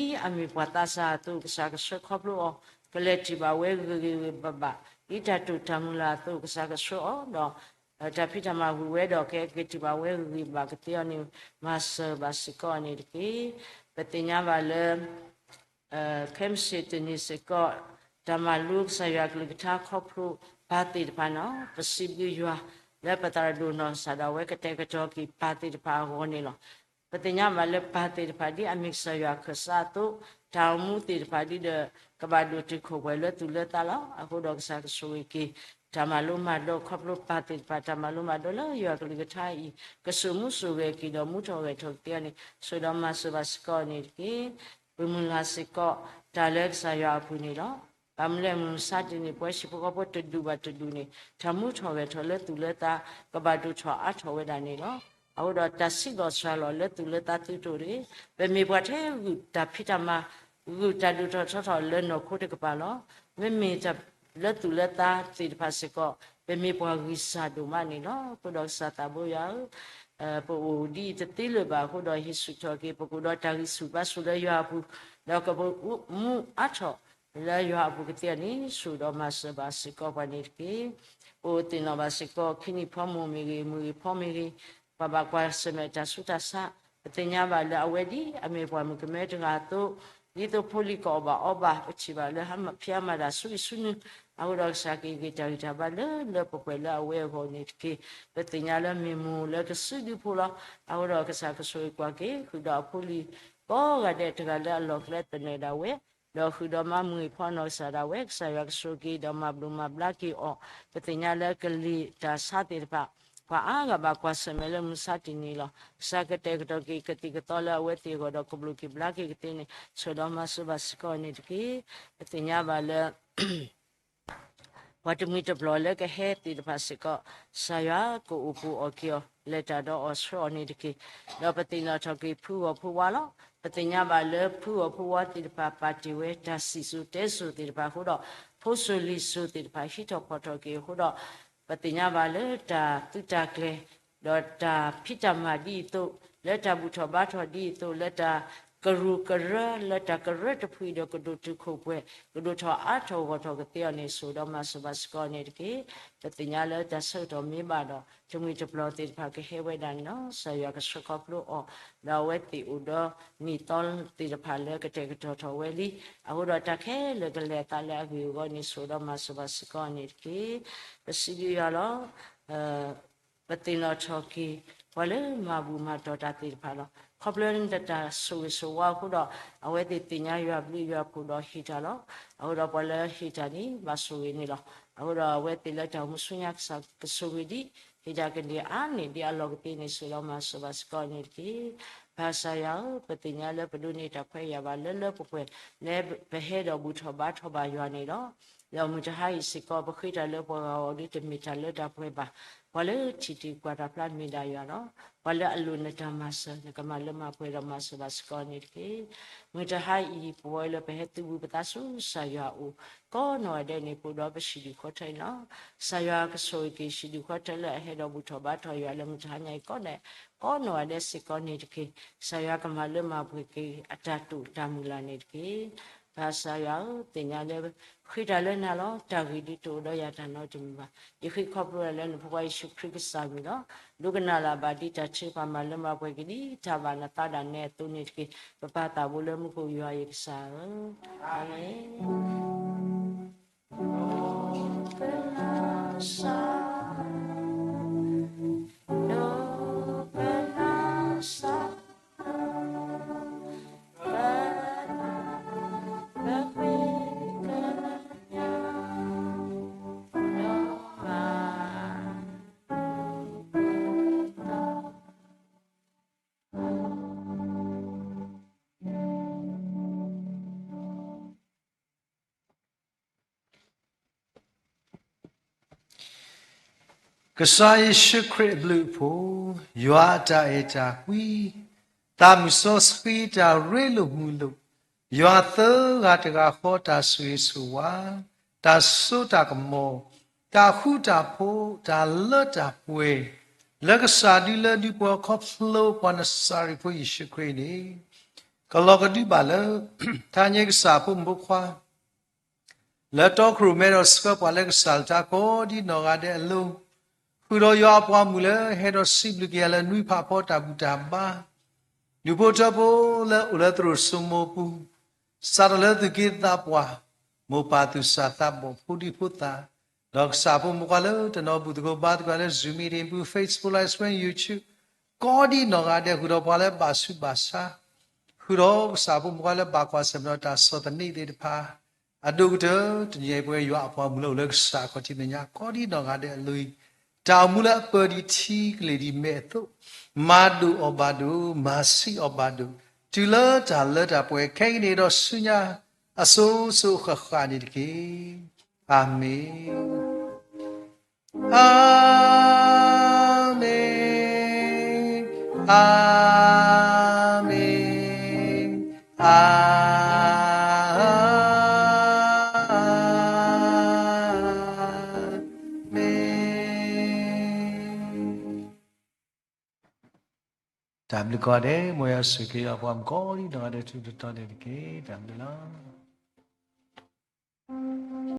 ီး, ဒ်အမ့ၢ်ပှၤသးစၢ်အသိး ကစၢ်ကဆှၢခီဖျိအီၤ, ကလဲၤတံၢ်ဘၣ်ဝဲဂ့ၤဂ့ၤဘၣ်ဘၣ်, ဒ်တၢ်တိာ်တၢ်မုၢ်လၢ်အသိး ကစၢ်ကဆှၢအီၤ, ဒီးတၢ်ဖံးတၢ်မၤဝံၤဝဲဒီး ကဟဲက့ၤတံၢ်ဘၣ်ဝဲဂ့ၤဂ့ၤဘၣ်ကသ့အီၤန့ၣ် မၤစၢၤဘၣ်စ့ၢ်ကီးန့ၣ်တက့ၢ်. ပသ့ၣ်ညါဘၣ်လၢ ခဲမုၢ်ဆ့ၣ်တနံၤစ့ၢ်ကီး တၢ်မၤလိကစၢ်ယွၤကလုၢ်ကထါခီဖျိပၢ်သ့ၣ်တဖၣ်န့ၣ် ပစံးဘျုးယွၤ လၢပသရၣ်ဒိၣ်နီၢ်ကစၢ်ဒၣ်ဝဲကတဲာ်ကတီၤက့ၤပၢ်သ့ၣ်တဖၣ်အဂီၢ်န့ၣ်လီၤ. ပသ့ၣ်ညါဘၣ်လၢပၢ်သ့ၣ်တဖၣ်ဒ်အမ့ၢ်ကစၢ်ယွၤအခၢၣ်စးအသိး, တၢ်အိၣ်မူသ့ၣ်တဖၣ်ဒ်ဒီး ကဘၣ်ဒိၣ်တုာ်ခိၣ်ပှဲၤလၢသူၣ်လၢသးလီၤ. အဃိဒီးကစၢ်ကဆိၣ်ဂ့ၤက့ၤ တၢ်မၤလိမၤဒိးခီဖျိပၢ်သ့ၣ်တဖၣ် တၢ်မၤလိမၤဒိးလၢယွၤကလုၢ်ကထါအံၤ ကစိာ်မူစိာ်ဂဲၤက့ၤဒီးမူထီၣ်ဂဲၤထီၣ်ကသ့အီၤန့ၣ် ဆိၣ်ဒီးမၤစၢၤဘၣ်စ့ၢ်ကီးန့ၣ်တက့ၢ်. ပမုၢ်လၢ်စ့ၢ်ကီး တၢ်လၢကစၢ်ယွၤအပူၤန့ၣ်လီၤ. ဘၣ်မနုၤလဲၣ် မုၢ်မဆါတနံၤ ပဝဲဟံၣ်ဖိဃီဖိတဒူၣ်ဘၣ်တဒူၣ်န့ၣ် တၢ်မူထီၣ်ဂဲၤထီၣ်လၢသူၣ်လၢသး ကဘၣ်ဒိၣ်ထီၣ်အါထီၣ်ဝဲဒၣ်န့ၣ်လီၤ. အဃိဒီးတၢ်စံးဘျုးစှၤလီၤလၢသူၣ်လၢသးသုးတိၣ်တဂ့ၤ, ပမ့ၢ်ပှၤထဲဂုာ်တၢ်ဖံးတၢ်မၤ ဂုာ်တၢ်ဒိၣ်ထီၣ်ထီထီၣ်လၢနီၢ်ခိတကပၤလီၤ. မ့မ့ၢ်လၢသူၣ်လၢသးသ့ၣ်တဖၣ်စ့ၢ်ကီး ပမ့ၢ်ပှၤဂံၢ်စၢ်ဒိၣ်မးန့ၣ်လီၤ. အဃိဒီးကစၢ်သးဘိယွၤဧၢ, ပအိၣ်ဒ်အံၤတသ့လၢၤဘၣ်အဃိဒီး ဟ့ၣ်ဆူၣ်ထီၣ်က့ၤ ပကအိၣ်ဒီးတၢ်ဂံၢ်ဆူၣ်ဘါဆူၣ်လၢယွၤအပူၤ, ဒီးကမူအါထီၣ်လၢယွၤအပူၤကသ့အီၤန့ၣ် ဆိၣ်ဒီးမၤစၢၤဘၣ်စ့ၢ်ကီးပှၤန့ၣ်တက့ၢ်. ပအိၣ်သ့ၣ်နီၣ်ဘၣ်စ့ၢ်ကီး ခံနံၣ်ဖီမုၢ်မ့ၢ်ဂ့ၤ မုၢ်ဂ့ၤဖီမ့ၢ်ဂ့ၤ, ပှၤဘၣ်ကွၢ်ဆၢၣ်မဲာ်တၢ်ဆူးတၢ်ဆါ, ပသ့ၣ်ညါဘၣ်လၢအဝဲဒ်အမ့ၢ်ပှၤမုၣ်ကမဲတဂၤအသိး, ဒ်သိးဖိလံၤကအီၣ်ဘၣ်အီဘၣ် ပထံၣ်ဘၣ်လၢဟါမၢ်ဖံးဟါမၢ်တၢ်ဆူအံၤဆူနုၤ, အဃိဒီးကစၢ်က့ၤက့ၤတၢ်ဂံၢ်တၢ်ဘါလၢလၢပှဲၤပှဲၤလၢအဝဲအဂီၢ်န့ၣ်တက့ၢ်. ပသ့ၣ်ညါလၢမ့ၢ်မိၢ်လၢကစုဒုဖိလီၤ. အဃိဒီးကစၢ်ကဆိၣ်ဂ့ၤကွၢ်က့ၤ ဃုာ်ဒီးအဖိလံၤကိးဂၤဒဲးတဂၤလၢအလီၢ်ကျဲသနၢၣ်ဒၣ်ဝဲ, ဒီးဃုာ်ဒီးမါမုၢ်ဂ့ၤဖီနီၢ်ကစၢ်ဒၣ်ဝဲ ကစၢ်ယွၤကဆိၣ်ဂ့ၤက့ၤ ဒီးမၤဘျုးမၤဘျါက့ၤအီၤ, ပသ့ၣ်ညါလၢကလံၤတၢ်ဆါသ့ၣ်တဖၣ် ပှၤအါဂၤဘၣ်ကွၢ်ဆၢၣ်မဲာ်လၢမုၢ်ဆါတနံၤလီၤ. ကစၢ်ကတဲာ်ကတီၤက့ၤကသံၣ်ကသီလၢအဝဲသ့ၣ်အဂီၢ်ဒီးကဘျုးက့ၤဘျါက့ၤကသ့န့ၣ် ဆိၣ်ဒီးမၤစၢၤဘၣ်စ့ၢ်ကီးန့ၣ်တက့ၢ်. ပသ့ၣ်ညါဘၣ်လၢ ပှၤတမှံၤတပျီၤလၢကဟဲသ့ၣ်တဖၣ်စ့ၢ်ကီး ကစၢ်ယွၤကအိၣ်ပူၤအီၣ်က့ၤအီၤ လဲၤတၢ်ဒီးအီၤဆှၢအီၤန့ၣ်တက့ၢ်. ဒီးပသ့ၣ်နီၣ်ထီၣ်က့ၤဖုဂီၢ်ဖုဝါလီၤ. ပသ့ၣ်ညါဘၣ်လၢဖုဂီၢ်ဖုဝါသ့ၣ်တဖၣ် ပာ်တ့ၢ်ဝဲတၢ်စံၣ်စိၤတဲစိၤသ့ၣ်တဖၣ်အဃိဒီး ဖိစိၤလံၤစိၤသ့ၣ်တဖၣ်ဟံးထီၣ်ဖီၣ်ထီၣ်က့ၤအဃိဒီး ပသ့ၣ်ညါဘၣ်လၢတၢ်သုးတၢ်ကျဲၤ ဒီးတၢ်ဖံးတၢ်မၤဒ်အံၤအသိး, လၢတၢ်ဘူၣ်ထီၣ်ဘါထီၣ်ဒ်အံၤအသိး, လၢတၢ်ကရူၢ်ကရၢ, လၢတၢ်ကရၢတဖုအံၤဒီးကဒိၣ်တုာ်ခိၣ်ပှဲၤ, ကဒိၣ်ထီၣ်အါထီၣ်ဂီၢ်ထီၣ်ကသ့အီၤန့ၣ် ဆိၣ်ဒီးမၤစၢၤဘၣ်စ့ၢ်ကီးန့ၣ်တက့ၢ်. ပသ့ၣ်ညါလၢတၢ်ဆၢကတီၢ်မ့ၢ်ဘၣ်ဒီး တမှံၤတပျီၤသ့ၣ်တဖၣ်ကဟဲဝဲဒၣ်န့ၣ်လီၤ. ကစၢ်ယွၤကဆှၢခီဖျိအီၤ, ဒီးအဝဲသ့ၣ်အိၣ်ဒီးနံၣ်သီသ့ၣ်တဖၣ်လၢကတဲာ်ကတီၤထီၣ်ဝဲလံ. အဃိဒီးတၢ်ခဲလၢာ်ကလဲၤအသးလၢအဂ့ၢ်အဂီၢ်န့ၣ် ဆိၣ်ဒီးမၤစၢၤဘၣ်စ့ၢ်ကီးန့ၣ်တက့ၢ်. ပစံးဘျုးယွၤလီၤ. ပသ့ၣ်နီၣ်ထီၣ်က့ၤ ပှၤလၢမၤဘူၣ်မၤတီၢ်တၢ်သ့ၣ်တဖၣ်လီၤ. ခီဖျိလၢတၢ်ဆိၣ်ဂ့ၤဆိၣ်ဝါအဃိဒီး အဝဲသ့ၣ်သ့ၣ်ညါယွၤဘျုးယွၤဖှိၣ်ဒီးဟ့ၣ်တၢ်လီၤ. အဃိဒီးပှၤလၢဟ့ၣ်တၢ်န့ၣ် ဘၣ်ဆိၣ်ဂ့ၤန့ၣ်လီၤ. အဃိဒီးအဝဲသ့ၣ်လၢတၢ်အိၣ်မူဆူညါကစၢ်ကဆိၣ်ဂ့ၤဒံး ဟ့ၣ်တၢ်ကန့ၢ်အါန့ၢ်ဒံးအလီၢ်ကသ့န့ၣ် ဆိၣ်ဒီးမၤစၢၤဘၣ်စ့ၢ်ကီးန့ၣ်တက့ၢ်. ပၢ်ကစၢ်ယွၤဧၢ, ပသ့ၣ်ညါလၢပဒိးန့ၢ်တၢ်ခွဲးယာ်ဘၣ်လၢလၢပှဲၤပှဲၤ လၢပဟဲဒီးဘူၣ်ထီၣ်ဘါထီၣ်ဘၣ်ယွၤန့ၣ်လီၤ. ဒီးမုၢ်တဟါအံၤစ့ၢ်ကီး ပဃ့တၢ်လၢပှၤဂၤအဂီၢ်ဒ်တမ့ၢ်တၢ်လၢတၢ်ပှဲၤဘၣ်. ပှၤလၢထံၣ်တ့ၢ်ကွၢ်တၢ်ဖျါမ့ၢ်ဒၣ်ယွၤလီၤ. ပှၤလၢအလိၣ်နတၢ်မၤစၢၤ နကမၤလၢမၤပှဲၤဒီးမၤစၢၤဘၣ်စ့ၢ်ကီးန့ၣ်တက့ၢ်. မုၢ်တဟါအံၤ ပဝဲလၢပဟဲသုးဘူးပသးဆူကစၢ်ယွၤအအိၣ် ကိးနီၢ်ဂၤဒဲးန့ၣ် ပအိၣ်ဒီးပဟံၣ်ဒူၣ်ဃီထၢအံၤလီၤ. ကစၢ်ယွၤကဆိၣ်ဂ့ၤက့ၤ ဟံၣ်ဒူၣ်ဃီထၢလၢအဟဲဒီးဘူၣ်ထီၣ်ဘါထီၣ်ယွၤလၢမုၢ်တဟါညါအံၤကိးဂၤဒဲး ကိးနီၢ်ဂၤဒဲးစ့ၢ်ကီးန့ၣ်တက့ၢ်. ကစၢ်ယွၤကမၤလၢမၤပှဲၤက့ၤအတၢ်တိာ်တၢ်မုၢ်လၢ်န့ၣ်တက့ၢ်. ပၢ်ကစၢ်ယွၤဧၢ, သ့ၣ်ညါလၢ ဃ့တၢ်လၢနၤလီၤ. တၢ်ဂ့ၢ်ဒုးတအိၣ်ဒီးယၤတၢ်နီတမံၤဘၣ်. ယဃ့ခီဖျိလၢနဖိခွါယ့ၣ်ၡူးခရံာ်ကစၢ်မံၤလီၤ. ဒိကနၣ်လၢ်ဘၣ်ဒ်တၢ်ထုကဖၣ် မၤလၢမၤပှဲၤက့ၤဒ်တၢ်ဘၣ်နသးဒၣ်နဲအသိးန့ၣ်တက့ၢ်. ပပၢ်သးဘိလၢမူခိၣ်ယွၤယကစၢ်ဧၢ, အၤမ့ၣ်. ကစၢ်ယ့ၣ်ၡူးခရံာ်အဘျုးအဖှိၣ်, ယွၤအတၢ်အဲၣ်တၢ်ကွံ, သးမုၢ်စီဆှံတၢ်ရ့လိာ်မုာ်လိာ်, ယွၤသၢဂၤတဂၤဃီတၢ်ဆိၣ်ဂ့ၤဆိၣ်ဝါ, တၢ်စိတၢ်ကမီၤ, တၢ်ဃူတၢ်ဖိး, တၢ်လၢတၢ်ပှဲၤ, လၢကစၢ်ဒုလၢဒုးပှၤခီဖျိပှၤနစၤရ့းဖိယ့ၣ်ၡူးခရံာ်န့ၣ် ကလီၤကဒုဘၣ်လၢ တဟါညါကစၢ်အဖိမုၣ်ဖိခွါ လၢတီခိၣ်ရိၣ်မဲဒီးဆှၢပှၤလၢကစၢ်အကလုၢ်ကထါကိးဒ်နီၢ်ဂၤဒဲးအလိၤ, ဃုာ်ဒီးယွၤအပှၤမုၣ်လၢဟဲဒီးစံးဘျုးက့ၤယၤလၢနွံဖးဖီတၢ်ဘူၣ်တၢ်ဘါ, ဒူၣ်ဖိထၢဖိလၢအိၣ်လၢသရိာ်စိမိၤပူၤ, စးထီၣ်လၢသုးက့သးပှၢ်, မိၢ်ပၢ်သူၣ်စၢ်သးဘီၣ် ဖိဒံဖိသၣ်, ဒီးကစၢ်ဖိမုၣ်ဖိခွါလၢတနီၤ ဘူၣ်သကိးဘါသကိးလၢ Zoom meeting ပူၤ Facebook Live Stream, YouTube, ကိးဒံနီၢ်ဂၤဒဲး ဃုာ်ဒီးပှၤလၢဘၣ်ဆူးဘၣ်ဆါ, ဃုာ်ဒီးကစၢ်ဖိမုၣ်ဖိခွါလၢဘၣ်ကွၢ်ဆၢၣ်မဲာ်ဒီးတၢ်ဆီၣ်သနံးသ့ၣ်တဖၣ်, အဒိၣ်ကတၢၢ် တနံၤအံၤပဝဲယွၤအပှၤမုၣ်လၢအိၣ်လၢကစၢ်အခီၣ်ထံးမဲာ်ညါ ကိးဒံနီၢ်ဂၤဒဲးအလိၤအံၤ, တၢ်အိၣ်မူလၢအပၢၢ်ဒံးထံကလ့ၢ်ဒံးမဲာ်အသိး, မၤဒိၣ်အီၤဘၣ်ဒိၣ်, မၤဆံးအီၤဘၣ်ဒိၣ်, တုၤလၢတၢ်လၢတၢ်ပှဲၤခဲကနံၣ်အံၤဒီးဆူညါ အစိၤစိၤအဃၣ်ဃၣ်န့ၣ်တက့ၢ်. အၤမ့ၣ်. အၤမ့ၣ်, အၤမ့ၣ်, အၤမ့ၣ်. တၢ်ဘျုးကိးဂၤဒဲး, မ်ယွၤဆိၣ်ဂ့ၤအပှၤမုၣ်ကိးဒံနီၢ်ဂၤဒဲး ထူးထူးတီၤတီၤန့ၣ်တက့ၢ်. တၢ်ဘျုးလီၤ.